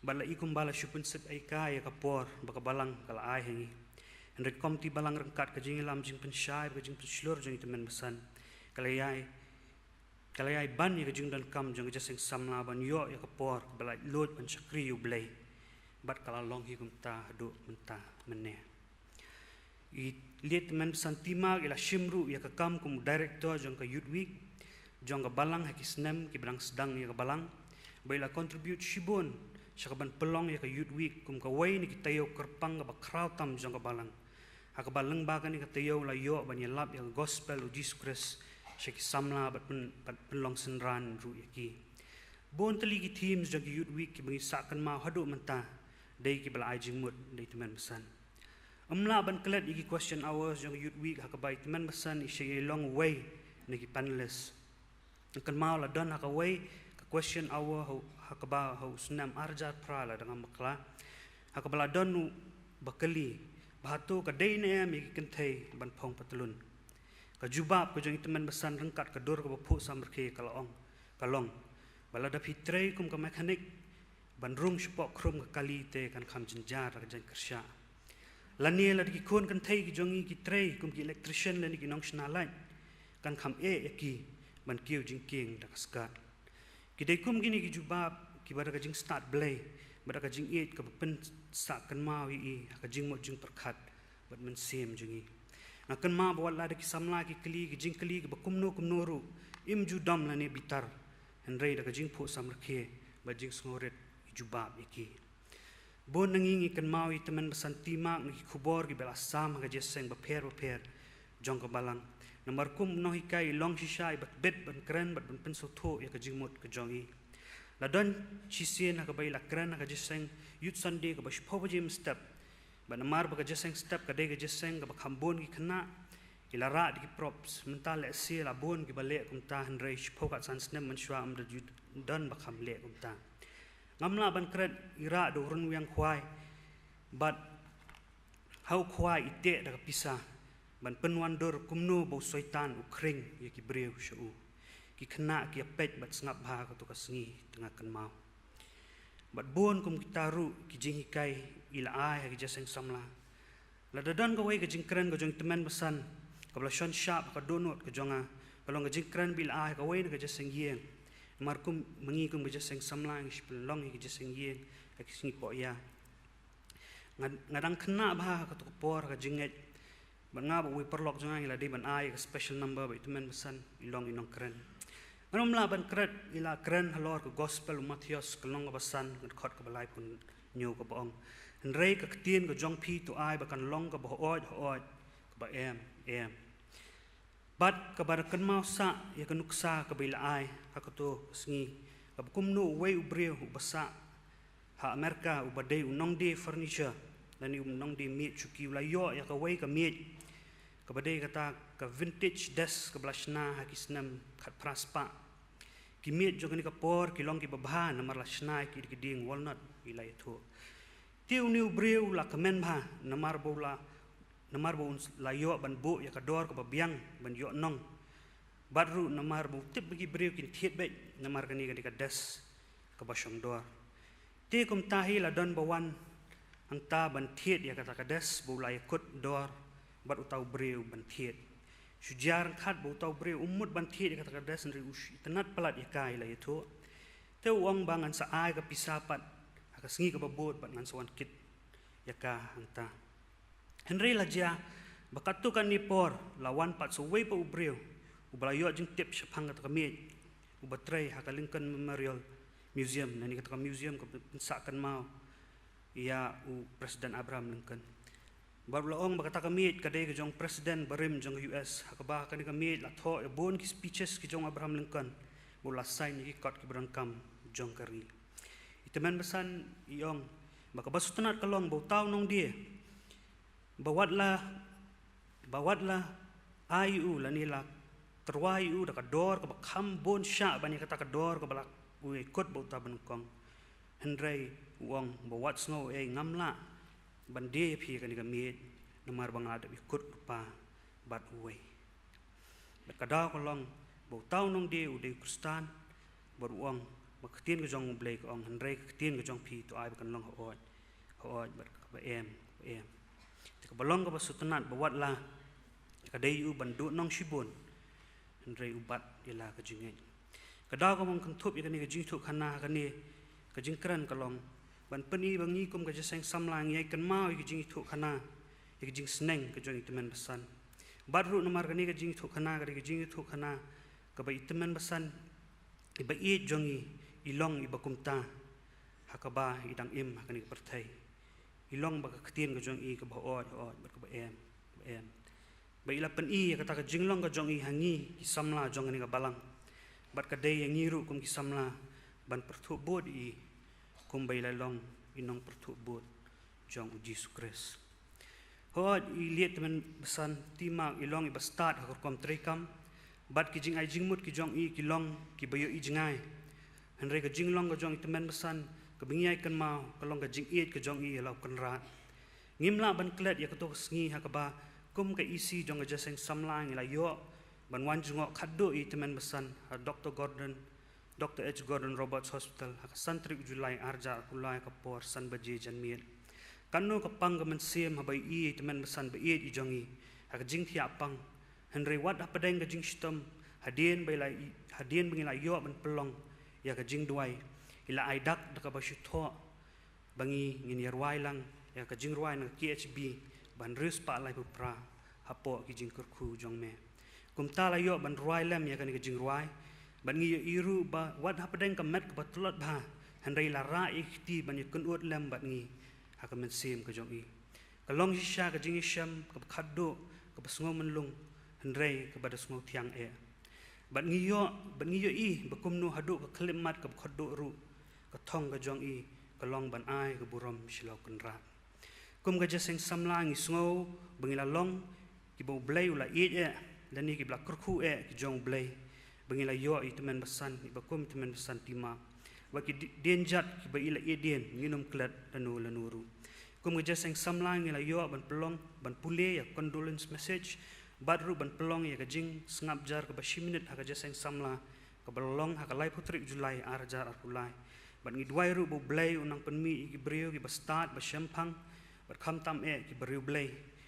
Bad la i kumba la shu pynsuk ïa ka por ba ka balang ka la ai ha ngi. Hynrei ka komiti balang ryngkat ka jingïalam jingpynshai bad ka jingpynshlur jong i tymmen basan, ka la ïai ka la ïai ban ïa ka jingdonkam jong ka jingïaseng samla ban ïoh ïa ka por ba la lut ban shakri ïa u Blei. Bad ka la long hi kumta haduh mynta mynne. I Lieh Tymmen Basan Timak i la shim ruh ïa ka kam kum u director jong ka Youth Week jong ka balang ha ki snem kiba dang sdang ïa ka balang. Ba i la contribute shibun sha ka ban pynlong ïa ka Youth Week kum kawei na ki taïew kyrpang kaba khraw tam jong ka balang. Ha kaba lyngba kane ka taïew la ïoh ban ïalap ïa ka gospel u Jisu Khrist sha ki samla bad pyn, bad pynlong synran ruh ïa ki. Bun tylli ki themes jong ki Youth Week kiba ngi sah kynmaw haduh mynta dei kiba la ai jingmut da i tymmen basan. Ym lah ban klet ïa ki question hours jong ka Youth Week ha kaba i tymmen basan i shah ïa long uwei na ki panelist. Kynmaw la don ha kawei ka question hour ha, ha kaba ha u snem ar hajar phra lada ngam bakla. Ha kaba la don u ba kylli ba hato ka dei ne em ïa ki kynthei ban phong patlun. Ka jubab ka jong i tymmen basan ryngkat ka dur kaba phuh samrkhie ka la ong, ka long ba lada phi trei kum ka mechanic ban rung shapoh khrum ka kali te kan kham jynjar da ka jingkyrshan. Lane lada ki khun kynthei ki jong ngi ki trei kum ki electrician lane ki nongshna light, kan kham eh ïa ki ban kiew jingkieng da ka skat. Ki dei kum kine ki jubab kiba da ka jingstad Blei bad da ka jingïeit kaba pynsah kynmaw ïa i ha ka jingmut jingpyrkhat bad mynsiem jong i. Nga kynmaw ba wat la da ki samla ki kylli ki jingkylli kiba kumno kumno ruh, im ju dom lane bitar, hynrei da ka jingphuh samrkhie bad jingsngewrit i jubab ïa ki. Bun na ngi ngi kynmaw ïa i tymmen basan Timak na ki khubor kiba la sam ha ka jingïaseng bapher bapher jong ka balang. Namar kum u nonghikai i long shisha iba tbit ban kren bad ban pynsngewthuh ïa ka jingmut ka jong i. La don shisien ha kaba i la kren ha ka jingïaseng Youth Sunday kaba shiphew baje mynstep. Bad namar ba ka jingïaseng step ka dei ka jingïaseng kaba kham bun ki khynnah, i la rah da ki props. Mynta lehse la bun kiba leh kumta, hynrei shiphew khatsan snem mynshuwa ym da ju don ba kham leh kumta. Ngam lah ban kret i rah da u rynwiang khwai bad ha u khwai i teh da ka pisa ban pynwandur kumno ba u Soitan u khring ïa ki briew sha u. Ki khynnah ki ïapeit bad sngap bha ha kato ka sngi, te nga kynmaw. Bad bun kum kita ruh ki jinghikai i la ai ha ki jingïaseng samla. Lada don kawei ka jingkren ka jong i tymmen basan kaba la shon shap ha ka dohnud ka jong nga, ka long ka jingkren ba i la ai ha kawei na ka jingïaseng ïing. Namar kum ma ngi kum ka jingïaseng samla ngi shu pynlong ïa ka jingïaseng ïing ha ki sngi poh ïa. Nga, nga dang khynnah bha ha kato ka por ha ka jingngeit. Bad nga bad uwei u paralok jong nga ngi la dei ban ai ïa ka special number ba i tymmen basan i long i nongkren. Ngan ym lah ban kret, i la kren halor ka gospel u Mathaios ka lynnong kaba san ka dkhot kaba laiphew hynñiew kaba ong, hynrei ka ktien ka jong phi to ai ba kan long kaba hooid hooid, kaba em em. Bad kaba da kynmaw sah ïa ka nuksa kaba i la ai ha kato ka sngi, kaba kumno uwei u briew uba sah ha Amerika uba dei u nongdie furniture lane u nongdie miej shuki u la ïoh ïa kawei ka miej kaba dei kata ka vintage desk kaba la shna ha ki snem khatphra spah. Ki miej jong kane ka por ki long kiba bha namar la shna ïa ki da ki dieng walnut, i la ïathuh. Te une u briew u la kmen bha namar ba u la, namar ba un la ïoh ban buh ïa ka dor kaba biang ban ïoh nong. Bad ruh namar ba u tip ba ki briew kin thied beit namar kane ka dei ka desk kaba shong dor. Te kumta hi la don ba wan hangta ban thied ïa kata ka desk ba u la ïakut dor bad uta u briew ban thied. Shu jia ryngkat ba uta u briew um mut ban thied ïa kata ka desk hynrei u shu itynnad palat ïa ka, i la ïathuh. Te u ong ba ngan sa ai ka pisa pat ha ka sngi kaba bud bad ngan sa wan kit ïa ka hangta. Hynrei la jia ba katto katne por la wan pat sa uwei pat u briew uba la ïoh jingtip shaphang kata ka miej uba trei ha ka Lincoln Memorial Museum, lane kata ka museum kaba pynsah kynmaw ïa u President Abraham Lincoln. Bad u la ong ba kata ka miej ka dei ka jong u President barim jong ka U S, ha kaba ha kane ka miej la thoh ïa bun ki speeches ki jong u Abraham Lincoln bad u la sign ïa ki kot kiba donkam jong ka ri. I tymmen basan i ong ba kaba sngewtynnad ka long ba uta u nongdie ba wat la, ba wat la ai u lane la tyrwa ïa u da ka dor kaba kham bun shah ban ïa kata ka dor kaba la u ïakut bad uta ba nyngkong. Hynrei u ong ba wat sngew ei, ngam lah ban die ïa phi kane ka miej namar ba nga la dep ïakut lypa bad uwei. Bad ka daw ka long ba uta u nongdie u dei u Khristan Bad u ong, ba ka ktien ka jong U Blei ka ong, hynrei ka ktien ka jong phi to ai ba kan long hooid, hooid, bad kaba em, kaba em. Te kaba long kaba sngewtynnat ba wat la ka dei ïa u ban duh nong shibun, hynrei u bat ïa la ka jingngeit. Ka daw kaba ngan kynthup ïa kane ka jingïathuhkhana ha kane ka jingkren ka long ban pyni ba ngi kum ka jingïaseng samla ngi ïai kynmaw ïa ka jingïathuhkhana, ïa ka jingsneng ka jong i Tymmen Basan. Bad ruh namar kane ka jingïathuhkhana ka dei ka jingïathuhkhana kaba i Tymmen Basan iba ïeit jong i, i long iba kumta ha kaba i dang im ha kane ka pyrthei. I long ba ka ktien ka jong i kaba hooid, hooid, bad kaba em, kaba em. Ba i la pyni ïa kata ka jinglong ka jong i ha ngi ki samla jong kane ka balang. Bad ka dei ïa ngi ruh kum ki samla ban pyrthuh bud ïa i kumba i la long i nongpyrthuhbud jong U Jisu Khrist. Hooid, i Liet Tymmen Basan T. Mark i long iba stad ha ka rukom treikam, bad ki jingai jingmut ki jong i ki long kiba ïohi jngai. Hynrei ka jinglong ka jong i Tymmen Basan kaba ngi ïai kynmaw ka long ka jingïeit ka jong i ïa la u Kynrad. Ngim lah ban klet ïa kato ka sngi ha kaba kum ka E C jong ka jingïaseng samla ngi la ïoh ban wan jngoh khatduh ïa i Tymmen Basan ha Doctor Gordon, Doctor H Gordon Roberts Hospital ha ka san tarik July ar hajar arphew lai ha ka por san baje janmiet. Katno ka pang ka mynsiem haba i ïa i Tymmen Basan ba ïeit i jong i ha ka jingthiah pang. Hynrei wat hapdeng ka jingshitom, hadien ba i la i, hadien ba ngi la ïoh ban pynlong ïa ka jingduwai, i la ai dak da kaba shu thoh ba ngi ngin ïa rwai lang ïa ka jingrwai na ka K H B ban riewspah laiphew phra hapoh ki jingkyrkhu jong me. Kumta la ïoh ban rwai lem ïa kane ka jingrwai, bad ngi ïohi ruh ba wat hapdeng ka met kaba tlot bha, hynrei la rah ïa ki kti ban ïakynduh lem bad ngi ha ka mynsiem ka jong i. Ka long shisha ka jingïashem kaba khatduh, kaba sngew mynlung, hynrei kaba da sngew thiang eh. Bad ngi ïoh, bad ngi ïohi ba kumno haduh ka khyllipmat kaba khatduh ruh, ka thong ka jong i ka long ban ai ka burom sha la u Kynrad. Kum ka jingïaseng samla ngi sngew ba ngi la long kiba U Blei u la ïeit eh, lane kiba la kyrkhu eh ki jong U Blei, ba ngi la ïoh ïa i Tymmen Basan iba kum i Tymmen Basan T. Mark. Wat ki di-, dienjat kiba i la ïeit dien ngin ym klet lano lano ruh. Kum ka jingïaseng samla ngi la ïoh ban pynlong, ban pule ïa ka condolence message, bad ruh ban pynlong ïa ka jingsngap jar kaba shi minit ha ka jingïaseng samla kaba la long ha ka laiphew tarik July ar hajar arphew lai. Bad ngi duwai ruh ba U Blei un nang pynmih ïa ki briew kiba stad ba shemphang, bad khamtam eh kiba riewblei,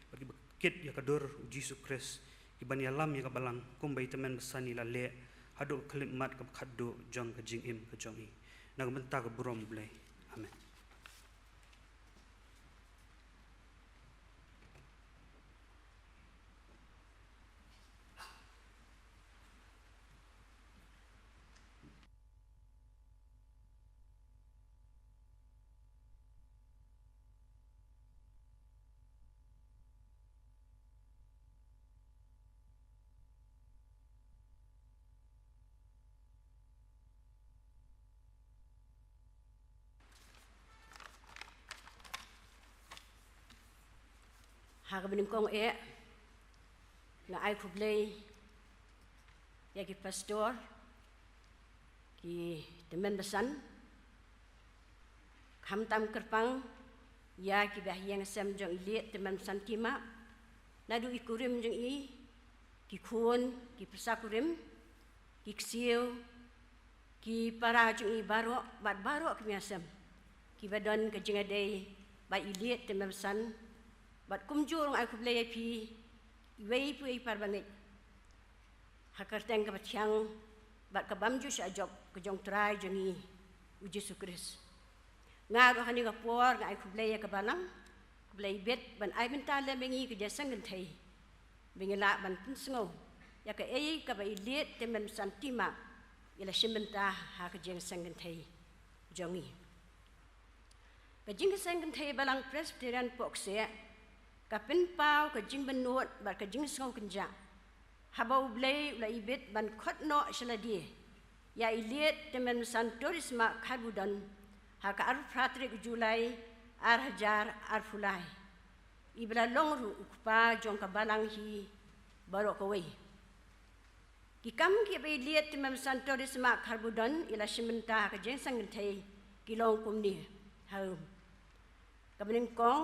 bad kiba kit ïa ka dur U Jisu Khrist, kiban ïalam ïa ka balang kumba i Tymmen Basan i la leh haduh ka khyllipmat kaba khatduh jong ka jingim ka jong i. Na ka bynta ka burom U Blei. Amen. Ha kaba nyngkong eh, nga ai khublei ïa ki pastor, ki tymmen basan, khamtam kyrpang ïa ki bahaïing hasem jong i Liet Tymmen Basan T. Mark, naduh i kurim jong i, ki khun, ki pyrsa kurim, ki ksiew, ki para jong i baroh, bad baroh ki miaw hasem kiba don ka jingïadei bad i Liet Tymmen Basan, bad kumjuh ruh nga ai khublei ïa phi, iwei pa iwei para bangeit, ha ka kyrteng kaba thiang bad ka bymjukut shajop ka jong u Trai jong ngi U Jisu Khrist. Nga ruh ha kane ka por nga ai khublei ïa ka balang, khublei beit ban ai bynta lem ïa ngi ka jingïaseng kynthei, ba ngin lah ban pynsngew ïa kaei kaba i Liet Tymmen Basan T. Mark i la shim bynta ha ka jingïaseng kynthei jong ngi. Ka jingïaseng kynthei balang Presbyterian Pohkseh ka pynpaw ka jingbynud bad ka jingsngew kynjah haba U Blei u la ibit ban khot noh sha lade ïa i Liet Tymmen Basan Tourist Mark Kharbudon ha ka arphew phra tarik July ar hajar arphew lai, iba la long ruh u kpa jong ka balang hi baroh kawei. Ki kam kiba i Liet Tymmen Basan Tourist Mark Kharbudon i la shim bynta ha ka jingïaseng kynthei ki long kumne. Ha, kaba nyngkong,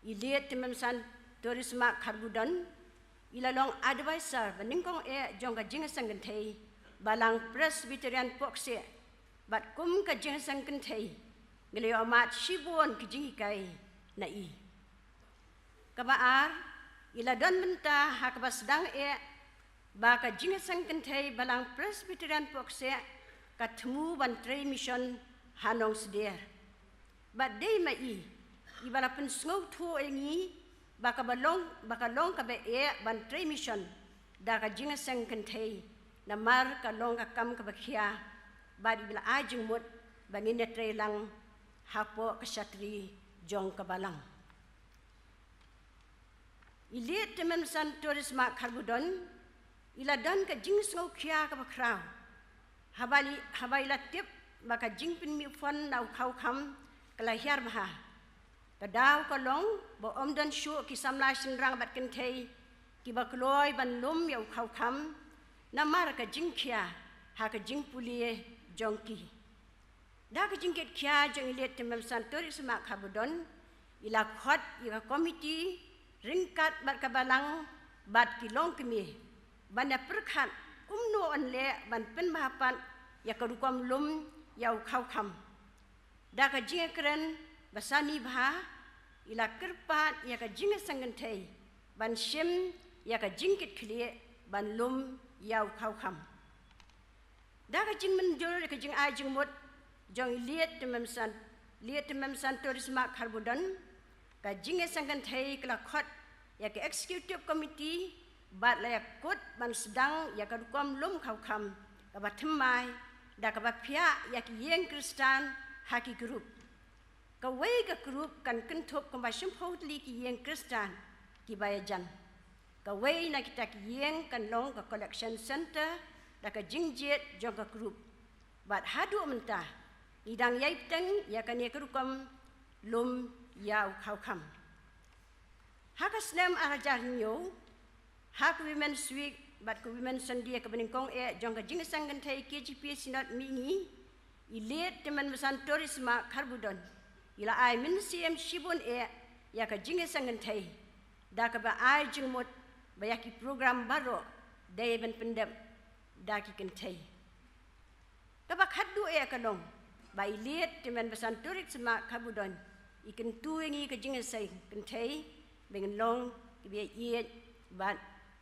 i Liet Tymmen Basan Tourist Mark Kharbudon i la long advisor ba nyngkong eh jong ka jingïaseng kynthei Balang Presbyterian Pohkseh, bad kum ka jingïaseng kynthei, ngi la ïohmad shibun ki jinghikai na i. Kaba ar, i la don bynta ha kaba sdang eh ba ka jingïaseng kynthei Balang Presbyterian Pohkseh ka thmu ban trei mission ha Nongsder. Bad dei ma i, i ba la pynsngewthuh ïa ngi ba ka ba long, ba ka long kaba eh ban trei mission da ka jingïaseng kynthei, namar ka long ka kam kaba khia, bad i ba la ai jingmut ba ngin ïatrei lang hapoh ka shatri jong ka balang. I Late Tymmen Basan Tourist Mark Kharbudon, i la don ka jingsngewkhia kaba khraw haba i, haba i la tip ba ka jingpynmih fund na u Khawkham ka la hiar bha. Ka daw ka long ba ym don shuh ki samla shynrang bad kynthei kiba kloi ban lum ïa u Khawkham, namar ka jingkhia ha ka jingpule jong ki. Da ka jingkitkhia jong i Late Tymmen Basan Tourist Mark Kharbudon, i la khot ïa ka komiti ryngkat bad ka balang bad ki longkmie ban ïa pyrkhat kumno yn leh ban pynbha pat ïa ka rukom lum ïa u Khawkham. Da ka jingïakren ba sani bha, i la kyrpad ïa ka jingïaseng kynthei ban shim ïa ka jingkitkhlieh ban lum ïa u Khawkham. Da ka jingmynjur ïa ka jingai jingmut jong i Late Tymmen Basan, Late Tymmen Basan Tourist Mark Kharbudon, ka jingïaseng kynthei ka la khot ïa ka executive committee bad la ïakut ban sdang ïa ka rukom lum Khawkham kaba thymmai, da kaba phiah ïa ki ïing Khristan ha ki group. Kawei ka group kan kynthup kumba shiphew tylli ki ïing Khristan kiba ïajan. Kawei na kita ki ïing kan long ka collection center da ka jingjied jong ka group. Bad haduh mynta ngi dang ïai bteng ïa kane ka rukom lum ïa u Khawkham. Ha ka snem ar hajar hynñiew, ha ka Women's Week bad ka Women's Sunday kaba nyngkong eh jong ka jingïaseng kynthei K J P Synod Mihngi, i Late Tymmen Basan Tourist Mark Kharbudon i la ai mynsiem shibun eh ïa ka jingïaseng kynthei, da kaba ai jingmut ba ïa ki program baroh dei ban pyndep da ki kynthei. Kaba khatduh eh ka long ba i Late Tymmen Basan Tourist Mark Kharbudon i kyntu ïa ngi ka jingïaseng kynthei ba ngin long kiba ïeit bad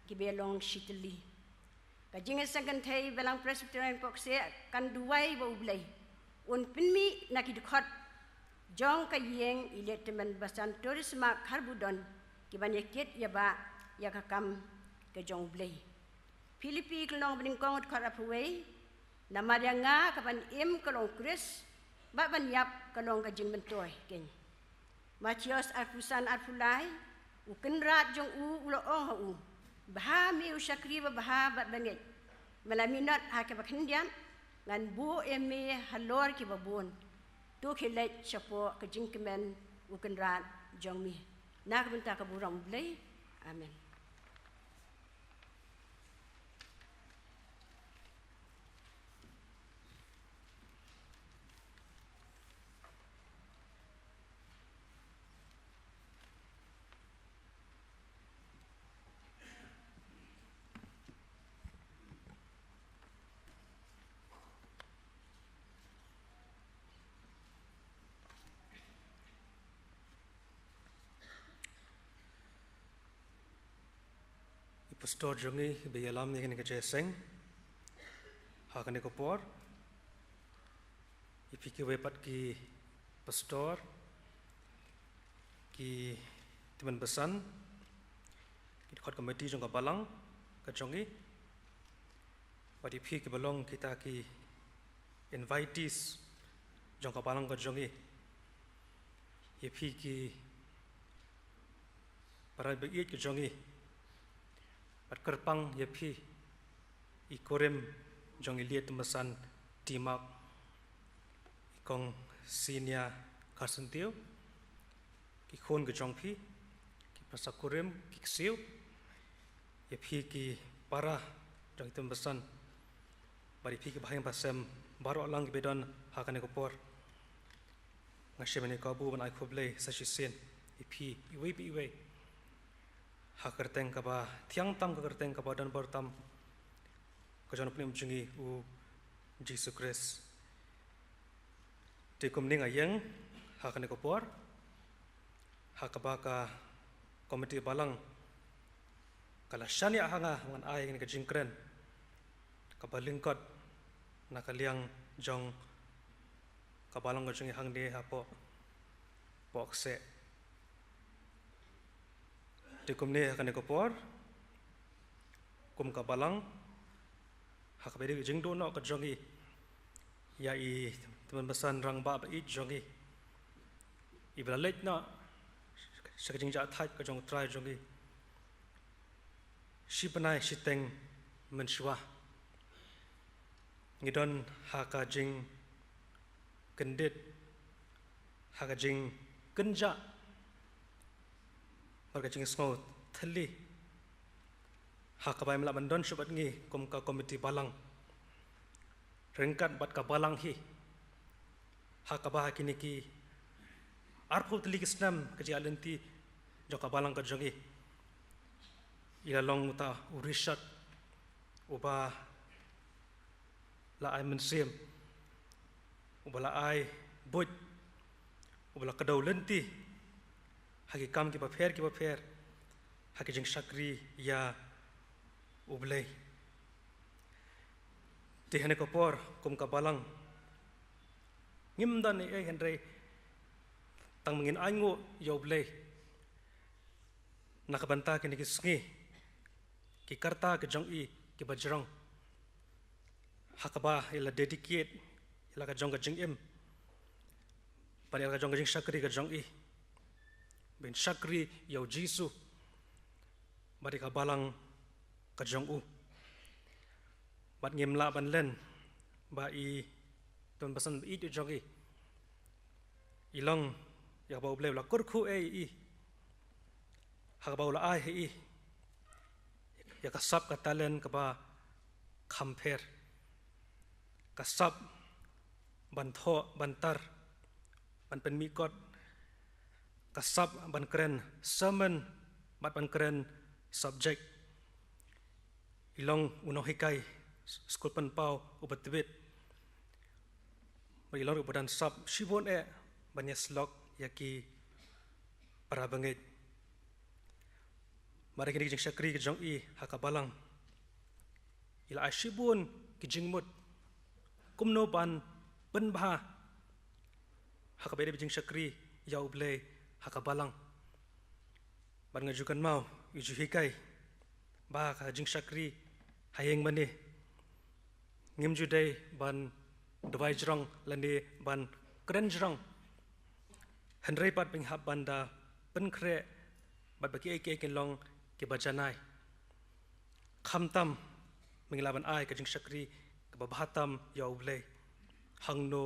kiba long shitylli. Ka jingïaseng kynthei Balang Presbyterian Pohkseh kan duwai ba U Blei un pynmih na ki dkhot jong ka ïing i Late Tymmen Basan Tourist Mark Kharbudon kiban ïakit ïabah ïa ka kam ka jong U Blei. Philippi ka lynnong ba nyngkong dkhot arphew wei, namar ïa nga ka ban im ka long u Khrist, bad ban ïap ka long ka jingmyntoi kein. Mathaios arphew san arphew lai, u kynrad jong u u la ong ha u, bha me u shakri babha bad bangeit. Me la minot ha kaba khyndiat, ngan buh ïa me halor kiba bun. To khie leit shapoh ka jingkmen u kynrad jong me. Na ka bynta ka burom U Blei. Amen. I pastor jong ngi ba ïalam ïa kane ka jingïaseng ha kane ka por. Ïa phi kiwei pat ki pastor, ki tymmen basan, ki dkhot komiti jong ka balang ka jong ngi. Bad ïa phi kiba long kita ki invitees jong ka balang ka jong ngi. Ïa phi ki para ba ïeit ka jong ngi. Bad kyrpang ïa phi i kurim jong i Late Tymmen Basan T. Mark, i kong Senior Carson Teo, ki khun ka jong phi, ki para kurim, ki ksiew, ïa phi ki para jong i Tymmen Basan, bad ïa phi ki bahaïing bahasem baroh lang kiba don ha kane ka por. Nga shim ïa kane ka kabu ban ai khublei sa shisien ïa phi iwei pa iwei ha ka kyrteng kaba thiang tam, ka kyrteng kaba don bor tam, ka jong u Nongpynim jong ngi u Jisu Khrist. Te kumne nga ïeng ha kane ka por ha kaba ka komiti balang ka la shaniah ha nga ban ai kane ka jingkren kaba lyngkot na ka liang jong ka balang ka jong ngi hangne hapoh Pohkseh. Te kumne ha kane ka por kum ka balang ha kaba dei ka jingduh noh ka jong ngi ïa i tymmen basan rangbah ba ïeit jong ngi iba la leit noh sha ka jingjahthait ka jong u Trai jong ngi. Shi bnai shiteng mynshuwa ngi don ha ka jingkyndit, ha ka jingkynjah bad ka jingsngew thylli ha kaba im lah ban don shuh bad ngi kum ka komiti balang ryngkat bad ka balang hi ha kaba ha kine ki arphew tylli ki snem ka jingïaid lynti jong ka balang ka jong ngi. I la long uta u Richard uba la ai mynsiem, uba la ai buit, uba la kdew lynti ha ki kam kiba pher kiba pher ha ki jingshakri ïa U Blei. Te ha kane ka por kum ka balang ngim don ei ei hynrei tang ba ngin ainguh ïa U Blei na ka bynta kine ki sngi ki karta ka jong i kiba jrong ha kaba i la dedicate ïa la ka jong ka jingim bad ïa la ka jong ka jingshakri ka jong i ban shakri ïa U Jisu bad ïa ka balang ka jong u. Bad ngim lah ban len ba i tymmen basan ba ïeit jong i i long ïa kaba U Blei u la kyrkhu ei i ha kaba u la ai ha i ïa ka sap ka talent kaba kham pher, ka sap ban thoh ban tar, ban pynmih kot, ka sap ban kren sermon bad ban kren subject. I long u nonghikai skul pynpaw uba tbit bad i long ruh uba don sap shibun eh ban ïasyllok ïa ki para bangeit. Bad ha kine ki jingshakri ki jong i ha ka balang i la ai shibun ki jingmut kumno ban pynbha ha kaba dei ba jingshakri ïa U Blei ha ka balang. Bad nga ju kynmaw i ju hikai ba ka jingshakri ha ïing mane ngim ju dei ban duwai jrong lane ban kren jrong, hynrei pat ba ngi hap ban da pynkhreh bad ba kiei kiei kin long kiba janai. Khamtam ba ngi lah ban ai ka jingshakri kaba bha tam ïa U Blei hangno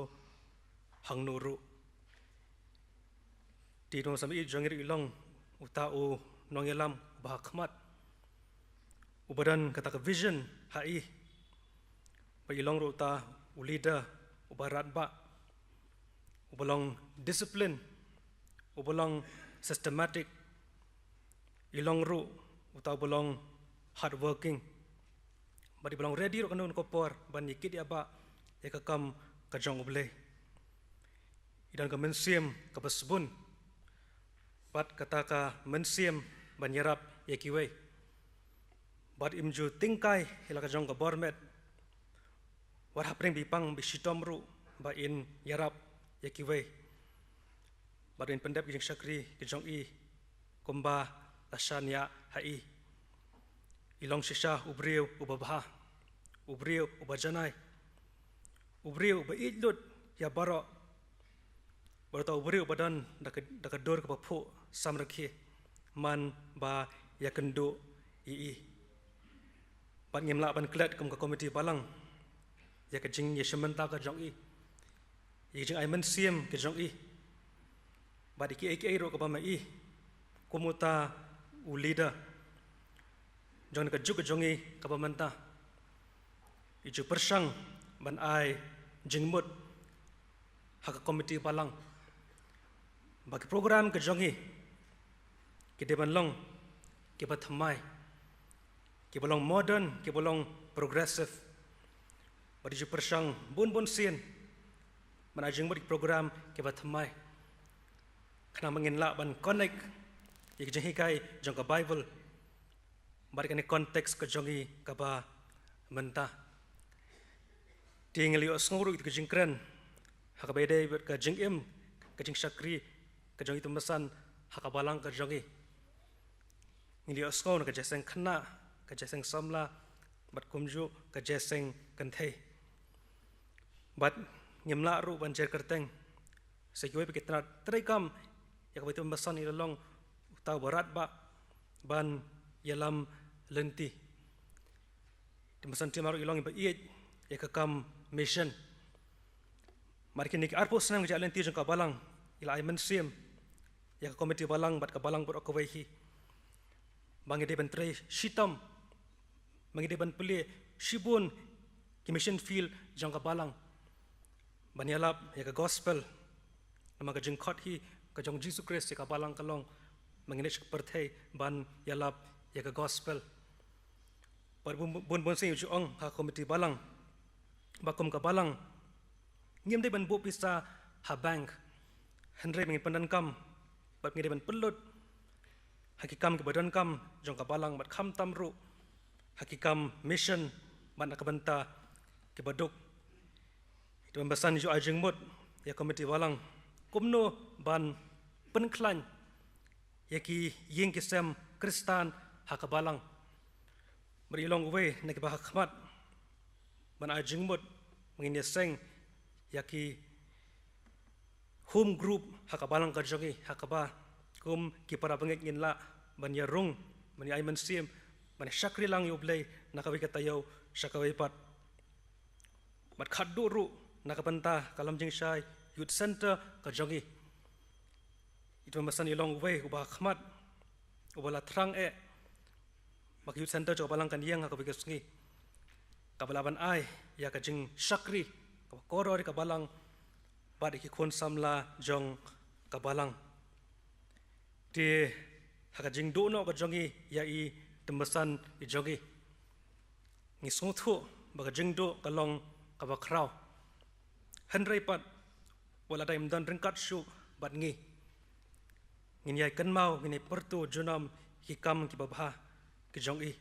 hangno ruh. Te u Nongpynim jong ngi ruh i long uta u nongïalam uba ha khmat uba don kata ka vision ha i. Bad i long ruh uta u leader uba radbah, uba long discipline, uba long systematic. I long ruh uta uba long hard working bad iba long ready ruh kano kano ka por ban ïakit ïabah ïa ka kam ka jong U Blei. I don ka mynsiem kaba sbun bad kata ka mynsiem ban ïarap ïa kiwei. Bad im ju tyngkai ïa la ka jong ka bor met wat hapdeng ba i pang ba i shitom ruh ba in ïarap ïa kiwei bad in pyndep ki jingshakri ki jong i kumba la shaniah ha i. I long shisha u briew uba bha, u briew uba janai, u briew uba ïeit lut ïa baroh bad uta u briew uba don da ka, da ka dur kaba phuh samrkhie man ba ïakynduh ïa i. Bad ngim lah ban klet kum ka komiti balang ïa ka jingïashim bynta ka jong i, ïa ka jingai mynsiem ka jong i bad ïa kiei kiei ruh kaba ma i kum uta u leader jong ka juk ka jong i kaba mynta. I ju pyrshang ban ai jingmut ha ka komiti balang ba ki program ka jong i ki dei ban long kiba thymmai, kiba long modern, kiba long progressive, Bad ju pyrshang bun bun sien ban ai jingmut ïa ki program kiba thymmai, khnang ba ngin lah ban connect ïa ki jinghikai jong ka Bible bad kane context ka jong ngi kaba mynta. Te ngi la ïohsngew ruh ïa ka jingkren ha kaba ïadei bad ka jingim, ka jingshakri ka jong i Tymbasan ha ka balang ka jong ngi. Ngi la ïohsngew na ka jingïaseng khynnah, ka jingïaseng samla bad kumjuh ka jingïaseng kynthei. Bad ngim lah ruh ban jer kyrteng sa kiwei pat ki tnat treikam ïa kaba i Tymbasan i la long uta uba radbah ban ïalam lynti. Tymbasan Timah ruh i long iba ïeit ïa ka kam mission. Mar kine ki arphew snem ka jingïalam lynti jong ka balang i la ai mynsiem ïa ka komiti balang bad ka balang baroh kawei hi ba ngi dei ban trei shitom, ba ngi dei ban plie shibun ki mission field jong ka balang ban ïalap ïa ka gospel. Namar ka jingkhot hi ka jong Jisu Khrist ïa ka balang ka long ba ngin ïa shah pyrthei ban ïalap ïa ka gospel. Bad bun bun bun sien ju ong ha komiti balang ba kum ka balang ngim dei ban buh pisa ha bank, hynrei ba ngin pyndonkam bad ngin dei ban pynlut ha ki kam kiba donkam jong ka balang bad khamtam ruh ha ki kam mission bad na ka bynta kiba duk. I Tymbasan ju ai jingmut ïa komiti balang kumno ban pynkhlaiñ ïa ki ïing ki sem Khristan ha ka balang. Bad i long uwei na kiba ha khmat ban ai jingmut ba ngin ïaseng ïa ki home group ha ka balang ka jong ngi, ha kaba kum ki para bangeit ngin lah ban ïarung, ban ïa ai mynsiem, ban ïa shakri lang ïa U Blei na kawei ka taïew sha kawei pat. Bad khatduh ruh na ka bynta ka Lum Jingshai Youth Center ka jong ngi. I Tymbasan i long uwei uba ha khmat uba la thrang eh ba ka Youth Center jong ka balang kan ïeng ha kawei ka sngi kaba lah ban ai ïa ka jingshakri kaba kordor ïa ka balang bad ïa ki khun samla jong ka balang. Te ha ka jingduh noh ka jong ngi ïa i Tymbasan i jong ngi, ngi sngewthuh ba ka jingduh ka long kaba khraw. Hynrei pat wat la dei ym don ryngkat shuh bad ngi, ngin ïai kynmaw, ngin ïai pyrto junom ïa ki kam kiba bha ki jong i.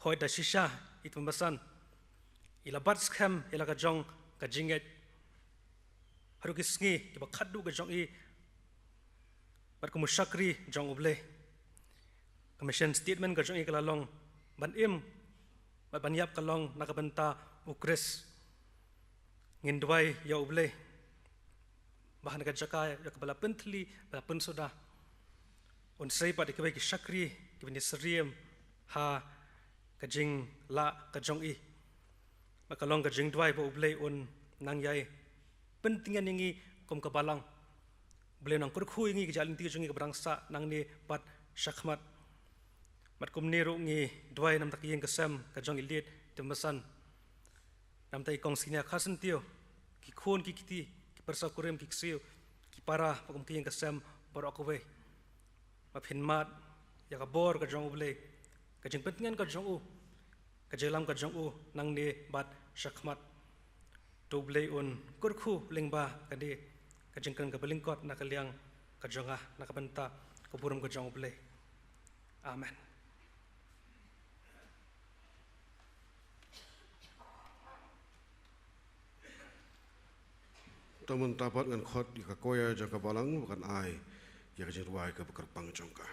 Hooid, da shisha i Tymbasan i la bat skhem ïa la ka jong ka jingngeit haduh ki sngi kiba khatduh ka jong i bad kum u shakri jong U Blei. Ka mission statement ka jong i ka la long ban im bad ban ïap ka long na ka bynta U Khrist. Ngin duwai ïa U Blei ba ha kane ka jaka ïa kaba la pynthylli, ba la pynsuda, un sei pat ïa kiwei ki shakri kiba ïasyriem ha ka jinglah ka jong i. Bad ka long ka jingduwai ba U Blei un nang ïai pyntngen ïa ngi kum ka balang. U Blei un nang kyrkhu ïa ngi, ka jingïaid lynti jong ngi kaba dang sah nangne bad shakhmat. Bad kumne ruh ngi duwai namar ka ïing ka sem ka jong i Late Tymbasan. Namar i Kong Senior Kharsyntiew, ki khun ki kti, ki pyrsa kurim ki ksiew, ki para bad kum ka ïing ka sem baroh kawei, ba phin mad ïa ka bor ka jong U Blei, ka jingpyntngen ka jong u, ka jingïalam ka jong u nangne bad shakhmat. To U Blei un kyrkhu lyngba kane ka jingkren kaba lyngkot na ka liang ka jong nga, na ka bynta ka burom ka jong U Blei. Amen. Te mynta pat ngan khot ïa ka choir jong ka balang ba kan ai ïa ka jingduwai kaba kyrpang jong ka.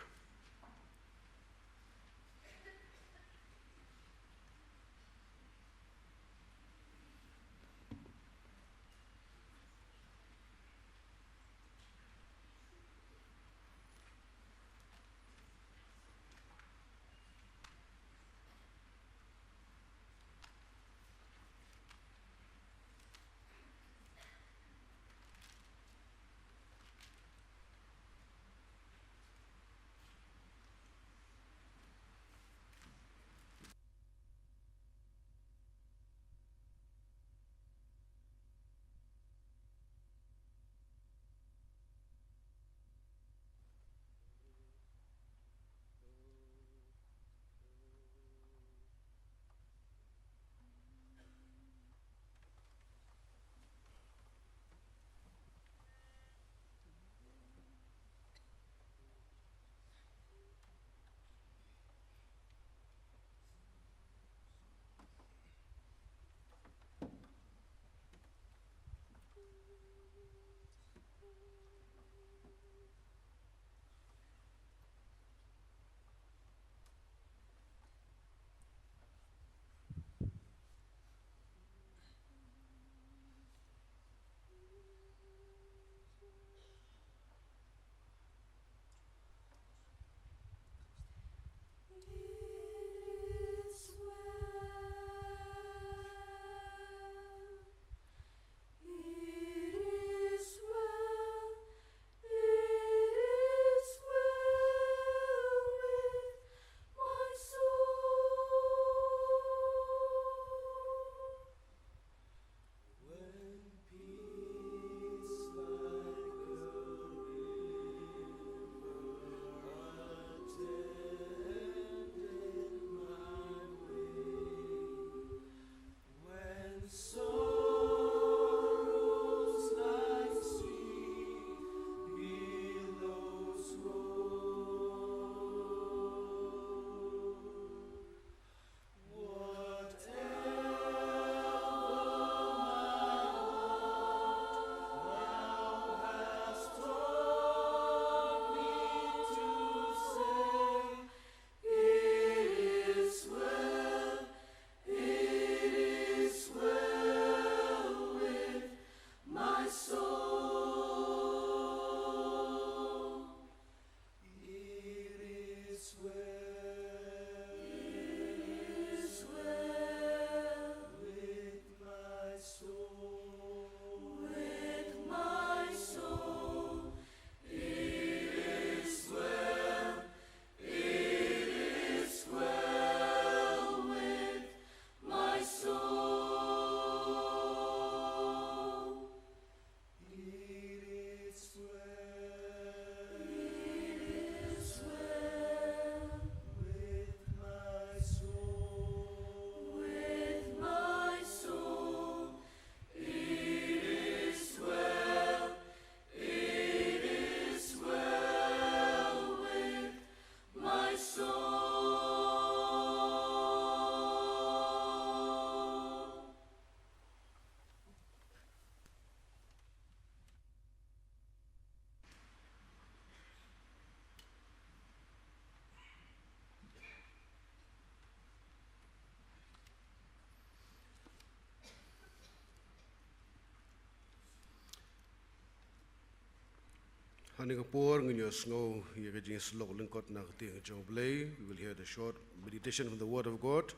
Hane ka por ngin ïa sngew ïa ka jingsyllok lyngkot na ka ktien jong U Blei. We will hear the short meditation from the Word of God.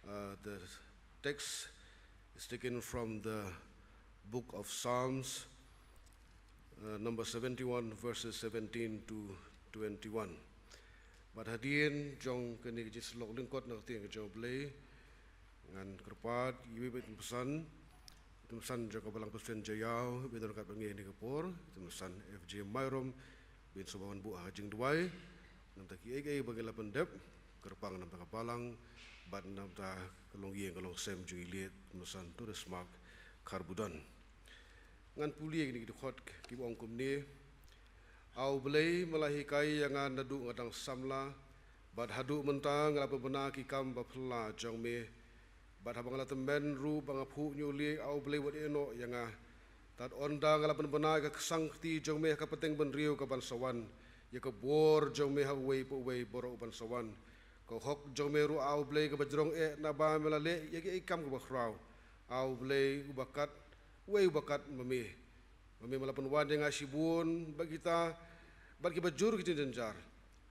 Uh, the text is taken from the book of Psalms, uh, number seventy-one, verses seventeen to twenty-one. Bad hadien jong kane ka jingsyllok lyngkot na ka ktien jong U Blei, ngan kyrpad ïa iwei i Tymmen Basan, i Tymmen Basan jong ka Balang Presbyterian Jaïaw, iba don ryngkat bad ngi ha kane ka por, i Tymmen Basan F J Myrom, ban sngewbha ban buh ha ka jingduwai namta kiei kiei ba ngi la pyndep, kyrpang namta ka Balang bad namta ka longïing ka longsem jong i Liet i Tymmen Basan Tourist Mark Kharbudon. Ngan pule ïa kine ki dkhot kiba ong kumne: A U Blei, me la hikai ïa nga naduh nga dang samla, bad haduh mynta nga la pynbna ki kam ba phylla jong me. Bad haba nga la tymmen ruh ba nga phuh ñiuhlieh, A U Blei, wat ïehnoh ïa nga. Tad ynda nga la pynbna ïa ka ksang kti jong me ha ka pateng bynriew kaban sa wan, ïa ka bor jong me ha uwei pa uwei baroh uban sa wan. Ka hok jong me ruh, A U Blei, kaba jrong eh, naba me la leh ïa kiei kiei ki kam kiba khraw. A U Blei, uba kat, uwei uba kat ma me. Ma me me la pynwan ïa nga shibun bad kita, bad kiba jur ki jingjynjar.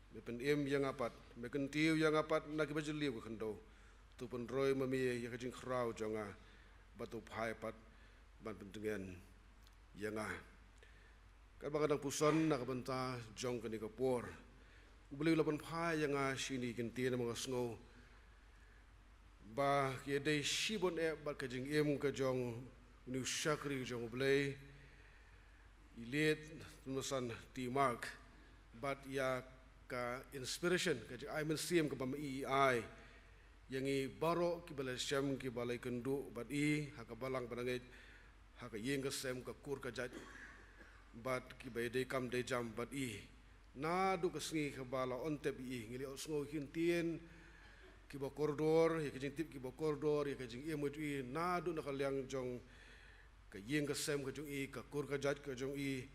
Me pynim ïa nga pat, me kyntiew ïa nga pat na kiba jylliew ka khyndew. To pynroi ma me ïa ka jingkhraw jong nga, bad to phai pat ban pyntngen ïa nga. Katba nga dang puson na ka bynta jong kane ka por, U Blei u la pynphai ïa nga shini ki ktien ba nga sngew ba ki dei shibun eh bad ka jingim ka jong une u shakri jong U Blei, i Liet i Tymmen Basan T. Mark, bad ïa ka inspiration, ka jingai mynsiem kaba ma i i ai ïa ngi baroh kiba la shem, kiba la ïakynduh bad i ha ka balang ba nangeit, ha ka ïing ka sem, ka kur ka jait, bad kiba dei kam dei jam bad i. Naduh ka sngi kaba la ong tep ïa i, ngi la ïohsngew ki ktien kiba kordor, ïa ka jingtip kiba kordor ïa ka jingim ka jong i, naduh na ka liang jong ka ïing ka sem ka jong i, ka kur ka jait ka jong i,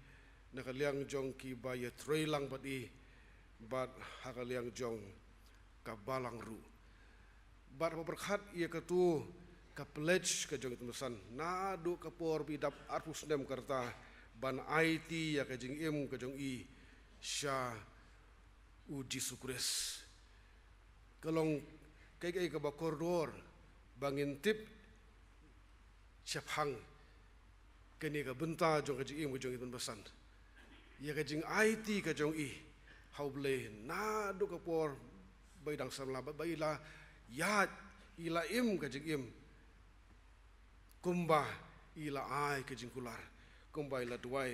na ka liang jong kiba ïatrei lang bad i, bad ha ka liang jong ka balang ruh. Bad haba pyrkhat ïa katu ka pledge ka jong i Tymmen Basan, naduh ka por ba i dap arphew snem ka rta, ban aiti ïa ka jingim ka jong i sha U Jisu Khrist. Ka long kaei kaei kaba kordor ba ngin tip shaphang kane ka bynta jong ka jingim ka jong i Tymmen Basan, ïa ka jingaiti ka jong i ha U Blei naduh ka por ba i dang samla, ba, ba i la ïaid, i la im ka jingim kumba i la ai ka jingkular, kumba i la duwai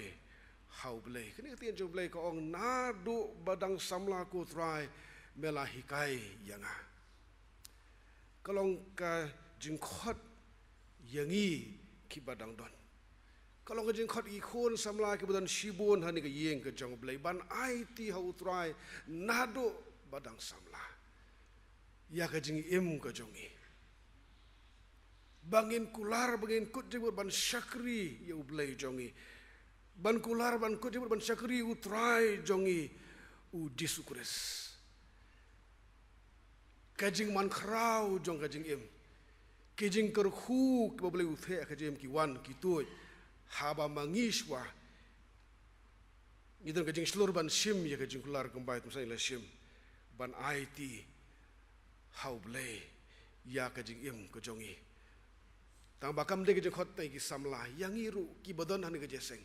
ha U Blei. Kane ka ktien jong U Blei ka ong, naduh ba dang samla, ko Trai, me la hikai ïa nga. Ka long ka jingkhot ïa ngi kiba dang don. Ka long ka jingkhot ïa ki khun samla kiba don shibun ha kane ka ïing ka jong U Blei, ban aiti ha U Trai naduh ba dang samla ïa ka jingim ka jong i, ba ngin kular, ba ngin kut jingmut ban shakri ïa U Blei jong i, ban kular, ban kut jingmut ban shakri U Trai jong i, U Jisu Khrist. Ka jingman khraw jong ka jingim, ki jingkyrkhu kiba U Blei u theh ha ka jingim ki wan ki tuid haba ma ngi shuwa ngi don ka jingshlur ban shim ïa ka jingkular kumba i Tymmen Basan i la shim, ban aiti ha U Blei ïa ka jingim ka jong i. Tang ba kam dei ka jingkhot tang ïa ki samla, ïa ngi ruh kiba don ha kane ka jingïaseng.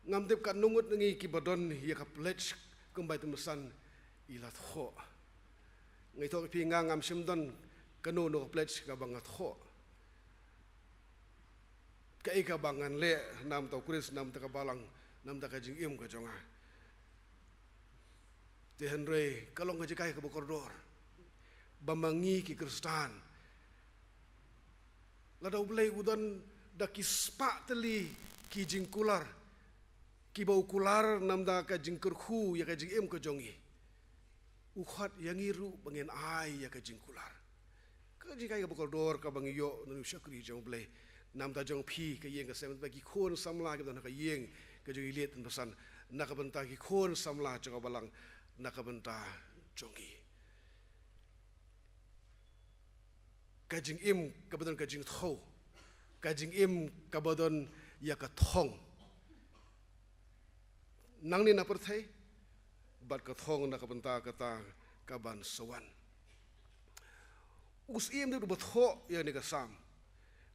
Ngam tip katno ngut na ngi kiba don ïa ka pledge kumba i Tymmen Basan i la thoh. Nga ïathuh ïa phi, nga ngam shym don kano kano ka pledge kaba nga thoh, kaei kaba ngan leh namta U Khrist, namta ka balang, namta ka jingim ka jong nga. Te hynrei ka long ka jinghikai kaba kordor ba ma ngi ki Khristan, lada U Blei u don da ki spah tylli ki jingkular kiba u kular namta ka jingkyrkhu ïa ka jingim ka jong i, u khot ïa ngi ruh ba ngin ai ïa ka jingkular. Ka jinghikai kaba kordor kaba ngi ïoh na u shakri jong U Blei, namta jong phi ka ïing ka sem, namta ki khun samla kiba don ha ka ïing ka jong i Liet i Tymmen Basan, na ka bynta ki khun samla jong ka balang, na ka bynta jong i. Ka jingim kaba don ka jingthew, ka jingim kaba don ïa ka thong, nangne na pyrthei, bad ka thong na ka bynta kata ka ban sa wan. U Syiem David uba thoh ïa kane ka Salm,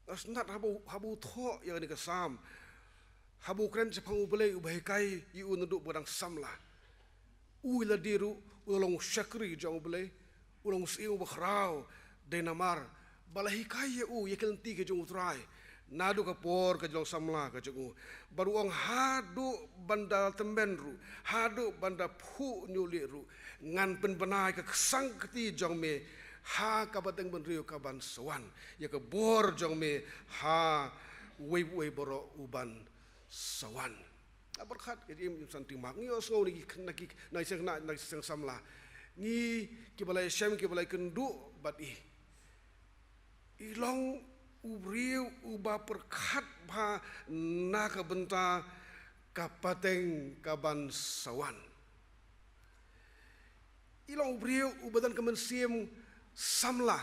nga sngewtynnat haba u, haba u thoh ïa kane ka Salm, haba u kren shaphang U Blei uba hikai ïa u naduh ba dang samla. U lade ruh u long u shakri jong U Blei, u long u syiem uba khraw, dei namar ba la hikai ïa u ïa ki lynti ki jong U Trai naduh ka por ka jinglong samla ka jong u. Bad u ong, haduh ban da tymmen ruh, haduh ban da phuh ñiuhlieh ruh, ngan pynbna ïa ka ksangkti jong me ha ka pateng bynriew ka ban sa wan, ïa ka bor jong me ha uwei pa uwei baroh u ban sa wan. Nga pyrkhat, ka jingim, jingim san, tyngmak ngi ïohsngew na ki, na ki, na ki seng, na, na ki seng samla. Ngi kiba la ïashem, kiba la ïakynduh bad i, i long u briew uba pyrkhat bha na ka bynta ka pateng ka ban sa wan. I long u briew uba don ka mynsiem samla.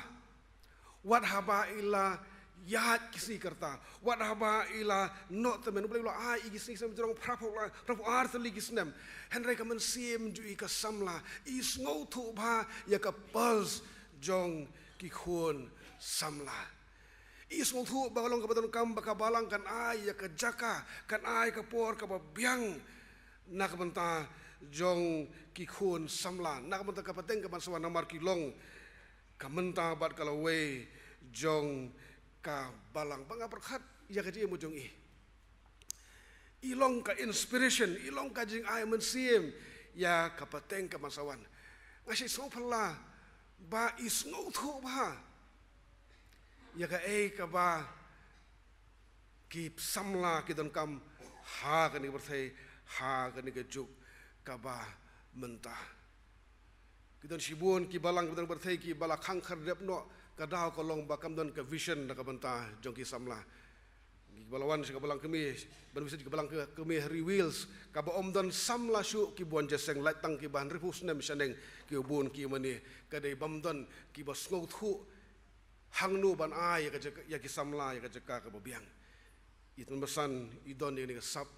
Wat haba i la ïaid ki sngi ki rta, wat haba i la noh tymmen, U Blei u la ai ïa ki sngi ki snem jrong, phra phew la, phra phew ar tylli ki snem. Hynrei ka mynsiem jong i ka samla, i sngewthuh bha ïa ka pulse jong ki khun samla. I sngewthuh ba ka long kaba donkam ba ka balang kan ai ïa ka jaka, kan ai ka por kaba biang na ka bynta jong ki khun samla, na ka bynta ka pateng ka ban sa wan, namar ki long ka mynta bad ka lawei jong ka balang. Bad nga pyrkhat ïa ka jingim jong i, i long ka inspiration, i long ka jingai mynsiem ïa ka pateng ka ban sa wan. Nga sngewphylla ba i sngewthuh bha ïa kaei kaba ki samla ki donkam ha kane ka pyrthei, ha kane ka juk kaba mynta. Ki don shibun ki balang kiba don ha ka pyrthei kiba la khang khyrdep noh, ka daw ka long ba kam don ka vision na ka bynta jong ki samla. Kiba la wan sha ka balang kmie, ban visit ka balang kmie ha Ri Wales, kaba ym don samla shuh, kiba wan jingïaseng lait tang kiba hynriewphew snem shaneng, kiba bun ki mane, ka dei bym don kiba sngewthuh hangno ban ai ïa ka jaka, ïa ki samla ïa ka jaka kaba biang. Ïa kata mynta i don ïa kane ka sap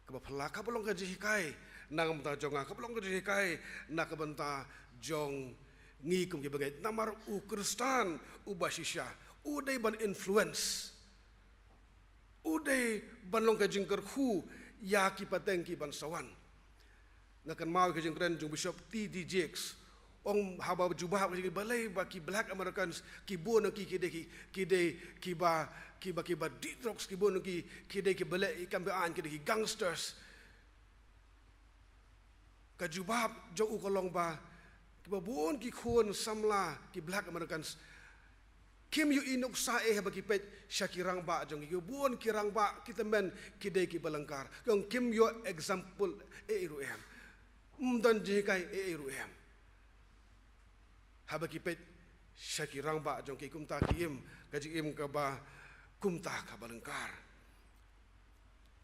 kaba phylla, kaba long ka jinghikai na ka bynta jong nga, kaba long ka jinghikai na ka bynta jong ngi kum ki bangeit. Namar u Khristan uba shisha u dei ban influence, u dei ban long ka jingkyrkhu ïa ki pateng ki ban sa wan. Nga kynmaw ka jingkren jong Bishop T D Jakes. Ong haba jubab ka jingbalei ba ki Black Americans, ki bun na ki, ki dei ki, ki dei kiba, kiba, kiba dih drugs, ki bun na ki, ki dei kiba leh ïa ki kam be-aiñ, ki dei ki gangsters. Ka jubab jong u ka long ba kiba bun ki khun samla ki Black Americans kim ïohi nuksa eh haba ki peit sha ki rangbah jong ki. Kiba bun ki rangbah ki tymmen ki dei kiba lyngkar. Ki ong kim ïoh example eh ruh em. Ym don jinghikai eh ruh em. Haba ki peit sha ki rangbah jong ki, kumta ki im ka jingim kaba kumta kaba lyngkar.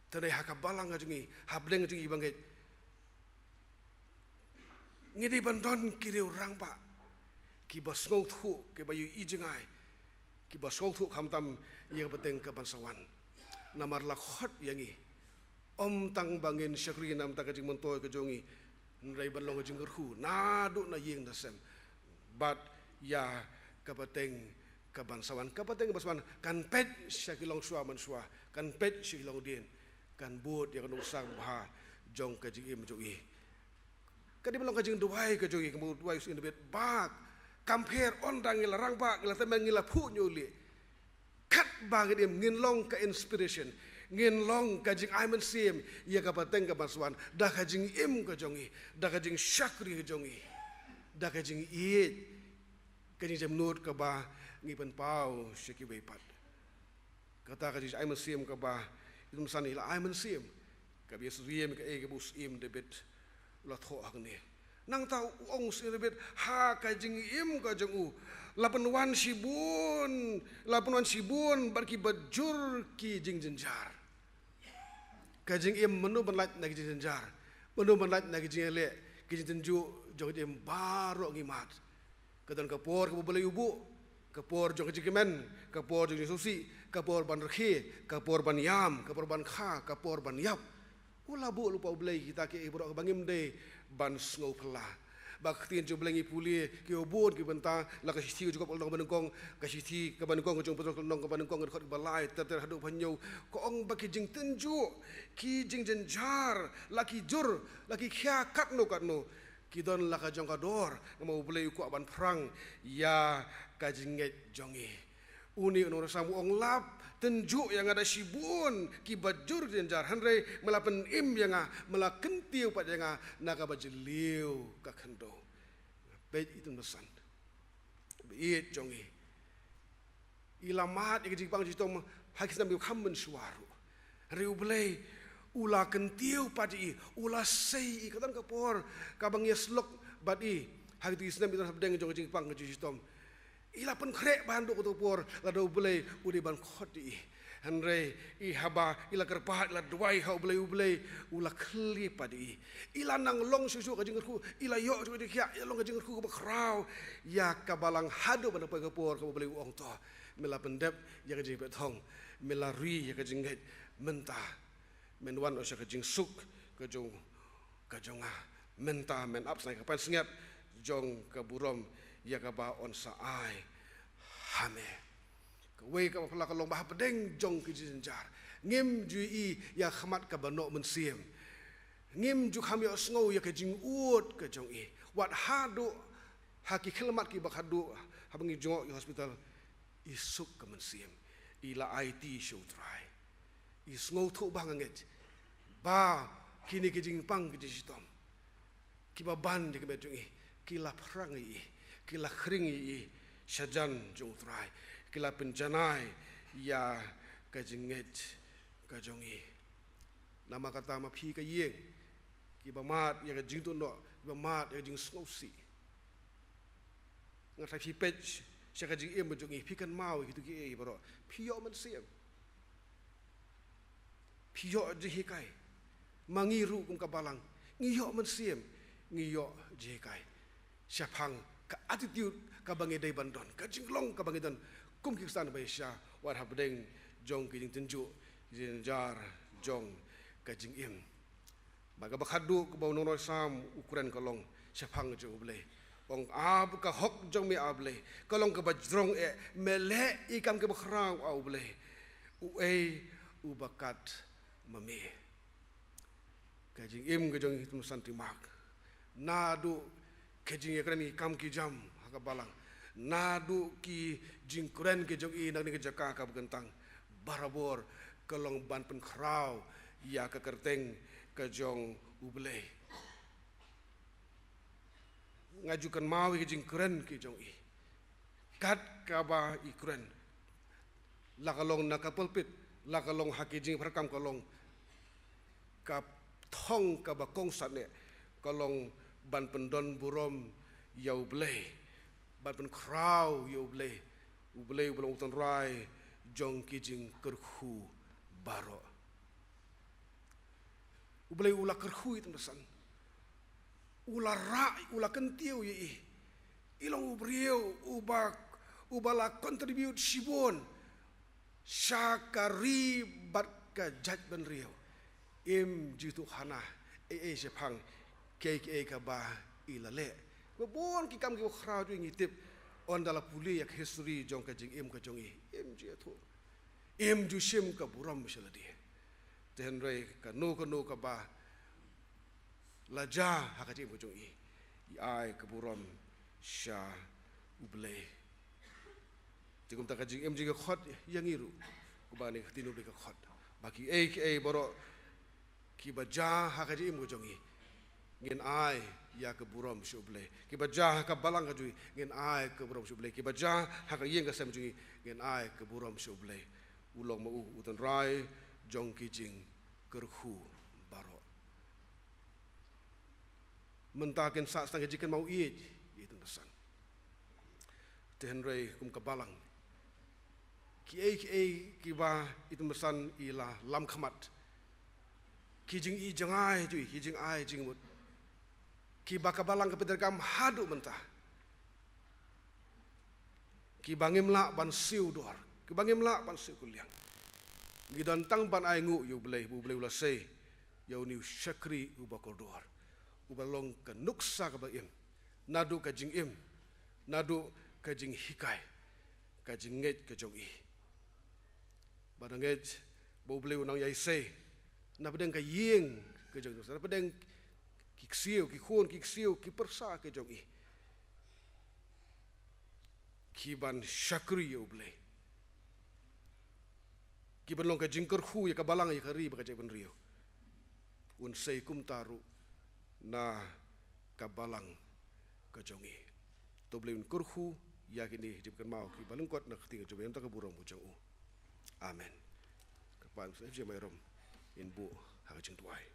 Te dei ha ka balang ka jong ngi, ha pdeng ka jong ngi bangeit, ngi dei ban don ki riew rangbah kiba sngewthuh, kiba ïohi jngai, kiba sngewthuh khamtam ïa ka pateng ka ban sa wan. Namar la khot ïa ngi ym tang ba ngin shakri na ka bynta ka jingmyntoi ka jong ngi, hynrei ban long ka jingkyrkhu naduh na ïing na sem bad ïa ka pateng ka ban sa wan. Ka pateng ka ban sa wan kan peit sha ki longshuwa manshuwa, kan peit sha ki longdien, kan bud ïa ka nuksa bha jong ka jingim jong i. Ka dei ban long ka jingduwai ka jong i, kumba u duwai u Syiem David, ba kam pher, ynda ngi la rangbah, ngi la tymmen, ngi la phuh ñiuhlieh, katba ngin im ngin long ka inspiration, ngin long ka jingai mynsiem ïa ka pateng ka ban sa wan da ka jingim ka jong i, da ka jingshakri ka jong i, da ka jingïeit, ka jingjemnud kaba ngi pynpaw sha kiwei pat. Kata ka jingai mynsiem kaba i Ïoannis i la ai mynsiem, kaba ïasyriem ïa kaei kaba u Syiem David u la thoh hangne. Nangta u ong u Syiem David, ha ka jingim ka jong u la pynwan shibun, la pynwan shibun bad kiba jur ki jingjynjar. Ka jingim, mano ban lait na ki jingjynjar, mano ban lait na ki jingïaleh, ki jingtynjuh jong ka jingim baroh ngi mad. Ka don ka por kaba U Blei u buh, ka por jong ka jingkmen, ka por jong ka jingsngewsih, ka por ban rkhie, ka por ban ïam, ka por ban kha, ka por ban ïap. U la buh lypa U Blei kita kiei baroh kiba ngim dei ban sngewphylla. Ba ka ktien jong U Blei ngi pule kiba bun ki bynta, la ka shithi ka jong u Jakob lynnong banyngkong, ka shithi kaba nyngkong ka jong u Petros lynnong kaba nyngkong, ka dkhot kaba lai ter ter haduh ba hynñiew, ka ong ba ki jingtynjuh, ki jingjynjar, la ki jur, la ki khia katno katno, ki don la ka jong ka dor, namar U Blei u kwah ban phrang ïa ka jingngeit jong ngi. Une u nongshun u ong, lap tynjuh ïa nga da shibun kiba jur jynjar, hynrei me la pynim ïa nga, me la kyntiew pat ïa nga na kaba jylliew ka khyndew. Peit, i tymmen basan, ba ïeit jong ngi, i la mad ïa ka jingpang jingshitom ha ki snem kiba kham mynshuwa ruh. Hynrei U Blei u la kyntiew pat ïa i, u la sei ïa i. Ka don ka por kaba ngi ïasyllok bad i ha kito ki snem kiba don hapdeng jong ka jingpang ka jingshitom. I la pynkhreh bha haduh kato ka por, lada U Blei u dei ban khot ïa i. Hynrei i, haba i la kyrpad, i la duwai ha U Blei, U Blei u la khlieh pat ïa i. I la nang long shuh shuh ka jingkyrkhu, i la ïoh shuh ka jingkhiah, i la long ka jingkyrkhu kaba khraw ïa ka balang haduh ban da poi ka por kaba U Blei u ong, to, me la pyndep ïa ka jingpynthong, me la ri ïa ka jingngeit. Mynta men wan noh sha ka jingsuk ka jong, ka jong nga. Mynta men ap sngi ka pansngiat jong ka burom ïa kaba yn sa ai ha me. Kawei kaba phylla ka long ba hapdeng jong ki jingjynjar ngim ju ïohi ïa ka khmat kaba noh mynsiem. Ngim ju kham ïohsngew ïa ka jingud ka jong i. Wat haduh ha ki khlieh mat kiba khadduh, haba ngi jngoh ïa hospital, i suk ka mynsiem, i la aiti sha U Trai. I sngewthuh ba nga ngeit ba kine ki jingpang ki jingshitom kiba ban da ka met jong i, ki la phrang ïa i, ki la khring ïa i shajan jong U Trai, ki la pynjanai ïa ka jingngeit ka jong i. Namar kata ma phi ka ïing, kiba mad ïa ka jingtuh noh, kiba mad ïa ka jingsngewsih, nga tharai phi peit sha ka jingim jong i, phi kynmaw ïa kito kiei baroh, phi ïoh mynsiem, phi ïoh jinghikai. Ma ngi ruh kum ka balang ngi ïoh mynsiem, ngi ïoh jinghikai shaphang ka attitude kaba ngi dei ban don, ka jinglong kaba ngi don kum ki Khristan ba shisha, wat hapdeng jong ki jingtynjuh, ki jingjynjar jong ka jingim. Bad kaba khadduh kaba u nongrwai Salm u kren ka long shaphang jong U Blei. Ong, A, ka hok jong me, A Blei, ka long kaba jrong eh, me leh ïa ki kam kiba khraw, A U Blei. Uei uba kat ma me? Ka jingim ka jong i, i tymmen basan, i mak naduh ka jingïakren ïa ki kam ki jam ha ka balang, naduh ki jingkren ki jong i na kane ka jaka kaba kyntang, barabor ka long ban pynkhraw ïa ka kyrteng ka jong U Blei. Nga ju kynmaw ïa ki jingkren ki jong i, kat kaba i kren, la ka long na ka pulpit, la ka long ha ki jingpyrkhat kam, ka long ka thong kaba kongsan eh, ka long ban pyndon burom ïa U Blei, ban pynkhraw ïa U Blei. U Blei uba long u tynrai jong ki jingkyrkhu baroh. U Blei u la kyrkhu ïa i, i tymmen basan, u la rah, u la kyntiew ïa i. I long u briew uba, uba la contribute shibun sha ka ri bad ka jaitbynriew. Im ju ïathuh Hana ei ei shaphang kiei kiei kaba i la leh. Ba bun ki kam kiba khraw ju ngi tip, ynda la pule ïa ka history jong ka jingim ka jong i, im ju ïathuh, im ju shim ka burom sha lade. Te hynrei kano kano kaba la jia ha ka jingim ka jong i, i ai ka burom sha U Blei. Te kumta ka jingim jong i ka khot ïa ngi ruh, kumba kane ka ktien U Blei ka khot, ba kiei kiei baroh kiba jia ha ka jingim ka jong i, ngin ai ïa ka burom sha U Blei. Kiba jia ha ka balang ka jong i, ngin ai ka burom sha U Blei. Kiba jia ha ka ïing ka sem jong i, ngin ai ka burom sha U Blei. U long ma u u tynrai jong ki jingkyrkhu baroh. Mynta kin sah tang ka jingkynmaw ïeit, i tymmen basan. Te hynrei kum ka balang, kiei kiei kiba, i tymmen basan, i la lam khmat, ki jingi jngai jong i, ki jingai jingmut, kiba ka balang ka pyndonkam haduh mynta, kiba ngim lah ban siew dor, kiba ngim lah ban siew kylliang, ngi don tang ban ainguh ïa U Blei, ba U Blei u la sei ïa une u shakri uba kordor, uba long ka nuksa kaba im, naduh ka jingim, naduh ka jinghikai, ka jingngeit ka jong i. Ba da ngeit ba U Blei u nang ïai sei napdeng ka ïing ka jong i, napdeng ki ksiew, ki khun ki ksiew, ki pyrsa ka jong i, ki ban shakri ïa U Blei, ki ban long ka jingkyrkhu ïa ka balang, ïa ka ri bad ka jaitbynriew. Un sei kumta ruh na ka balang ka jong i. To U Blei un kyrkhu ïa kine ki jingkynmaw kiba lyngkot na ka ktien ka jong i, ïa ka burom ka jong u. Amen. Kyrpad, sa jia mai rom in buh ha ka jingduwai.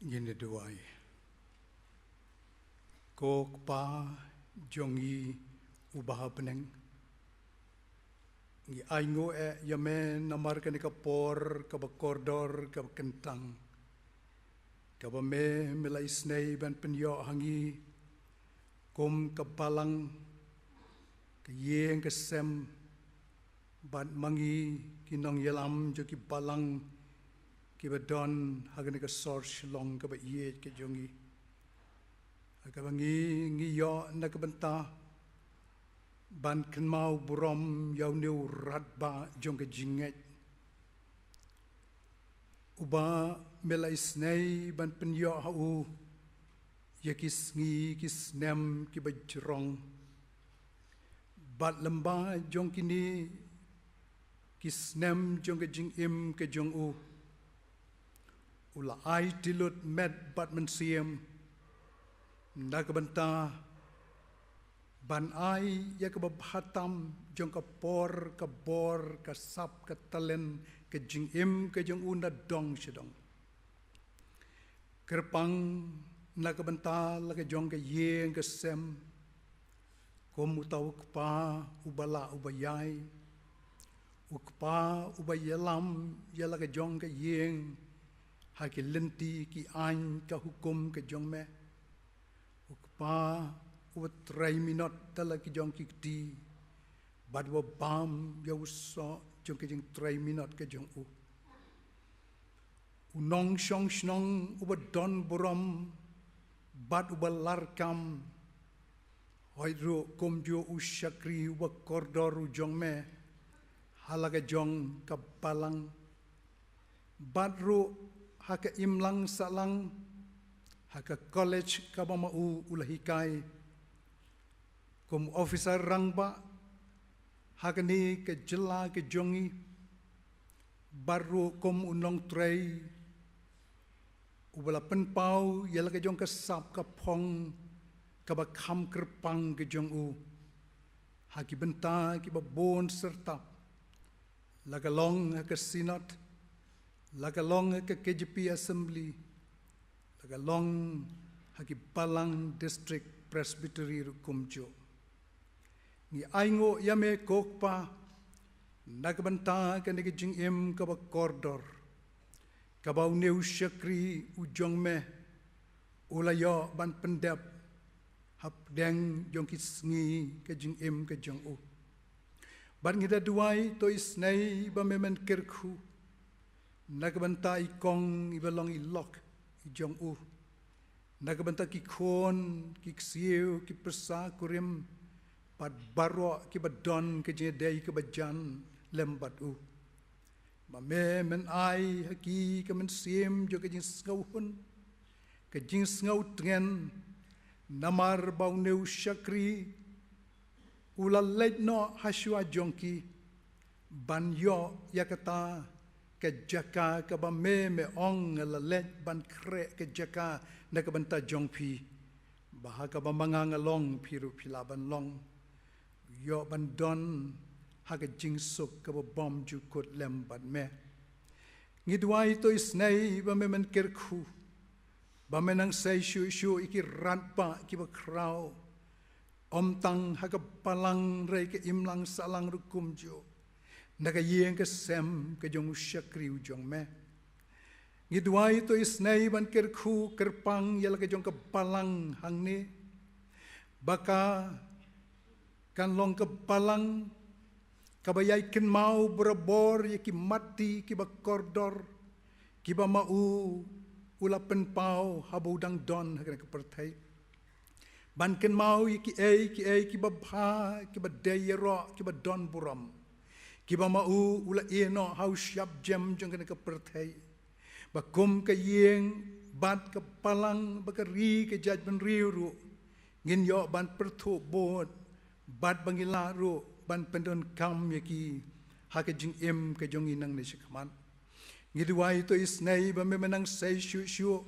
Ngin ïa duwai. Ko Kpa jong ngi uba ha bneng, ngi ainguh eh ïa me namar kane ka por kaba kordor, kaba kyntang, kaba me, me la isynei ban pynïoh ha ngi kum ka balang, ka ïing ka sem, bad ma ngi ki nongïalam jong ki balang kiba don ha kane ka sor Shillong kaba ïeit ka jong ngi. Ha kaba ngi, ngi ïoh na ka bynta ban kynmaw burom ïa une u radbah jong ka jingngeit, uba me la isynei ban pynïoh ha u ïa ki sngi ki snem kiba jrong. Bad lyngba jong kine ki snem jong ka jingim ka jong u, u la ai tylli lut met bad mynsiem na ka bynta ban ai ïa kaba bha tam jong ka por, ka bor, ka sap, ka talent, ka jingim ka jong u na dong sha dong. Kyrpang na ka bynta la ka jong ka ïing ka sem, kum uta u kpa uba lah uba ïai, u kpa uba ïalam ïa la ka jong ka ïing ha ki lynti ki aiñ ka hukum ka jong me. U kpa uba trei minot da la ki jong ki kti, bad uba bam ïa u soh jong ka jingtrei minot ka jong u. U nongshong shnong uba don burom bad uba larkam, hooid ruh kumjuh u shakri uba kordor u jong me ha la ka jong ka balang, bad ruh ha ka imlang sahlang, ha ka college kaba ma u u la hikai, kum officer rangbah ha kane ka jylla ka jong ngi, bad ruh kum u nongtrei uba la pynpaw ïa la ka jong ka sap ka phong kaba kham kyrpang ka jong u ha ki bynta kiba bun syrtap, la ka long ha ka Synod, la ka long ha ka K J P Assembly, la ka long ha ki balang District Presbytery ruh kumjuh. Ngi ainguh ïa me ko Kpa na ka bynta kane ka jingim kaba kordor, kaba une u shakri u jong me u la ïoh ban pyndep hapdeng jong ki sngi ka jingim ka jong u. Bad ngi da duwai, to isynei ba me men kyrkhu na ka bynta i kong iba long i lok i jong u, na ka bynta ki khun, ki ksiew, ki pyrsa kurim, bad baroh kiba don ka jingïadei kaba jan lem bad u. Ma me men ai ha ki ka mynsiem jong ka jingsngewhun, ka jingsngewtngen, namar ba une u shakri u la leit noh ha shuwa jong ki ban ïoh ïa kata ka jaka kaba me, me ong nga la leit ban khreh ka jaka na ka bynta jong phi, ba ha kaba ma nga nga long phi ruh phi lah ban long, ïoh ban don ha ka jingsuk kaba bymjukut lem bad me. Ngi duwai, to isynei ba me men kyrkhu ba me nang sei shuh shuh ïa ki radbah kiba khraw, ym tang ha ka balang hynrei ka imlang sahlang ruh kumjuh, na ka ïing ka sem ka jong u shakri u jong me. Ngi duwai to isnei ban kyrkhu kyrpang ïa la ka jong ka balang hangne, ba ka kan long ka balang kaba ïai kynmaw barabor ïa ki matti kiba kordor, kiba ma u u la pynpaw haba u dang don ha kane ka pyrthei. Ban kynmaw ïa kiei kiei kiba bha, kiba dei ïaroh, kiba don burom, kiba ma u u la ïehnoh ha u shapjem jong kane ka pyrthei. Ba kum ka ïing bad ka balang bad ka ri ka jaitbynriew ruh, ngin ïoh ban pyrthuh bud bad ba ngin lah ruh ban pyndonkam ïa ki ha ka jingim ka jong ngi nangne shakhmat. Ngi duwai to isnei ba me men nang sei shuh shuh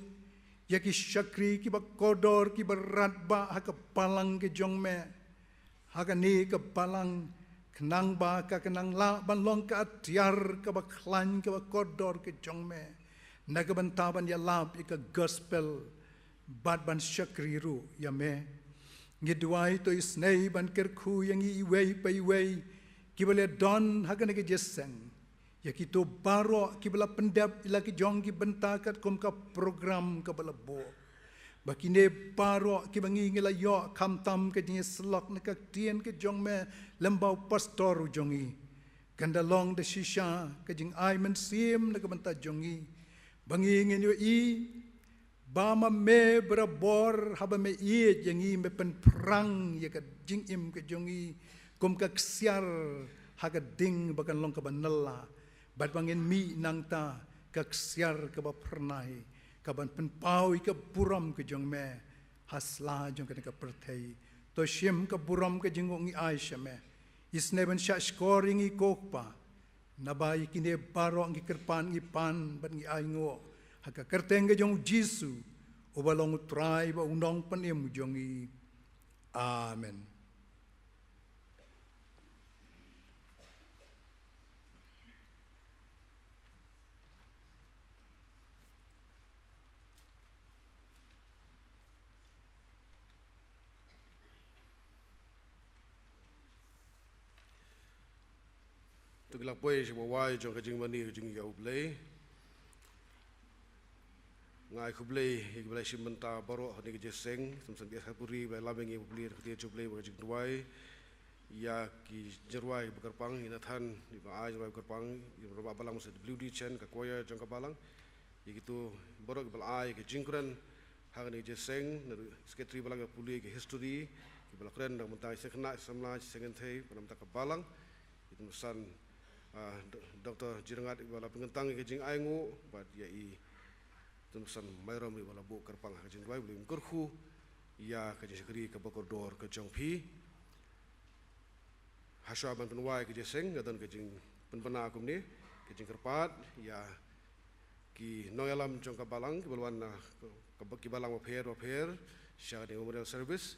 ïa ki shakri kiba kordor kiba radbah ha ka balang ka jong me, ha kane ka balang, khnang ba ka kan nang lah ban long ka atiar kaba khlaiñ kaba kordor ka jong me na ka bynta ban ïalap ïa ka gospel bad ban shakri ruh ïa me. Ngi duwai to isnei ban kyrkhu ïa ngi iwei pa iwei kiba la don ha kane ka jingïaseng, ïa kito baroh kiba la pyndep ïa la ki jong ki bynta katkum ka program kaba la buh. Ba kine baroh kiba ngi ngi la ïoh khamtam ka jingïasyllok na ka ktien ka jong me lem bad u pastor u jong ngi, kan da long da shisha ka jingai mynsiem na ka bynta jong ngi. Ba ngi ngin ïohi ba ma me barabor haba me ïeit ïa ngi, me pynphrang ïa ka jingim ka jong ngi kum ka ksiar ha ka ding ba kan long kaba nylla, bad ba ngin mih nangta ka ksiar kaba phyrnai, kaban pynpaw ïa ka burom ka jong me ha sla jong kane ka pyrthei. To shim ka burom ka jingnguh ngi ai sha me. Isnei ban shah shkor ïa ngi ko Kpa, naba ïa kine baroh ngi kyrpad ngi pan bad ngi ainguh ha ka kyrteng ka jong u Jisu, uba long u Trai bad u Nongpynim jong ngi. Amen. To ngi la poi sha kaba wai jong ka jingmane ka jong ngi ïa U Blei. Nga ai khublei ïa kiba la shim bynta baroh ha kane ka jingïaseng, khamtam ïa ka puri ba la lam ïa ngi, U Blei, ka ktien jong U Blei bad ka jingduwai. Ïa ki jingrwai ba kyrpang, ïa Nathan, ïa ba ai jingrwai ba kyrpang, ïa ba balang masa W D Chen, ka choir jong ka balang. Ïa kito baroh kiba la ai ka jingkren ha kane ka jingïaseng, na secretary balang ba pule ïa ka history, kiba la kren na ka bynta ïa ki seng khynnah, ki samla, ki seng kynthei, na ka bynta ka balang. Ïa i Tymmen Basan, ah, Do-, Doctor Jyrngat, iba la pynkyntang ïa ka jingainguh, bad ïa i Tymmen Basan Myrom, iba la buh kyrpang ha ka jingduwai. U Blei un kyrkhu ïa ka jingshakri kaba kordor ka jong phi. Hashwa ban pynwai ka jingïaseng, nga don ka jingpynbna kumne, ka jingkyrpad ïa ki nongïalam jong ka balang, kiba la wan na ka, ka, ki balang bapher bapher sha kane ka memorial service,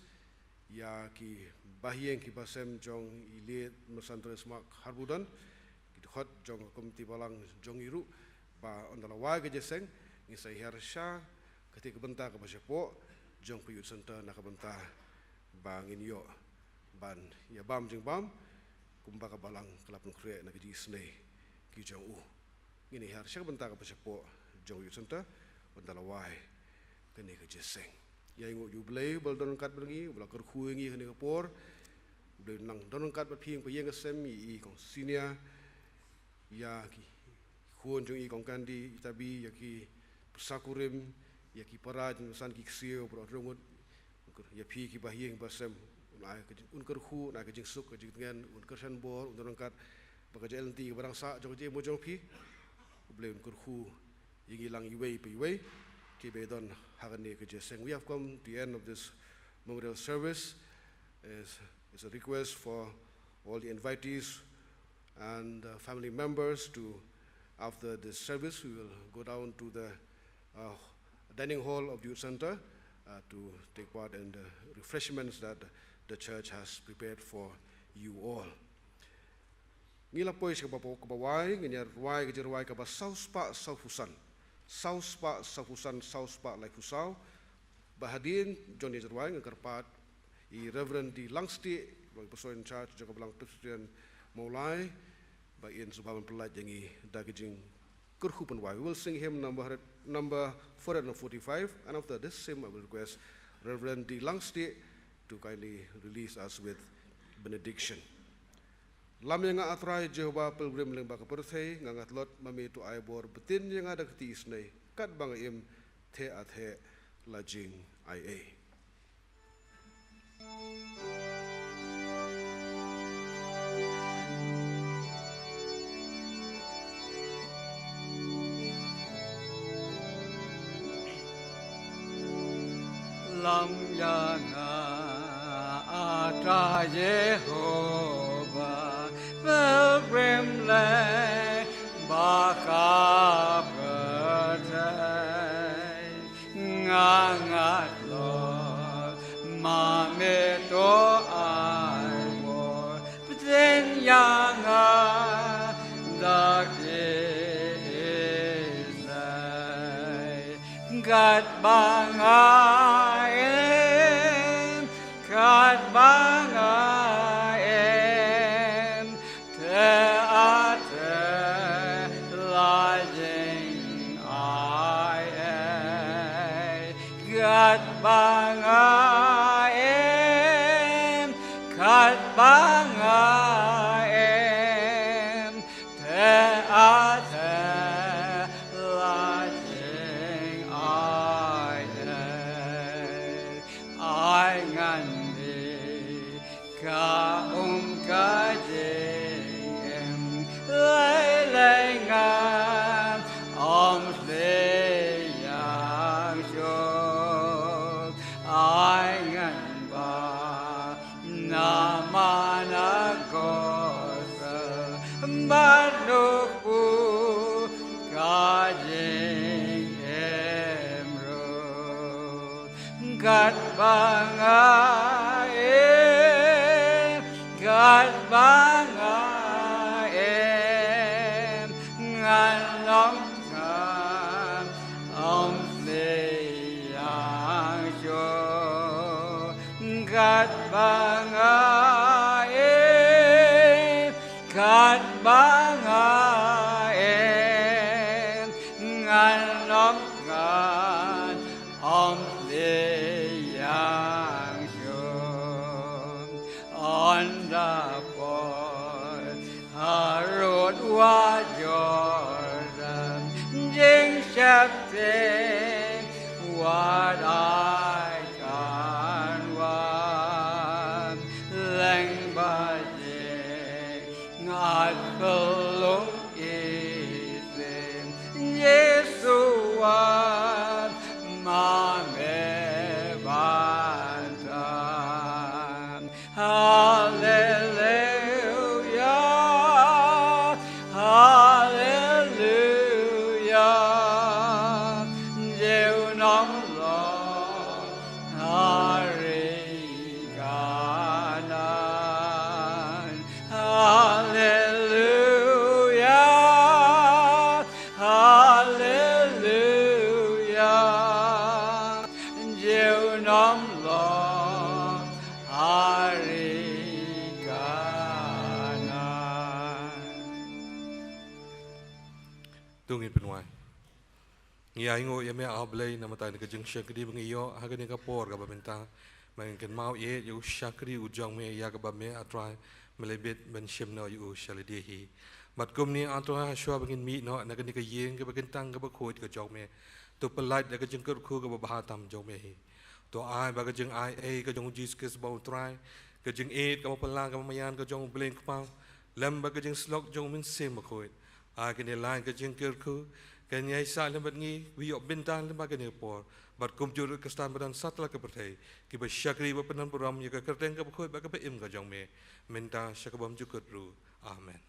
ïa ki bahaïing ki bahasem jong i late Tymmen Basan Doris Mark Harbudon, ki dkhot jong ka komiti balang jong ngi ruh, ba ynda la wai ka jingïaseng, ngin sa hiar sha kata ka bynta kaba shapoh jong ka Youth Centre, na ka bynta ba ngin ïoh ban ïa bam jingbam kumba ka balang ka la pynkhreh na ka jingisynei ki jong u. Ngin ïa hiar sha ka bynta kaba shapoh jong ka Youth Centre ynda la wai kane ka jingïaseng. Ïa ainguh ïa U Blei uba la don ryngkat bad ngi, uba la kyrkhu ïa ngi ha kane ka por. U Blei un nang don ryngkat bad phi, ïa ka ïing ka sem, ïa i Kong Senior, ïa ki khun jong i Kong Kandi, i Tabi, ïa ki pyrsa kurim, ïa ki para jong i Tymmen Basan, ki ksiew baroh ryngut, ïa phi ki bahaïing bahasem, un ai ka jing, un kyrkhu, un ai ka jingsuk, ka jingtngen, un kyrshan bor, un don ryngkat bad ka jingïaid lynti kaba dang sah jong ka jingim jong phi. U Blei un kyrkhu ïa ngi lang iwei pa iwei kiba don ha kane ka jingïaseng. We have come to the end of this memorial service. It's, it's a request for all the invitees and, uh, family members to, after this service, we will go down to the, uh, dining hall of the Youth Centre, uh, to take part in the refreshments that the church has prepared for you all. Ngi la poi sha kaba, kaba wai, ngin ïa rwai ka jingrwai kaba saw spah saw phew san. Saw spah saw phew san, saw spah lai phew saw. Bad hadien jong ka jingrwai, nga kyrpad ïa i Reverend D Langstieh, ba long i Pastor in charge jong ka Balang Presbyterian Mawlai, ba in sa bam pyllait ïa ngi da ka jingkyrkhu pynwai. We will sing hymn number hundred number four hundred forty-five, and after this hymn, I will request Reverend D Langstieh to kindly release us with benediction. Lam ïa nga, A Trai Jehobah, pilgrim lyngba ka pyrthei, nga nga tlot, ma me to ai bor, btin ïa nga da ka kti isynei, katba nga im, theh a theh la jingaiei. Lam ïa nga, A Trai Jehobah, pilgrim lyngba ka pyrthei, nga nga tlot, ma me to ai bor, btin ïa nga da ka kti isynei, katba nga im, katba nga im, theh a theh la jingaiei, katba nga im, katba nga im, theh a theh la jingaiei. Ai ngan die ka um ka jingim, lei lei ngan ym slem ïa shuh. Ai ngan bah na man ka gospel, bad kyrkhu ka jingim ruh. Katba nga im, katba nga im, ngan ym, ngan ym slem ïa shuh. Katba nga im, katba nga im, ngan ym, ngan ym slem ïa shuh. Ynda poi harud wah Jordan, jingsheptieng wat ai kan wan, lyngba jing ngat pynlong isynei, Jisu wan ma me ban tan. Halleluia, halleluia, Jiw Nongpyllun ha ri Kanaan. Halleluia, halleluia, Jiw Nongpyllun ha ri Kanaan. To ngin pynwai. Ngi ainguh ïa me, A Blei, namar kata ka jingshakri ba ngi ïoh ha kane ka por kaba mynta. Ba ngin kynmaw ïa u shakri u jong me, ïa kaba me, A Trai, me la bit ban shim noh ïa u sha lade hi. Bad kumne, A Trai, shuwa ba ngin mih noh na kane ka ïing kaba kyntang kaba khuid ka jong me, to pyllait da ka jingkyrkhu kaba bha tam jong me hi. To ai ba ka jingaiei ka jong u Jisu Khrist ba U Trai, ka jingïeit kaba phylla kaba maïan ka jong U Blei Kpa, lem bad ka jingsyllok jong U Mynsiem Bakhuid, ai kane lai ka jingkyrkhu kan ïaisah lem bad ngi, ba ïoh bynta lem bad kane ka por, bad kumjuh ruh ki Khristan ba don satlak ka pyrthei, kiba shakri bad pyndonburom ïa ka kyrteng kaba khuid bad kaba im ka jong me, mynta sha ka bymjukut ruh. Amen.